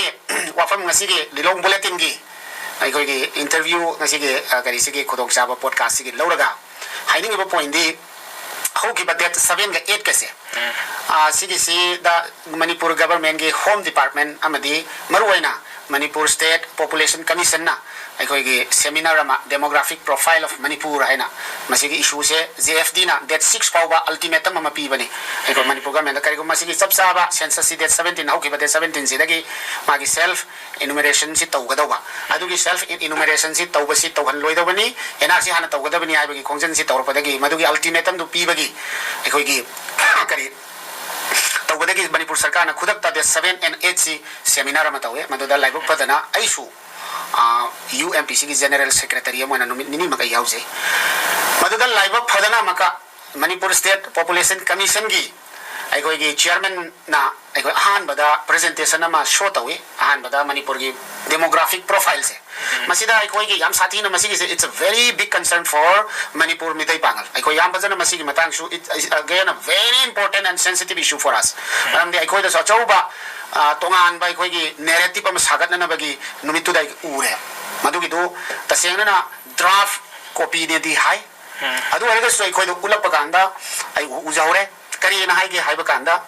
ꯋꯥꯐꯝ ꯉꯁꯤꯒꯤ ꯂꯤꯂꯣꯡ ꯕꯨꯂꯦꯇꯤꯟꯒꯤ ꯑꯩꯈꯣꯏꯒꯤ ꯏꯟꯇꯔꯚ꯭ꯌꯨ ꯉꯁꯤꯒꯤ, ꯑ, ꯀꯔꯤꯁꯤꯒꯤ ꯈꯨꯗꯣꯡꯆꯥꯕ ꯄꯣꯗꯀꯥꯁꯁꯤꯒꯤ ꯂꯧꯔꯒ ꯍꯥꯏꯅꯤꯡꯉꯤꯕ ꯄꯣꯏꯟꯗꯤ ꯍꯧꯈꯤꯕ ꯗꯦꯠ sevenꯒ eightꯀꯁꯦ, ꯑ, ꯁꯤꯒꯤꯁꯤꯗ ꯃꯅꯤꯄꯨꯔ ꯒꯚꯔꯟꯃꯦꯟꯒꯤ ꯍꯣꯝ ꯗꯤꯄꯥꯔꯠꯃꯦꯟ ꯑꯃꯗꯤ ꯃꯔꯨꯑꯣꯏꯅ Manipur State Population Commission ꯅ ꯑꯩꯈꯣꯏꯒꯤ seminar ꯑꯃ, Demographic Profile of Manipur ꯍꯥꯏꯅ, ꯃꯁꯤꯒꯤ issue ꯁꯦ J F D ꯅ date six ꯐꯥꯎꯕ ultimatum ꯑꯃ ꯄꯤꯕꯅꯤ ꯑꯩꯈꯣꯏ ꯃꯅꯤꯄꯨꯔ government ꯗ꯫ ꯀꯔꯤꯒꯨꯝꯕ ꯃꯁꯤꯒꯤ ꯆꯞ ꯆꯥꯕ census ꯁꯤ date seventeen, ꯍꯧꯈꯤꯕ date seventeen ꯁꯤꯗꯒꯤ ꯃꯥꯒꯤ self enumeration ꯁꯤ ꯇꯧꯒꯗꯧꯕ, ꯑꯗꯨꯒꯤ self enumeration ꯁꯤ ꯇꯧꯕꯁꯤ ꯇꯧꯍꯜꯂꯣꯏꯗꯧꯕꯅꯤ, N R C ꯍꯥꯟꯅ ꯇꯧꯒꯗꯕꯅꯤ ꯍꯥꯏꯕꯒꯤ ꯈꯣꯡꯖꯪꯁꯤ ꯇꯧꯔꯛꯄꯗꯒꯤ, ꯃꯗꯨꯒꯤ ultimatum ꯗꯨ ꯄꯤꯕꯒꯤ ꯑꯩꯈꯣꯏꯒꯤ ꯀꯔꯤ ꯇꯧꯕꯗꯒꯤ ꯃꯅꯤꯄꯨꯔ ꯁꯔꯀꯥꯔꯅ ꯈꯨꯗꯛꯇ date seven and eight ꯁꯤ seminar ꯑꯃ ꯇꯧꯋꯦ꯫ ꯃꯗꯨꯗ ꯂꯥꯏꯕꯛ ꯐꯗꯅ ꯑꯩꯁꯨ, ꯑ, U M P C ꯒꯤ General Secretary ꯑꯃ ꯑꯣꯏꯅ ꯅꯨꯃꯤꯠ ꯅꯤꯅꯤꯃꯛ ꯑꯩ ꯌꯥꯎꯖꯩ꯫ ꯃꯗꯨꯗ ꯂꯥꯏꯕꯛ ꯐꯗꯅ ꯑꯃꯨꯛꯀ Manipur State Population Commission ꯒꯤ ꯑꯩꯈꯣꯏꯒꯤ chairman ꯅ ꯑꯩꯈꯣꯏ ꯑꯍꯥꯟꯕꯗ presentation ꯑꯃ show ꯇꯧꯏ꯫ ꯑꯍꯥꯟꯕꯗ ꯃꯅꯤꯄꯨꯔꯒꯤ demographic profile ꯁꯦ꯫ ꯃꯁꯤꯗ ꯑꯩꯈꯣꯏꯒꯤ ꯌꯥꯝ ꯁꯥꯊꯤꯅ ꯃꯁꯤꯒꯤꯁꯦ, it's a very big concern for Manipur Meitei ꯄꯥꯉꯜ꯫ ꯑꯩꯈꯣꯏ ꯌꯥꯝ ꯐꯖꯅ ꯃꯁꯤꯒꯤ ꯃꯇꯥꯡꯁꯨ, it is again a very important and sensitive issue for us꯫ ꯃꯔꯝꯗꯤ ꯑꯩꯈꯣꯏꯗꯁꯨ ꯑꯆꯧꯕ, ꯑ, ꯇꯣꯉꯥꯟꯕ ꯑꯩꯈꯣꯏꯒꯤ narrative ꯑꯃ ꯁꯥꯒꯠꯅꯅꯕꯒꯤ ꯅꯨꯃꯤꯠꯇꯨꯗ ꯑꯩ ꯎꯔꯦ꯫ ꯃꯗꯨꯒꯤꯗꯨ ꯇꯁꯦꯡꯅꯅ draft copy ꯅꯦꯗꯤ ꯍꯥꯏ꯫ ꯑꯗꯨ ꯑꯣꯏꯔꯒꯁꯨ ꯑꯩꯈꯣꯏꯗ ꯎꯠꯂꯛꯄ ꯀꯥꯟꯗ ꯑꯩ ꯎ-, ꯎꯖꯍꯧꯔꯦ꯫ ꯀꯔꯤꯅ ꯍꯥꯏꯒꯦ ꯍꯥꯏꯕ ꯀꯥꯟꯗ,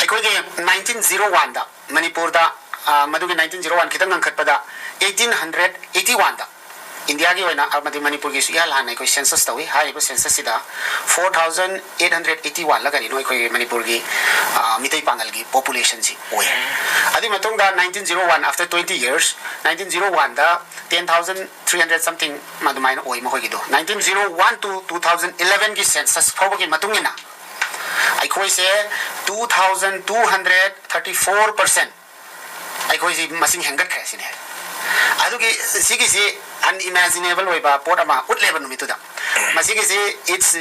ꯑꯩꯈꯣꯏꯒꯤ nineteen zero one ꯗ ꯃꯅꯤꯄꯨꯔꯗ, ꯑ, ꯃꯗꯨꯒꯤ nineteen zero one ꯈꯤꯇꯪ ꯉꯟꯈꯠꯄꯗ, eighteen hundred eighty one ꯗ ꯏꯟꯗꯤꯌꯥꯒꯤ ꯑꯣꯏꯅ ꯑꯃꯗꯤ ꯃꯅꯤꯄꯨꯔꯒꯤꯁꯨ ꯏꯍꯥꯟ ꯍꯥꯟꯅ ꯑꯩꯈꯣꯏ census ꯇꯧꯏ꯫ ꯍꯥꯏꯔꯤꯕ census ꯁꯤꯗ four thousand eight hundred eighty one ꯂ ꯀꯔꯤꯅꯣ ꯑꯩꯈꯣꯏꯒꯤ ꯃꯅꯤꯄꯨꯔꯒꯤ, ꯑ, ꯃꯤꯇꯩ ꯄꯥꯉꯜꯒꯤ population ꯁꯤ ꯑꯣꯏ꯫ ꯑꯗꯨꯒꯤ ꯃꯇꯨꯡꯗ nineteen zero one, after twenty years, nineteen zero one ꯗ ten thousand three hundred something ꯑꯗꯨꯃꯥꯏꯅ ꯑꯣꯏ ꯃꯈꯣꯏꯒꯤꯗꯣ꯫ Nineteen zero one to two thousand eleven ꯒꯤ census ꯐꯥꯎꯕꯒꯤ ꯃꯇꯨꯡ ꯏꯟꯅ ꯑꯩꯈꯣꯏꯁꯦ two thousand two hundred thirty four percent ꯑꯩꯈꯣꯏꯁꯤ ꯃꯁꯤꯡ ꯍꯦꯟꯒꯠꯈ꯭ꯔꯦ ꯁꯤꯅꯦ꯫ ꯑꯗꯨꯒꯤ ꯁꯤꯒꯤꯁꯤ unimaginable ꯑꯣꯏꯕ ꯄꯣꯠ ꯑꯃ ꯎꯠꯂꯦꯕ ꯅꯨꯃꯤꯠꯇꯨꯗ꯫ ꯃꯁꯤꯒꯤꯁꯤ it's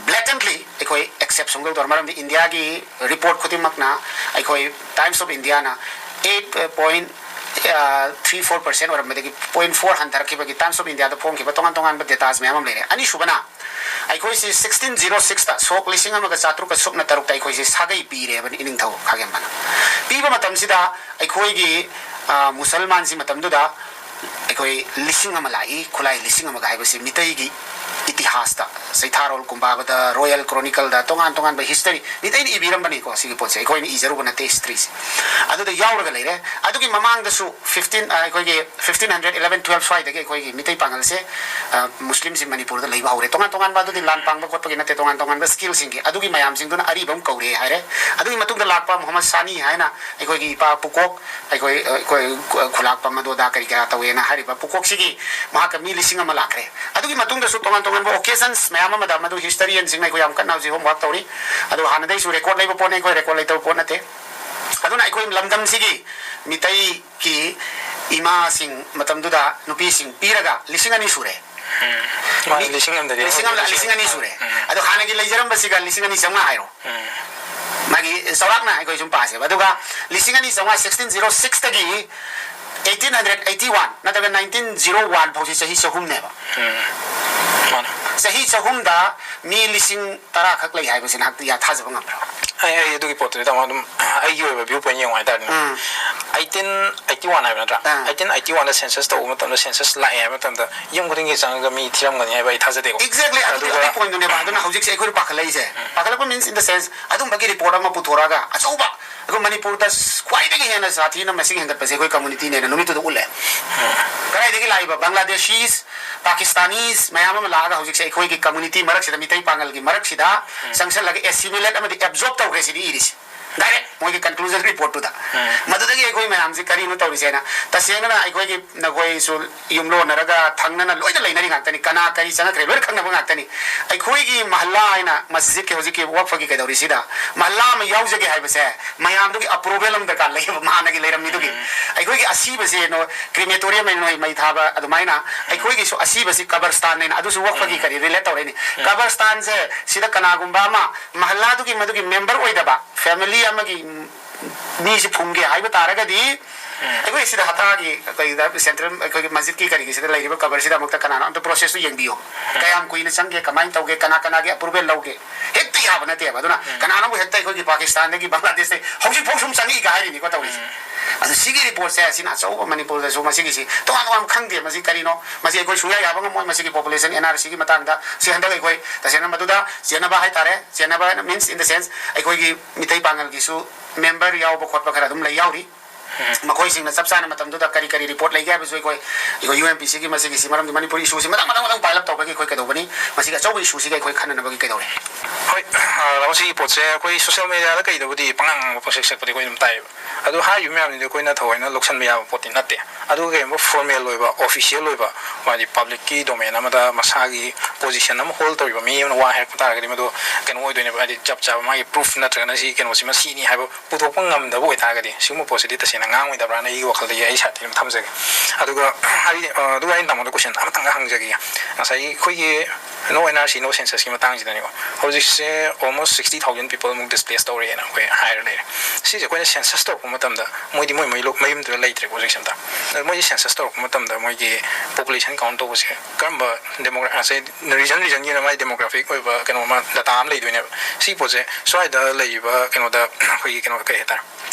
blatantly ꯑꯩꯈꯣꯏ accept ꯁꯨꯡꯇꯧ ꯇꯧꯔ-, ꯃꯔꯝꯗꯤ ꯏꯟꯗꯤꯌꯥꯒꯤ report ꯈꯨꯗꯤꯡꯃꯛꯅ, ꯑꯩꯈꯣꯏ Times of India ꯅ eight point three four percent ꯑꯣꯏꯔꯝꯕꯗꯒꯤ point four ꯍꯟꯊꯔꯛꯈꯤꯕꯒꯤ Times of India ꯗ ꯐꯣꯡꯈꯤꯕ ꯇꯣꯉꯥꯟ ꯇꯣꯉꯥꯟꯕ datas ꯃꯌꯥꯝ ꯑꯃ ꯂꯩꯔꯦ꯫ ꯑꯅꯤꯁꯨꯕꯅ ꯑꯩꯈꯣꯏꯁꯤ sixteen zero six ꯇ, ꯁꯣꯛ ꯂꯤꯁꯤꯡ ꯑꯃꯒ ꯆꯥꯇ꯭ꯔꯨꯛꯀ ꯁꯨꯞꯅ ꯇꯔꯨꯛꯇ ꯑꯩꯈꯣꯏꯁꯤ ꯁꯥꯒꯩ ꯄꯤꯔꯦꯕ ꯏꯅꯤꯡꯊꯧ ꯈꯥꯒꯦꯝꯕꯅ꯫ ꯄꯤꯕ ꯃꯇꯝꯁꯤꯗ ꯑꯩꯈꯣꯏꯒꯤ, ꯑ, ꯃꯨꯁꯜꯃꯥꯟꯁꯤ ꯃꯇꯝꯗꯨꯗ ꯑꯩꯈꯣꯏ ꯂꯤꯁꯤꯡ ꯑꯃ ꯂꯥꯛꯏ, ꯈꯨꯠꯂꯥꯏ ꯂꯤꯁꯤꯡ ꯑꯃꯒ ꯍꯥꯏꯕꯁꯤ ꯃꯤꯇꯩꯒꯤ ꯏꯇꯤꯍꯥꯁꯇ, ꯆꯩꯊꯥꯔꯣꯜ ꯀꯨꯝꯕꯥꯕꯗ, ꯔꯣꯌꯦꯜ ꯀ꯭ꯔꯣꯅꯤꯀꯜꯗ, ꯇꯣꯉꯥꯟ ꯇꯣꯉꯥꯟꯕ ꯍꯤꯁꯇꯔꯤ, ꯃꯤꯇꯩꯅ ꯏꯕꯤꯔꯝꯕꯅꯤꯀꯣ꯫ ꯁꯤꯒꯤ ꯄꯣꯠꯁꯦ ꯑꯩꯈꯣꯏꯅ ꯏꯖꯔꯨꯕ ꯅꯠꯇꯦ, ꯍꯤꯁꯇ꯭ꯔꯤꯁꯦ ꯑꯗꯨꯗ ꯌꯥꯎꯔꯒ ꯂꯩꯔꯦ꯫ ꯑꯗꯨꯒꯤ ꯃꯃꯥꯡꯗꯁꯨ ꯐꯤꯐꯇꯤꯟ ꯑꯩꯈꯣꯏꯒꯤ ꯐꯤꯐꯇꯤꯟ ꯍꯟꯗ꯭ꯔꯦꯠ ꯏꯂꯚꯦꯟ ꯇꯨꯋꯦꯜꯐ ꯁ꯭ꯋꯥꯏꯗꯒꯤ ꯑꯩꯈꯣꯏꯒꯤ ꯃꯤꯇꯩ ꯄꯥꯉꯜꯁꯦ, ꯑ, ꯃꯨꯁꯂꯤꯝꯁꯤ ꯃꯅꯤꯄꯨꯔꯗ ꯂꯩꯕ ꯍꯧꯔꯦ꯫ ꯇꯣꯉꯥꯟ ꯇꯣꯉꯥꯟꯕ, ꯑꯗꯨꯗꯤ ꯂꯥꯟ ꯄꯥꯡꯕ ꯈꯣꯠꯄꯒꯤ ꯅꯠꯇꯦ, ꯇꯣꯉꯥꯟ ꯇꯣꯉꯥꯟꯕ ꯁ꯭ꯀꯤꯜꯁꯤꯡꯒꯤ, ꯑꯗꯨꯒꯤ ꯃꯌꯥꯝꯁꯤꯡꯗꯨꯅ ꯑꯔꯤꯕ ꯑꯃ ꯀꯧꯔꯦ ꯍꯥꯏꯔꯦ꯫ ꯑꯗꯨꯒꯤ ꯃꯇꯨꯡꯗ ꯂꯥꯛꯄ ꯃꯨꯍꯝꯃꯗ ꯁꯥꯅꯤ ꯍꯥꯏꯅ ꯑꯩꯈꯣꯏꯒꯤ ꯏꯄꯥ ꯄꯨꯀꯣꯛ, ꯑꯩꯈꯣꯏ, ꯑꯩꯈꯣꯏ ꯈꯨꯂꯥꯛꯄꯝ ꯑꯗꯣꯗꯥ ꯀꯔꯤ ꯀꯔꯥ ꯇꯧꯋꯦꯅ ꯍꯥꯏꯔꯤꯕ ꯄꯨꯀꯣꯛꯁꯤꯒꯤ ꯃꯍꯥꯛꯀ ꯃꯤ ꯂꯤꯁꯤꯡ ꯑꯃ ꯂꯥꯛꯈ꯭ꯔꯦ꯫ ꯑꯗꯨꯒꯤ ꯃꯇꯨꯡꯗꯁꯨ ꯇꯣꯉꯥꯟ ꯇꯣꯉꯥꯟꯕ occasions ꯃꯌꯥꯝ ꯑꯃꯗ, ꯃꯗꯨ ꯍꯤꯁꯇꯔꯤꯌꯟꯁꯤꯡꯅ ꯑꯩꯈꯣꯏ ꯌꯥꯝ ꯀꯟꯅ ꯍꯧꯖꯤꯛ ꯍꯣꯝꯋꯥꯔꯛ ꯇꯧꯔꯤ꯫ ꯑꯗꯨ ꯍꯥꯟꯅꯗꯩꯁꯨ ꯔꯦꯀꯣꯔꯗ ꯂꯩꯕ ꯄꯣꯠꯅꯤ, ꯑꯩꯈꯣꯏ ꯔꯦꯀꯣꯔꯗ ꯂꯩꯇꯕ ꯄꯣꯠ ꯅꯠꯇꯦ꯫ ꯑꯗꯨꯅ ꯑꯩꯈꯣꯏ ꯂꯝꯗꯝꯁꯤꯒꯤ ꯃꯤꯇꯩꯒꯤ ꯏꯃꯥꯁꯤꯡ ꯃꯇꯝꯗꯨꯗ ꯅꯨꯄꯤꯁꯤꯡ ꯄꯤꯔꯒ ꯂꯤꯁꯤꯡ ꯑꯅꯤ ꯁꯨꯔꯦ꯫ ꯃꯥꯅꯤ, ꯂꯤꯁꯤꯡ ꯑꯃꯗꯒꯤ ꯂꯤꯁꯤꯡ ꯑꯃꯗ ꯂꯤꯁꯤꯡ ꯑꯅꯤ ꯁꯨꯔꯦ꯫ ꯑꯗꯣ ꯍꯥꯟꯅꯒꯤ ꯂꯩꯖꯔꯝꯕꯁꯤꯒ ꯂꯤꯁꯤꯡ ꯑꯅꯤ ꯆꯥꯝꯃꯉꯥ ꯍꯥꯏꯔꯣ꯫ ꯃꯥꯒꯤ ꯆꯥꯎꯔꯥꯛꯅ ꯑꯩꯈꯣꯏ ꯁꯨꯝ ꯄꯥꯁꯦꯕ꯫ ꯑꯗꯨꯒ ꯂꯤꯁꯤꯡ ꯑꯅꯤ ꯆꯥꯝꯃꯉꯥ, ꯁꯤꯛꯁꯇꯤꯟ ꯖꯤꯔꯣ ꯁꯤꯛꯁꯇꯒꯤ ꯑꯩꯠꯇꯤꯟ ꯍꯟꯗ꯭ꯔꯦꯠ ꯑꯩꯠꯇꯤ ꯋꯥꯟ ꯅꯠꯇ꯭ꯔꯒ ꯅꯥꯏꯟꯇꯤꯟ ꯖꯤꯔꯣ ꯋꯥꯟ ꯐꯥꯎꯁꯤ ꯆꯍꯤ ꯆꯍꯨꯝꯅꯦꯕ꯫ ꯃꯥꯅꯦ꯫ ꯆꯍꯤ ꯆꯍꯨꯝꯗ ꯃꯤ ꯂꯤꯁꯤꯡ ꯇꯔꯥ ꯈꯛ ꯂꯩ ꯍꯥꯏꯕꯁꯤ ꯅꯍꯥꯛꯇꯤ ꯌꯥ ꯊꯥꯖꯕ ꯉꯝꯕ꯭ꯔꯣ? ꯑꯩ ꯑꯩ ꯑꯗꯨꯒꯤ ꯄꯣꯠꯇꯨꯗꯤ, ꯇꯥꯃꯣ, ꯑꯗꯨꯝ ꯑꯩꯒꯤ ꯑꯣꯏꯕ ꯚ꯭ꯌꯨ ꯄꯣꯏꯟ ꯌꯦꯡꯉꯨ ꯍꯥꯏꯇꯥꯔꯦꯅꯦ꯫ ꯎꯝ꯫ ꯑꯩꯠꯇꯤꯟ ꯑꯩꯠꯇꯤ ꯋꯥꯟ ꯍꯥꯏꯕ ꯅꯠꯇ꯭ꯔꯥ? ꯑꯥ꯫ ꯑꯩꯠꯇꯤꯟ ꯑꯩꯠꯇꯤ ꯋꯥꯟꯗ ꯁꯦꯟꯁꯁ ꯇꯧꯕ ꯃꯇꯝꯗ, ꯁꯦꯟꯁꯁ ꯂꯥꯛꯑꯦ ꯍꯥꯏꯕ ꯃꯇꯝꯗ, ꯌꯨꯝ ꯈꯨꯗꯤꯡꯒꯤ ꯆꯪꯉꯒ ꯃꯤ ꯊꯤꯔꯝꯒꯅꯤ ꯍꯥꯏꯕ ꯑꯩ ꯊꯥꯖꯗꯦꯀꯣ꯫ Exactly, ꯑꯗꯨꯒꯤ ꯑꯗꯨꯒ ꯑꯗꯨꯒꯤ ꯄꯣꯏꯟꯗꯨꯅꯦꯕ꯫ ꯑꯗꯨꯅ ꯍꯧꯖꯤꯛꯁꯦ ꯑꯩꯈꯣꯏꯅ ꯄꯥꯈꯠꯂꯛꯏꯁꯦ꯫ ꯄꯥꯈꯠꯂꯛꯄ means in the sense, ꯑꯗꯨꯝꯕꯒꯤ ꯔꯤꯄꯣꯔꯠ ꯑꯃ ꯄꯨꯊꯣꯔꯛꯑꯒ ꯑꯆꯧꯕ, ꯑꯩꯈꯣꯏ ꯃꯅꯤꯄꯨꯔꯗ ꯈ꯭ꯋꯥꯏꯗꯒꯤ ꯍꯦꯟꯅ ꯁꯥꯊꯤꯅ ꯃꯁꯤꯡ ꯍꯦꯟꯒꯠꯄꯁꯦ ꯑꯩꯈꯣꯏ ꯀꯝꯃꯨꯅꯤꯇꯤꯅꯦꯅ ꯅꯨꯃꯤꯠꯇꯨꯗ ꯎꯠꯂꯦ꯫ ꯀꯗꯥꯏꯗꯒꯤ ꯂꯥꯛꯏꯕ Bangladeshis, Pakistanis ꯃꯌꯥꯝ ꯑꯃ ꯂꯥꯛꯑꯒ ꯍꯧꯖꯤꯛꯁꯦ ꯑꯩꯈꯣꯏꯒꯤ ꯀꯝꯃꯨꯅꯤꯇꯤ ꯃꯔꯛꯁꯤꯗ, ꯃꯤꯇꯩ ꯄꯥꯉꯜꯒꯤ ꯃꯔꯛꯁꯤꯗ ꯆꯪꯁꯜꯂꯒ assimilate ꯑꯃꯗꯤ absorb ꯇꯧꯈ꯭ꯔꯦ ꯁꯤꯅꯤ ꯏꯔꯤꯁꯦ꯫ ꯗꯥꯏꯔꯦꯛ ꯃꯣꯏꯒꯤ ꯀꯟꯀ꯭ꯂꯨꯖꯟ ꯔꯤꯄꯣꯔꯠꯇꯨꯗ꯫ ꯃꯗꯨꯗꯒꯤ ꯑꯩꯈꯣꯏ ꯃꯌꯥꯝꯁꯦ ꯀꯔꯤꯅꯣ ꯇꯧꯔꯤꯁꯦꯅ ꯇꯁꯦꯡꯅꯅ ꯑꯩꯈꯣꯏꯒꯤ, ꯅꯈꯣꯏꯁꯨ ꯌꯨꯝꯂꯣꯟꯅꯔꯒ ꯊꯪꯅꯅ ꯂꯣꯏꯅ ꯂꯩꯅꯔꯤ ꯉꯥꯛꯇꯅꯤ, ꯀꯅꯥ ꯀꯔꯤ ꯆꯪꯉꯛꯈ꯭ꯔꯦ ꯂꯣꯏꯅ ꯈꯪꯅꯕ ꯉꯥꯛꯇꯅꯤ꯫ ꯑꯩꯈꯣꯏꯒꯤ ꯃꯍꯜꯂꯥ ꯍꯥꯏꯅ ꯃꯁꯖꯤꯗꯀꯤ ꯍꯧꯖꯤꯛꯀꯤ ꯋꯛꯐꯒꯤ ꯀꯩꯗꯧꯔꯤꯁꯤꯗ ꯃꯍꯜꯂꯥ ꯑꯃ ꯌꯥꯎꯖꯒꯦ ꯍꯥꯏꯕꯁꯦ ꯃꯌꯥꯝꯗꯨꯒꯤ ꯑꯄ꯭ꯔꯨꯕꯦꯜ ꯑꯃ ꯗꯔꯀꯥꯔ ꯂꯩꯌꯦꯕ꯫ ꯍꯥꯟꯅꯒꯤ ꯂꯩꯔꯝꯃꯤꯗꯨꯒꯤ ꯑꯩꯈꯣꯏꯒꯤ ꯑꯁꯤꯕꯁꯦ ꯅꯣ-, ꯀ꯭ꯔꯤꯃꯦꯇꯣꯔꯤꯌꯝ ꯍꯥꯏꯅ ꯅꯣꯏ ꯃꯩ ꯊꯥꯕ ꯑꯗꯨꯃꯥꯏꯅ ꯑꯩꯈꯣꯏꯒꯤꯁꯨ ꯑꯁꯤꯕꯁꯤ ꯀꯕꯔꯁꯇꯥꯟ ꯍꯥꯏꯅ ꯑꯗꯨꯁꯨ ꯋꯛꯐꯒꯤ ꯀꯔꯤ ꯔꯤꯂꯦꯠ ꯇꯧꯔꯛꯏꯅꯤ꯫ ꯀꯕꯔꯁꯇꯥꯟꯁꯦ ꯁꯤꯗ ꯀꯅꯥꯒꯨꯝꯕ ꯑꯃ ꯃꯍꯜꯂꯥꯗꯨꯒꯤ ꯃꯗꯨꯒꯤ ꯃꯦꯝꯕꯔ ꯑꯣꯏꯗꯕ ꯐꯦꯃꯤꯂꯤ ꯑꯃꯒꯤ ꯃꯤꯁꯤ ꯐꯨꯝꯒꯦ ꯍꯥꯏꯕ ꯇꯥꯔꯒꯗꯤ ꯑꯩꯈꯣꯏ ꯁꯤꯗ ꯍꯇꯥꯒꯤ ꯀꯩꯗ ꯁꯦꯟꯇ꯭ꯔꯦꯜ ꯑꯩꯈꯣꯏꯒꯤ ꯃꯁꯖꯤꯗꯀꯤ ꯀꯔꯤꯒꯤꯁꯤꯗ ꯂꯩꯔꯤꯕ ꯀꯕꯔꯁꯤꯗ ꯑꯃꯨꯛꯇ ꯀꯅꯥꯅꯣ ꯑꯝꯇ ꯄ꯭ꯔꯣꯁꯦꯁꯇꯨ ꯌꯦꯡꯕꯤꯌꯣ꯫ ꯀꯌꯥꯝ ꯀꯨꯏꯅ ꯆꯪꯒꯦ, ꯀꯃꯥꯏꯅ ꯇꯧꯒꯦ, ꯀꯅꯥ ꯀꯅꯥꯒꯤ ꯑꯄ꯭ꯔꯨꯕꯦꯜ ꯂꯧꯒꯦ, ꯍꯦꯛꯇ ꯌꯥꯕ ꯅꯠꯇꯦꯕ꯫ ꯑꯗꯨꯅ ꯀꯅꯥꯅꯣꯕꯨ ꯍꯦꯛꯇ ꯑꯩꯈꯣꯏꯒꯤ ꯄꯥꯀꯤꯁꯇꯥꯟꯗꯒꯤ ꯕꯪꯒ꯭ꯂꯥꯗꯦꯁꯇꯒꯤ ꯍꯧꯖꯤꯛꯐꯥꯎ ꯁꯨꯝ ꯆꯪꯉꯛꯏꯒ ꯍꯥꯏꯔꯤꯅꯤꯀꯣ ꯇꯧꯔꯤꯁꯦ꯫ ꯑꯗꯨ ꯁꯤꯒꯤ ꯔꯤꯄꯣꯔꯠꯁꯦ, ꯑꯁꯤꯅ ꯑꯆꯧꯕ ꯃꯅꯤꯄꯨꯔꯗꯁꯨ ꯃꯁꯤꯒꯤꯁꯤ ꯇꯣꯉꯥꯟ ꯇꯣꯉꯥꯟꯕ ꯈꯪꯗꯦ꯫ ꯃꯁꯤ ꯀꯔꯤꯅꯣ? ꯃꯁꯤ ꯑꯩꯈꯣꯏ ꯁꯨꯡꯌꯥ ꯌꯥꯕ ꯉꯝꯃꯣꯏ꯫ ꯃꯁꯤꯒꯤ ꯄꯣꯄꯨꯂꯦꯁꯟ ꯑꯦꯟ ꯑꯥꯔ ꯁꯤꯒꯤ ꯃꯇꯥꯡꯗ ꯁꯤ ꯍꯟꯗꯛ ꯑꯩꯈꯣꯏ ꯇꯁꯦꯡꯅ ꯃꯗꯨꯗ ꯆꯦꯟꯅꯕ ꯍꯥꯏꯇꯥꯔꯦ, ꯆꯦꯟꯅꯕ ꯍꯥꯏꯅ means in the sense ꯑꯩꯈꯣꯏꯒꯤ ꯃꯤꯇꯩ ꯄꯥꯉꯜꯒꯤꯁꯨ ꯃꯦꯝꯕꯔ ꯌꯥꯎꯕ ꯈꯣꯠꯄ ꯈꯔ ꯑꯗꯨꯝ ꯂꯩ, ꯌꯥꯎꯔꯤ꯫ ꯃꯈꯣꯏꯁꯤꯡꯅ ꯆꯞ ꯆꯥꯅ ꯃꯇꯝꯗꯨꯗ ꯀꯔꯤ ꯀꯔꯤ ꯔꯤꯄꯣꯔꯠ ꯂꯩꯒꯦ ꯍꯥꯏꯕꯁꯨ ꯑꯩꯈꯣꯏ, ꯑꯩꯈꯣꯏ ꯌꯨ ꯑꯦꯝ ꯄꯤ ꯁꯤꯒꯤ ꯃꯁꯤꯒꯤꯁꯤ, ꯃꯔꯝꯗꯤ ꯃꯅꯤꯄꯨꯔ ꯏꯁꯨꯁꯤ ꯃꯊꯪ ꯃꯊꯪ ꯃꯊꯪ ꯄꯥꯏꯂꯞ ꯇꯧꯕꯒꯤ ꯑꯩꯈꯣꯏ ꯀꯩꯗꯧꯕꯅꯤ? ꯃꯁꯤꯒꯤ ꯑꯆꯧꯕ ꯏꯁꯨꯁꯤꯒ ꯑꯩꯈꯣꯏ ꯈꯟꯅꯅꯕꯒꯤ ꯀꯩꯗꯧꯔꯦ? ꯍꯣꯏ, ꯑ, ꯃꯁꯤꯒꯤ ꯄꯣꯠꯁꯦ ꯑꯩꯈꯣꯏ ꯁꯣꯁꯤꯌꯦꯜ ꯃꯦꯗꯤꯌꯥꯗ ꯀꯩꯗꯕꯨꯗꯤ ꯄꯪꯉꯥꯡ ꯉꯥꯡꯕ ꯄꯪꯁꯦꯛ ꯁꯦꯛꯄꯗꯤ ꯑꯩꯈꯣꯏ ꯑꯗꯨꯝ ꯇꯥꯏꯌꯦꯕ꯫ ꯑꯗꯨ ꯍꯥꯏꯔꯤꯕ ꯃꯌꯥꯝꯁꯤꯗꯤ ꯑꯩꯈꯣꯏꯅ ꯊꯑꯣꯏꯅ ꯂꯧꯁꯟꯕ ꯌꯥꯕ ꯄꯣꯠꯇꯤ ꯅꯠꯇꯦ꯫ ꯑꯗꯨꯒ ꯀꯩꯒꯨꯝꯕ ꯐꯣꯔꯃꯦꯜ ꯑꯣꯏꯕ, ꯑꯣꯐꯤꯁꯤꯌꯦꯜ ꯑꯣꯏꯕ, ꯍꯥꯏꯗꯤ ꯄꯕ꯭ꯂꯤꯛꯀꯤ ꯗꯣꯃꯦꯟ ꯑꯃꯗ ꯃꯁꯥꯒꯤ ꯄꯣꯖꯤꯁꯟ ꯑꯃ ꯍꯣꯜ ꯇꯧꯔꯤꯕ ꯃꯤ ꯑꯃꯅ ꯋꯥ ꯍꯥꯏꯔꯛꯄ ꯇꯥꯔꯒꯗꯤ ꯃꯗꯨ ꯀꯩꯅꯣ ꯑꯣꯏꯗꯣꯏꯅꯦꯕ, ꯍꯥꯏꯗꯤ ꯆꯞ ꯆꯥꯕ ꯃꯥꯒꯤ ꯄ꯭ꯔꯨꯐ ꯅꯠꯇ꯭ꯔꯒꯅ ꯁꯤ ꯀꯩꯅꯣꯁꯤꯃ ꯁꯤꯅꯤ ꯍꯥꯏꯕ ꯄꯨꯊꯣꯛꯄ ꯉꯝꯗꯕ ꯑꯣꯏꯇꯥꯔꯒꯗꯤ ꯁꯤꯒꯨꯝꯕ ꯄꯣꯠꯁꯤꯗꯤ ꯇꯁꯦꯡꯅ ꯉꯥꯡꯉꯣꯏꯗꯕ꯭ꯔꯥꯅ ꯑꯩꯒꯤ ꯋꯥꯈꯜꯗꯒꯤ ꯑꯩ ꯁꯥꯏꯠꯇꯒꯤ ꯑꯗꯨꯝ ꯊꯝꯖꯒꯦ꯫ ꯑꯗꯨꯒ ꯍꯥꯏꯗꯤ, ꯑ, ꯑꯗꯨꯒ ꯑꯩꯅ ꯇꯥꯃꯣꯗ ꯀꯣꯏꯁꯟ ꯑꯃꯇꯪꯒ ꯍꯪꯖꯒꯦ꯫ ꯉꯁꯥꯏꯒꯤ ꯑꯩꯈꯣꯏꯒꯤ no N R C, no censusꯀꯤ ꯃꯇꯥꯡꯁꯤꯗꯅꯦꯀꯣ, ꯍꯧꯖꯤꯛꯁꯦ almost sixty thousand people ꯃꯨꯛ displace ꯇꯧꯔꯦꯅ ꯑꯩꯈꯣꯏ ꯍꯥꯏꯔ ꯂꯩꯔꯦ꯫ ꯁꯤꯁꯦ ꯑꯩꯈꯣꯏꯅ census ꯇꯧꯔꯛꯄ ꯃꯇꯝꯗ ꯃꯣꯏꯗꯤ ꯃꯣꯏ ꯃꯣꯏ ꯂꯣ-, ꯃꯌꯨꯝꯗꯨꯗ ꯂꯩꯇ꯭ꯔꯦꯀꯣ ꯍꯧꯖꯤꯛꯁꯦ ꯑꯝꯇ꯫ ꯑꯗꯣ ꯃꯣꯏꯒꯤ census ꯇꯧꯔꯛꯄ ꯃꯇꯝꯗ ꯃꯣꯏꯒꯤ population count ꯇꯧꯕꯁꯦ ꯀꯔꯝꯕ ꯗꯦꯃꯣꯒ꯭ꯔꯥ-, ꯉꯁꯥꯏ region regionꯒꯤꯅ ꯃꯥꯏ demographic ꯑꯣꯏꯕ ꯀꯩꯅꯣ ꯑꯃ, data ꯑꯃ ꯂꯩꯗꯣꯏꯅꯦꯕ꯫ ꯁꯤ ꯄꯣꯠꯁꯦ ꯁ꯭ꯋꯥꯏꯗ ꯂꯩꯔꯤꯕ ꯀꯩꯅꯣꯗ ꯑꯩꯈꯣꯏꯒꯤ ꯀꯩꯅꯣ ꯀꯩ ꯍꯥꯏꯇꯥꯔꯦ?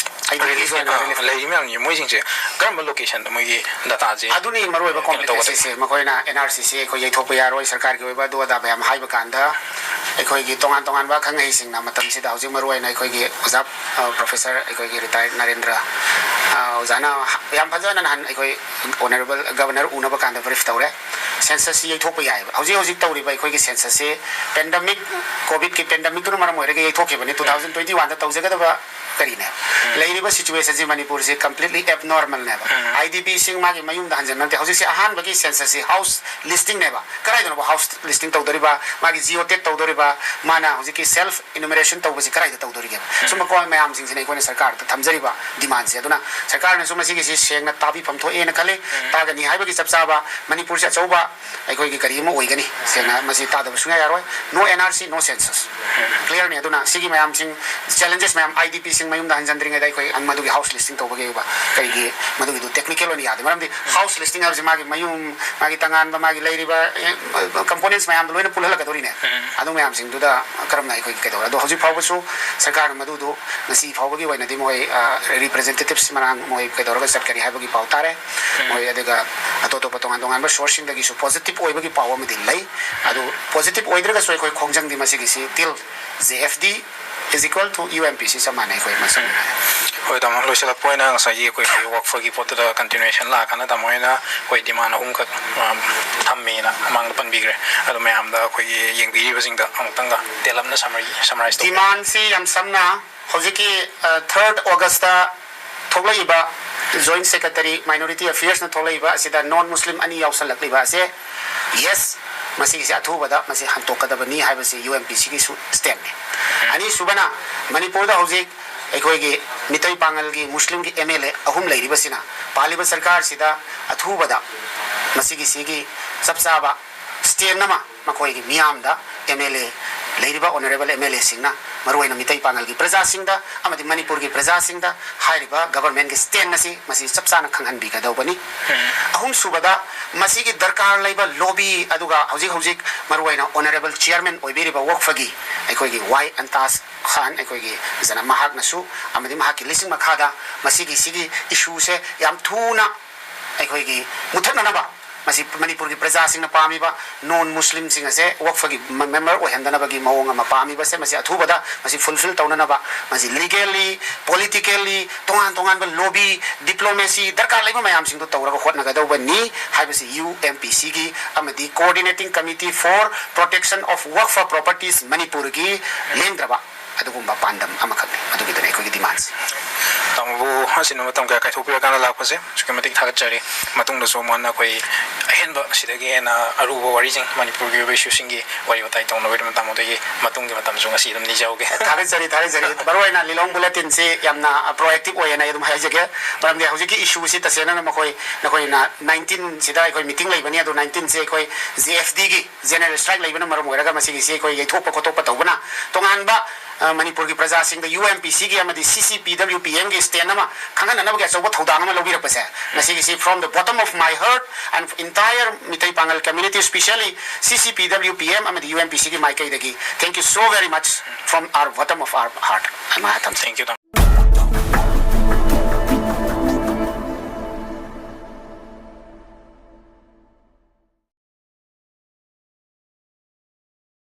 IDPs relief ꯑꯣꯏꯅ ꯑꯥ, relief ꯂꯩꯔꯤ ꯃꯌꯥꯝꯁꯦ, ꯃꯣꯏꯁꯤꯡꯁꯦ ꯀꯔꯝꯕ locationꯗ ꯃꯣꯏꯒꯤ dataꯁꯦ ꯑꯗꯨꯅꯤ ꯃꯔꯨꯑꯣꯏꯕ ꯀꯩꯅꯣ complex ꯇꯧꯒꯗꯒꯦ? ꯑꯁꯤꯁꯦ꯫ ꯃꯈꯣꯏꯅ N R C C ꯑꯩꯈꯣꯏ ꯌꯩꯊꯣꯛꯄ ꯌꯥꯔꯣꯏ, ꯁꯔꯀꯥꯔꯒꯤ ꯑꯣꯏꯕ ꯑꯗꯨ ꯑꯗꯥ ꯃꯌꯥꯝ ꯍꯥꯏꯕ ꯀꯥꯟꯗ, ꯑꯩꯈꯣꯏꯒꯤ ꯇꯣꯉꯥꯟ ꯇꯣꯉꯥꯟꯕ ꯑꯈꯪ ꯑꯍꯩꯁꯤꯡꯅ ꯃꯇꯝꯁꯤꯗ ꯍꯧꯖꯤꯛ ꯃꯔꯨꯑꯣꯏꯅ ꯑꯩꯈꯣꯏꯒꯤ ꯑꯣꯖꯥ, ꯑ, professor ꯑꯩꯈꯣꯏꯒꯤ retired ꯅꯔꯦꯟꯗ꯭ꯔ, ꯑ, ꯑꯣꯖꯥꯅ ꯌꯥꯝ ꯐꯖꯅ ꯅꯍꯥꯟ ꯑꯩꯈꯣꯏ honourable governor ꯎꯅꯕ ꯀꯥꯟꯗ brief ꯇꯧꯔꯦ꯫ Censusꯁꯤ ꯌꯩꯊꯣꯛꯄ ꯌꯥꯏꯑꯕ꯫ ꯍꯧꯖꯤꯛ ꯍꯧꯖꯤꯛ ꯇꯧꯔꯤꯕ ꯑꯩꯈꯣꯏꯒꯤ censusꯁꯤ pandemic, COVIDꯀꯤ pandemicꯇꯨꯅ ꯃꯔꯝ ꯑꯣꯏꯔꯒ ꯌꯩꯊꯣꯛꯈꯤꯕꯅꯤ꯫ Two thousand twenty oneꯗ ꯇꯧꯖꯒꯗꯕ ꯀꯔꯤꯅꯦ? ꯎꯝ꯫ ꯂꯩꯔꯤꯕ situationꯁꯤ ꯃꯅꯤꯄꯨꯔꯁꯤ completely abnormalꯅꯦꯕ꯫ ꯎꯝ꯫ IDPꯁꯤꯡ ꯃꯥꯒꯤ ꯃꯌꯨꯝꯗ ꯍꯟꯖꯟꯅꯗꯦ꯫ ꯍꯧꯖꯤꯛꯁꯦ ꯑꯍꯥꯟꯕꯒꯤ censusꯁꯤ house listingꯅꯦꯕ꯫ ꯀꯗꯥꯏꯗꯅꯣꯕ house listing ꯇꯧꯗꯣꯔꯤꯕ? ꯃꯥꯒꯤ geotag ꯇꯧꯗꯣꯔꯤꯕ? ꯃꯥꯅ ꯍꯧꯖꯤꯛꯀꯤ self enumeration ꯇꯧꯕꯁꯤ ꯀꯗꯥꯏꯗ ꯇꯧꯗꯣꯔꯤꯒꯦꯕ? ꯎꯝ꯫ ꯁꯨꯝꯕ ꯀꯣ-, ꯃꯌꯥꯝꯁꯤꯡꯁꯤꯅ ꯑꯩꯈꯣꯏꯅ ꯁꯔꯀꯥꯔꯗ ꯊꯝꯖꯔꯤꯕ demandꯁꯦ꯫ ꯑꯗꯨꯅ ꯁꯔꯀꯥꯔꯅꯁꯨ ꯃꯁꯤꯒꯤꯁꯤ ꯁꯦꯡꯅ ꯇꯥꯕꯤꯐꯝ ꯊꯣꯛꯑꯦꯅ ꯈꯜꯂꯤ꯫ ꯎꯝ꯫ ꯇꯥꯒꯅꯤ ꯍꯥꯏꯕꯒꯤ ꯆꯞ ꯆꯥꯕ, ꯃꯅꯤꯄꯨꯔꯁꯤ ꯑꯆꯧꯕ ꯑꯩꯈꯣꯏꯒꯤ ꯀꯔꯤ ꯑꯃ ꯑꯣꯏꯒꯅꯤ? ꯁꯦꯡꯅ ꯃꯁꯤ ꯇꯥꯗꯕ ꯁꯨꯡꯌꯥ ꯌꯥꯔꯣꯏ꯫ No N R C, no census꯫ Clear ꯅꯤ꯫ ꯑꯗꯨꯅ ꯁꯤꯒꯤ ꯃꯌꯥꯝꯁꯤꯡ, challenges ꯃꯌꯥꯝ, I D P ꯁꯤꯡ ꯃꯌꯨꯝꯗ ꯍꯟꯖꯟꯗ꯭ꯔꯤꯉꯩꯗ ꯑꯩꯈꯣꯏ ꯃꯗꯨꯒꯤ house listing ꯇꯧꯕꯒꯤ ꯑꯣꯏꯕ ꯀꯔꯤꯒꯤ ꯃꯗꯨꯒꯤꯗꯨ technical ꯑꯣꯏꯅ ꯌꯥꯗꯦ꯫ ꯃꯔꯝꯗꯤ house listing ꯍꯥꯏꯕꯁꯤ ꯃꯥꯒꯤ ꯃꯌꯨꯝ, ꯃꯥꯒꯤ ꯇꯉꯥꯟꯕ, ꯃꯥꯒꯤ ꯂꯩꯔꯤꯕ, ꯑꯦ, components ꯃꯌꯥꯝꯗꯣ ꯂꯣꯏꯅ ꯄꯨꯜꯍꯜꯂꯛꯀꯗꯧꯔꯤꯅꯦ꯫ ꯑꯗꯨ ꯃꯌꯥꯝꯁꯤꯡꯗꯨꯗ ꯀꯔꯝꯅ ꯑꯩꯈꯣꯏꯒꯤ ꯀꯩꯗꯧꯔꯦ? ꯑꯗꯣ ꯍꯧꯖꯤꯛ ꯐꯥꯎꯕꯁꯨ ꯁꯔꯀꯥꯔꯅ ꯃꯗꯨꯗꯨ ꯉꯁꯤ ꯐꯥꯎꯕꯒꯤ ꯑꯣꯏꯅꯗꯤ ꯃꯣꯏ, ꯑ, representatives ꯃꯔꯥꯡ ꯃꯣꯏ ꯀꯩꯗꯧꯔꯒ ꯆꯠꯀꯅꯤ ꯍꯥꯏꯕꯒꯤ ꯄꯥꯎ ꯇꯥꯔꯦ꯫ ꯃꯣꯏ ꯑꯗꯨꯒ ꯑꯇꯣꯞ ꯑꯇꯣꯞꯄ ꯇꯣꯉꯥꯟ ꯇꯣꯉꯥꯟꯕ source ꯁꯤꯡꯗꯒꯤꯁꯨ positive ꯑꯣꯏꯕꯒꯤ ꯄꯥꯎ ꯑꯃꯗꯤ ꯂꯩ꯫ ꯑꯗꯨ positive ꯑꯣꯏꯗ꯭ꯔꯒꯁꯨ ꯑꯩꯈꯣꯏ ꯈꯣꯡꯖꯪꯗꯤ ꯃꯁꯤꯒꯤꯁꯤ till J F D is equal to U M P C ꯆꯞ ꯃꯥꯟꯅꯩ ꯑꯩꯈꯣꯏ ꯃꯁꯤ꯫ ꯍꯣꯏ ꯇꯥꯃꯣ, ꯂꯣꯏꯁꯤꯜꯂꯛꯄ ꯑꯣꯏꯅ ꯉꯁꯥꯏꯒꯤ ꯑꯩꯈꯣꯏꯒꯤ ꯋꯛꯐꯒꯤ ꯄꯣꯠꯇꯨꯗ continuation ꯂꯥꯛꯀꯥꯟꯗ ꯇꯥꯃꯣ ꯍꯣꯏꯅ ꯑꯩꯈꯣꯏ demand ꯑꯍꯨꯝꯈꯛ, ꯑ, ꯊꯝꯃꯦꯅ ꯃꯃꯥꯡꯗ ꯄꯟꯕꯤꯈ꯭ꯔꯦ꯫ ꯑꯗꯣ ꯃꯌꯥꯝꯗ ꯑꯩꯈꯣꯏꯒꯤ ꯌꯦꯡꯕꯤꯔꯤꯕꯁꯤꯡꯗ ꯑꯃꯨꯛꯇꯪꯒ ꯇꯦꯜꯂꯞꯅ summary, summarize ꯇꯧꯕꯤꯌꯨ꯫ Demandꯁꯤ ꯌꯥꯝ ꯁꯝꯅ ꯍꯧꯖꯤꯛꯀꯤ, ꯑ, third Augustꯇ ꯊꯣꯛꯂꯛꯏꯕ Joint Secretary Minority Affairsꯅ ꯊꯣꯛꯂꯛꯏꯕ ꯑꯁꯤꯗ non Muslim ꯑꯅꯤ ꯌꯥꯎꯁꯜꯂꯛꯂꯤꯕ ꯑꯁꯦ, yes, ꯃꯁꯤꯒꯤꯁꯦ ꯑꯊꯨꯕꯗ ꯃꯁꯤ ꯍꯟꯇꯣꯛꯀꯗꯕꯅꯤ ꯍꯥꯏꯕꯁꯤ U M P Cꯒꯤꯁꯨ standꯅꯤ꯫ ꯑꯅꯤꯁꯨꯕꯅ, ꯃꯅꯤꯄꯨꯔꯗ ꯍꯧꯖꯤꯛ ꯑꯩꯈꯣꯏꯒꯤ ꯃꯤꯇꯩ ꯄꯥꯉꯜꯒꯤ, ꯃꯨꯁꯂꯤꯝꯒꯤ M L A ꯑꯍꯨꯝ ꯂꯩꯔꯤꯕꯁꯤꯅ ꯄꯥꯜꯂꯤꯕ ꯁꯔꯀꯥꯔꯁꯤꯗ ꯑꯊꯨꯕꯗ ꯃꯁꯤꯒꯤ, ꯁꯤꯒꯤ ꯆꯞ ꯆꯥꯕ stand ꯑꯃ ꯃꯈꯣꯏꯒꯤ ꯃꯤꯌꯥꯝꯗ, M L A, ꯂꯩꯔꯤꯕ honourable M L Aꯁꯤꯡꯅ, ꯃꯔꯨꯑꯣꯏꯅ ꯃꯤꯇꯩ ꯄꯥꯉꯜꯒꯤ ꯄ꯭ꯔꯖꯥꯁꯤꯡꯗ ꯑꯃꯗꯤ ꯃꯅꯤꯄꯨꯔꯒꯤ ꯄ꯭ꯔꯖꯥꯁꯤꯡꯗ ꯍꯥꯏꯔꯤꯕ governmentꯀꯤ stand ꯑꯁꯤ ꯃꯁꯤ ꯆꯞ ꯆꯥꯅ ꯈꯪꯍꯟꯕꯤꯒꯗꯧꯕꯅꯤ꯫ ꯑꯍꯨꯝꯁꯨꯕꯗ, ꯃꯁꯤꯒꯤ ꯗꯔꯀꯥꯔ ꯂꯩꯕ lobby, ꯑꯗꯨꯒ ꯍꯧꯖꯤꯛ ꯍꯧꯖꯤꯛ ꯃꯔꯨꯑꯣꯏꯅ honourable chairman ꯑꯣꯏꯕꯤꯔꯤꯕ ꯋꯛꯐꯒꯤ ꯑꯩꯈꯣꯏꯒꯤ ꯋꯥꯏ ꯑꯟꯇꯥꯖ ꯈꯥꯟ, ꯑꯩꯈꯣꯏꯒꯤ ꯖꯅ-, ꯃꯍꯥꯛꯅꯁꯨ ꯑꯃꯗꯤ ꯃꯍꯥꯛꯀꯤ ꯂꯤꯁꯤꯡ ꯃꯈꯥꯗ ꯃꯁꯤꯒꯤ, ꯁꯤꯒꯤ issueꯁꯦ ꯌꯥꯝ ꯊꯨꯅ ꯑꯩꯈꯣꯏꯒꯤ ꯃꯨꯊꯠꯅꯅꯕ, ꯃꯁꯤ ꯃꯅꯤꯄꯨꯔꯒꯤ ꯄ꯭ꯔꯖꯥꯁꯤꯡꯅ ꯄꯥꯝꯃꯤꯕ non Muslimꯁꯤꯡ ꯑꯁꯦ ꯋꯛꯐꯒꯤ ꯃ-, member ꯑꯣꯏꯍꯟꯗꯅꯕꯒꯤ ꯃꯑꯣꯡ ꯑꯃ ꯄꯥꯝꯃꯤꯕꯁꯦ, ꯃꯁꯤ ꯑꯊꯨꯕꯗ ꯃꯁꯤ fulfil ꯇꯧꯅꯅꯕ, ꯃꯁꯤ legally, politically, ꯇꯣꯉꯥꯟ ꯇꯣꯉꯥꯟꯕ lobby, diplomacy ꯗꯔꯀꯥꯔ ꯂꯩꯕ ꯃꯌꯥꯝꯁꯤꯡꯗꯣ ꯇꯧꯔꯒ ꯍꯣꯠꯅꯒꯗꯧꯕꯅꯤ ꯍꯥꯏꯕꯁꯤ U M P Cꯒꯤ ꯑꯃꯗꯤ Coordinating Committee for Protection of Waqf Properties ꯃꯅꯤꯄꯨꯔꯒꯤ ꯂꯦꯡꯗ꯭ꯔꯕ ꯑꯗꯨꯒꯨꯝꯕ ꯄꯥꯟꯗꯝ ꯑꯃꯈꯛꯅꯤ꯫ ꯑꯗꯨꯒꯤꯗꯨꯅ ꯑꯩꯈꯣꯏꯒꯤ demandꯁꯦ꯫ ꯇꯥꯃꯣꯕꯨ ꯑꯁꯤꯅ ꯃꯇꯝ ꯀꯌꯥ ꯀꯥꯏꯊꯣꯛꯄꯤꯔꯀꯥꯟꯗ ꯂꯥꯛꯄꯁꯦ ꯑꯁꯨꯛꯀꯤ ꯃꯇꯤꯛ ꯊꯥꯒꯠꯆꯔꯤ꯫ ꯃꯇꯨꯡꯗꯁꯨ ꯑꯃꯨꯛ ꯍꯟꯅ ꯑꯩꯈꯣꯏ ꯑꯍꯦꯟꯕ ꯁꯤꯗꯒꯤ ꯍꯦꯟꯅ ꯑꯔꯨꯕ ꯋꯥꯔꯤꯁꯤꯡ, ꯃꯅꯤꯄꯨꯔꯒꯤ ꯑꯣꯏꯕ ꯏꯁꯨꯁꯤꯡꯒꯤ ꯋꯥꯔꯤ ꯋꯥꯇꯥꯏ ꯇꯧꯅꯕꯒꯤꯗꯃꯛ ꯇꯥꯃꯣꯗꯒꯤ ꯃꯇꯨꯡꯒꯤ ꯃꯇꯝꯁꯨ ꯉꯁꯤ ꯑꯗꯨꯝ ꯅꯤꯖꯍꯧꯒꯦ꯫ ꯊꯥꯒꯠꯆꯔꯤ, ꯊꯥꯒꯠꯆꯔꯤ꯫ ꯃꯔꯨ ꯑꯣꯏꯅ ꯂꯤꯂꯣꯡ ꯕꯨꯂꯦꯇꯤꯟꯁꯤ ꯌꯥꯝꯅ proactive ꯑꯣꯏꯌꯦꯅ ꯑꯩ ꯑꯗꯨꯝ ꯍꯥꯏꯖꯒꯦ꯫ ꯃꯔꯝꯗꯤ ꯍꯧꯖꯤꯛꯀꯤ ꯏꯁꯨꯁꯤ ꯇꯁꯦꯡꯅ ꯃꯈꯣꯏ, ꯅꯈꯣꯏꯅ nineteenꯁꯤꯗ ꯑꯩꯈꯣꯏ meeting ꯂꯩꯕꯅꯤ, ꯑꯗꯣ nineteenꯁꯤ ꯑꯩꯈꯣꯏ J F Dꯒꯤ general strike ꯂꯩꯕꯅ ꯃꯔꯝ ꯑꯣꯏꯔꯒ ꯃꯁꯤꯒꯤꯁꯤ ꯑꯩꯈꯣꯏ ꯌꯩꯊꯣꯛꯄ ꯈꯣꯠꯇꯣꯛꯄ ꯇꯧꯕꯅ ꯇꯣꯉꯥꯟꯕ, ꯑ, ꯃꯅꯤꯄꯨꯔꯒꯤ ꯄ꯭ꯔꯖꯥꯁꯤꯡꯗ UMPCꯒꯤ ꯑꯃꯗꯤ CCPWPMꯒꯤ stand ꯑꯃ ꯈꯪꯍꯟꯅꯅꯕꯒꯤ ꯑꯆꯧꯕ ꯊꯧꯗꯥꯡ ꯑꯃ ꯂꯧꯕꯤꯔꯛꯄꯁꯦ, ꯃꯁꯤꯒꯤꯁꯤ from the bottom of my heart and entire Meitei Pangal community, specially CCPWPM ꯑꯃꯗꯤ UMPCꯒꯤ ꯃꯥꯏꯀꯩꯗꯒꯤ thank you so very much from our bottom of our heart꯫ ꯑꯩ ꯃꯈꯥ ꯊꯝꯖꯒꯦ꯫ Thank you, ꯇꯥꯃꯣ꯫